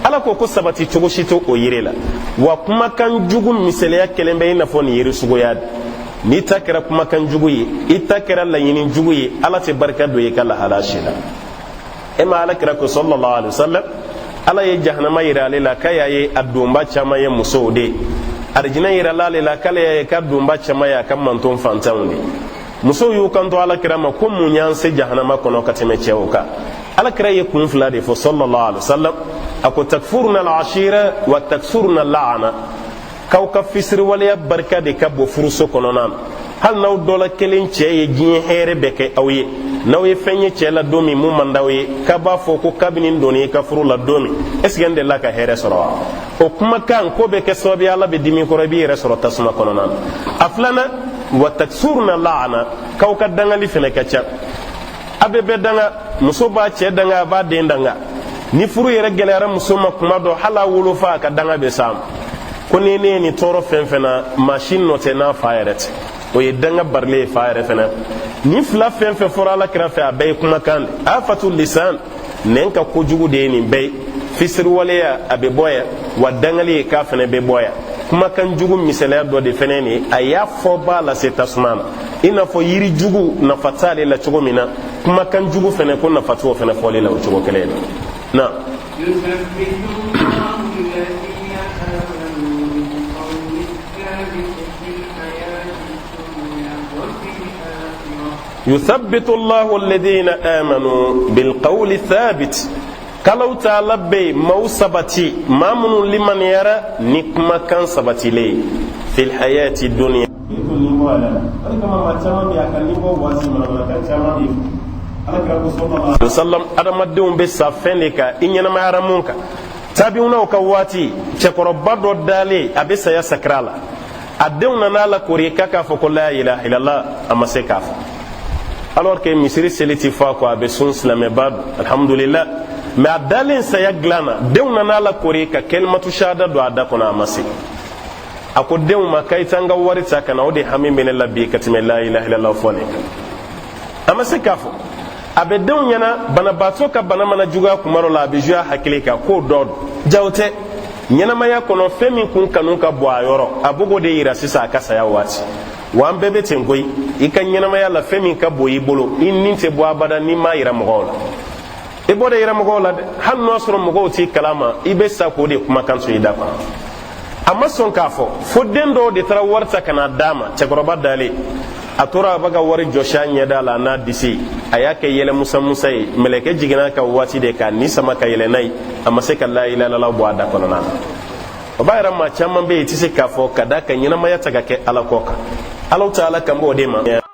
Ala ko ko sabati cogo si tɛ o yiri la. Wa kumakan jugu misaliya kelen bɛ i n'a fɔ nin yiri suguya de. N'i ta kɛra kumakan jugu ye, i ta kɛra laɲini jugu ye, Ala tɛ barika don i ka lahala si la. E ma Ala kira ko sallallahu alaihi wasallam, Ala ye jahanama yira ale la k'a y'a ye a donba caman ye musow de ye. Arijinɛ yirala ale la k'ale y'a ye k'a donba caman ye a ka manton fantanw de. Musow y'u kanto Ala kira ma ko mun y'an se jahanama kɔnɔ ka tɛmɛ cɛw kan? Ala kira ye kun fila de fɔ sallallahu alaihi wasallam. A ko takfuruna al-ashira wa taksuruna la'ana, k'aw ka fisiriwaleya barika de ka bon furuso kɔnɔna na. Hali n'aw dɔ la kelen cɛ ye diɲɛ hɛrɛ bɛɛ kɛ aw ye, n'aw ye fɛn ye cɛ la don min mun man d'aw ye, k'a b'a fɔ ko kabini n donna i ka furu la don min, est ce que n delila ka hɛrɛ sɔrɔ wa? O kumakan ko bɛ kɛ sababu ye Ala bɛ dimi kɔrɔ, i b'i yɛrɛ sɔrɔ tasuma kɔnɔna na. A filanan, wa taksuruna la'ana, k'aw ka dangali fɛnɛ ka ca. A bɛ bɛɛ danga, muso b'a cɛ danga, a b'a den danga. Ni furu yɛrɛ gɛlɛyara muso ma kuma dɔ, hali a wolofa, a ka danga bɛ s'a ma ko ni ne ye nin tɔɔrɔ fɛn fɛn na, maa si nɔ tɛ n'a fa yɛrɛ tɛ. O ye danga barilen ye fa yɛrɛ fɛnɛ. Nin fila fɛn fɛn fɔra Ala kira fɛ, a bɛɛ ye kumakan de. Afatu lisan, nɛn ka kojugu de ye nin bɛɛ ye. Fisiriwaleya, a bɛ bɔ yan, wa dangali ye k'a fɛnɛ bɛ bɔ yan. Kumakan jugu misaliya dɔ de fɛnɛ nin, a y'a fɔ b'a lase tasuma ma. I n'a fɔ yiri jugu nafa t'ale la cogo min na, kumakan jugu fɛnɛ ko nafa t'o fɛnɛ fɔli la o cogo kelen na. Na yuthabbitu Allahu alladhina amanu bilqawli thabit. K'Alahu taala bɛ maaw sabati, maa minnu limaniyara ni kumakan sabatilen ye fil hayati dunya. I to nibɔ a la, o de kama maa caman bɛ a ka nibɔ waati manamanakan caman bɛ Ala kira ko sallallahu alaihi wasallam, adamadenw bɛ sa fɛn de kan i ɲɛnamayara mun kan. Tabiwunaw ka waati, cɛkɔrɔba dɔ dalen a bɛ saya sakira la, a denw nana a lakori k'a k'a fɔ ko la ilaha illallah, a ma se k'a fɔ, alors que misiri seli ti fɔ a kɔ, a bɛ sun, silamɛba don, alhamdulillah. Mais a dalen saya dilan na, denw nana a lakori ka kalimatu shahada don a da kɔnɔ, a ma se. A ko denw ma k'a ye taa n ka wari ta ka na, o de hami bɛ ne la bi ka tɛmɛ la ilaha illallah fɔ ne kan. A ma se k'a fɔ. A bɛ denw ɲɛna, banabaatɔ ka bana mana juguya kuma dɔ la, a bɛ jouer a hakili kan k'o dɔ don. Ja o tɛ. Ɲɛnamaya kɔnɔ, fɛn min kun kanu ka bon a yɔrɔ, a b'o de yira sisan a ka saya waati. Wa an bɛɛ bɛ ten koyi. I ka ɲɛnamaya la, fɛn min ka bon i bolo, i nin tɛ bɔ abada n'i m'a yira mɔgɔw la. I b'o de yira mɔgɔw la dɛ, hali n'o y'a sɔrɔ mɔgɔw t'i kalama, i bɛ sa k'o de kumakan to i da kɔnɔ. A ma sɔn k'a fɔ fo den dɔw de taara wari ta ka na d'a ma. Cɛkɔrɔba dalen, a tora a b'a ka wari jɔsi a ɲɛda la n'a disi, a y'a kɛ yɛlɛ musa musa ye. Mɛlɛkɛ jiginna ka waati de k'a ni sama ka yɛlɛ n'a ye, a ma se ka la ilaha illallah bɔ a da kɔnɔna na. O b'a yira maa caman bɛ yen, i tɛ se k'a fɔ ka d'a ka ɲɛnamaya ta ka kɛ Ala kɔ kan. Alahu taala kan b'o de ma.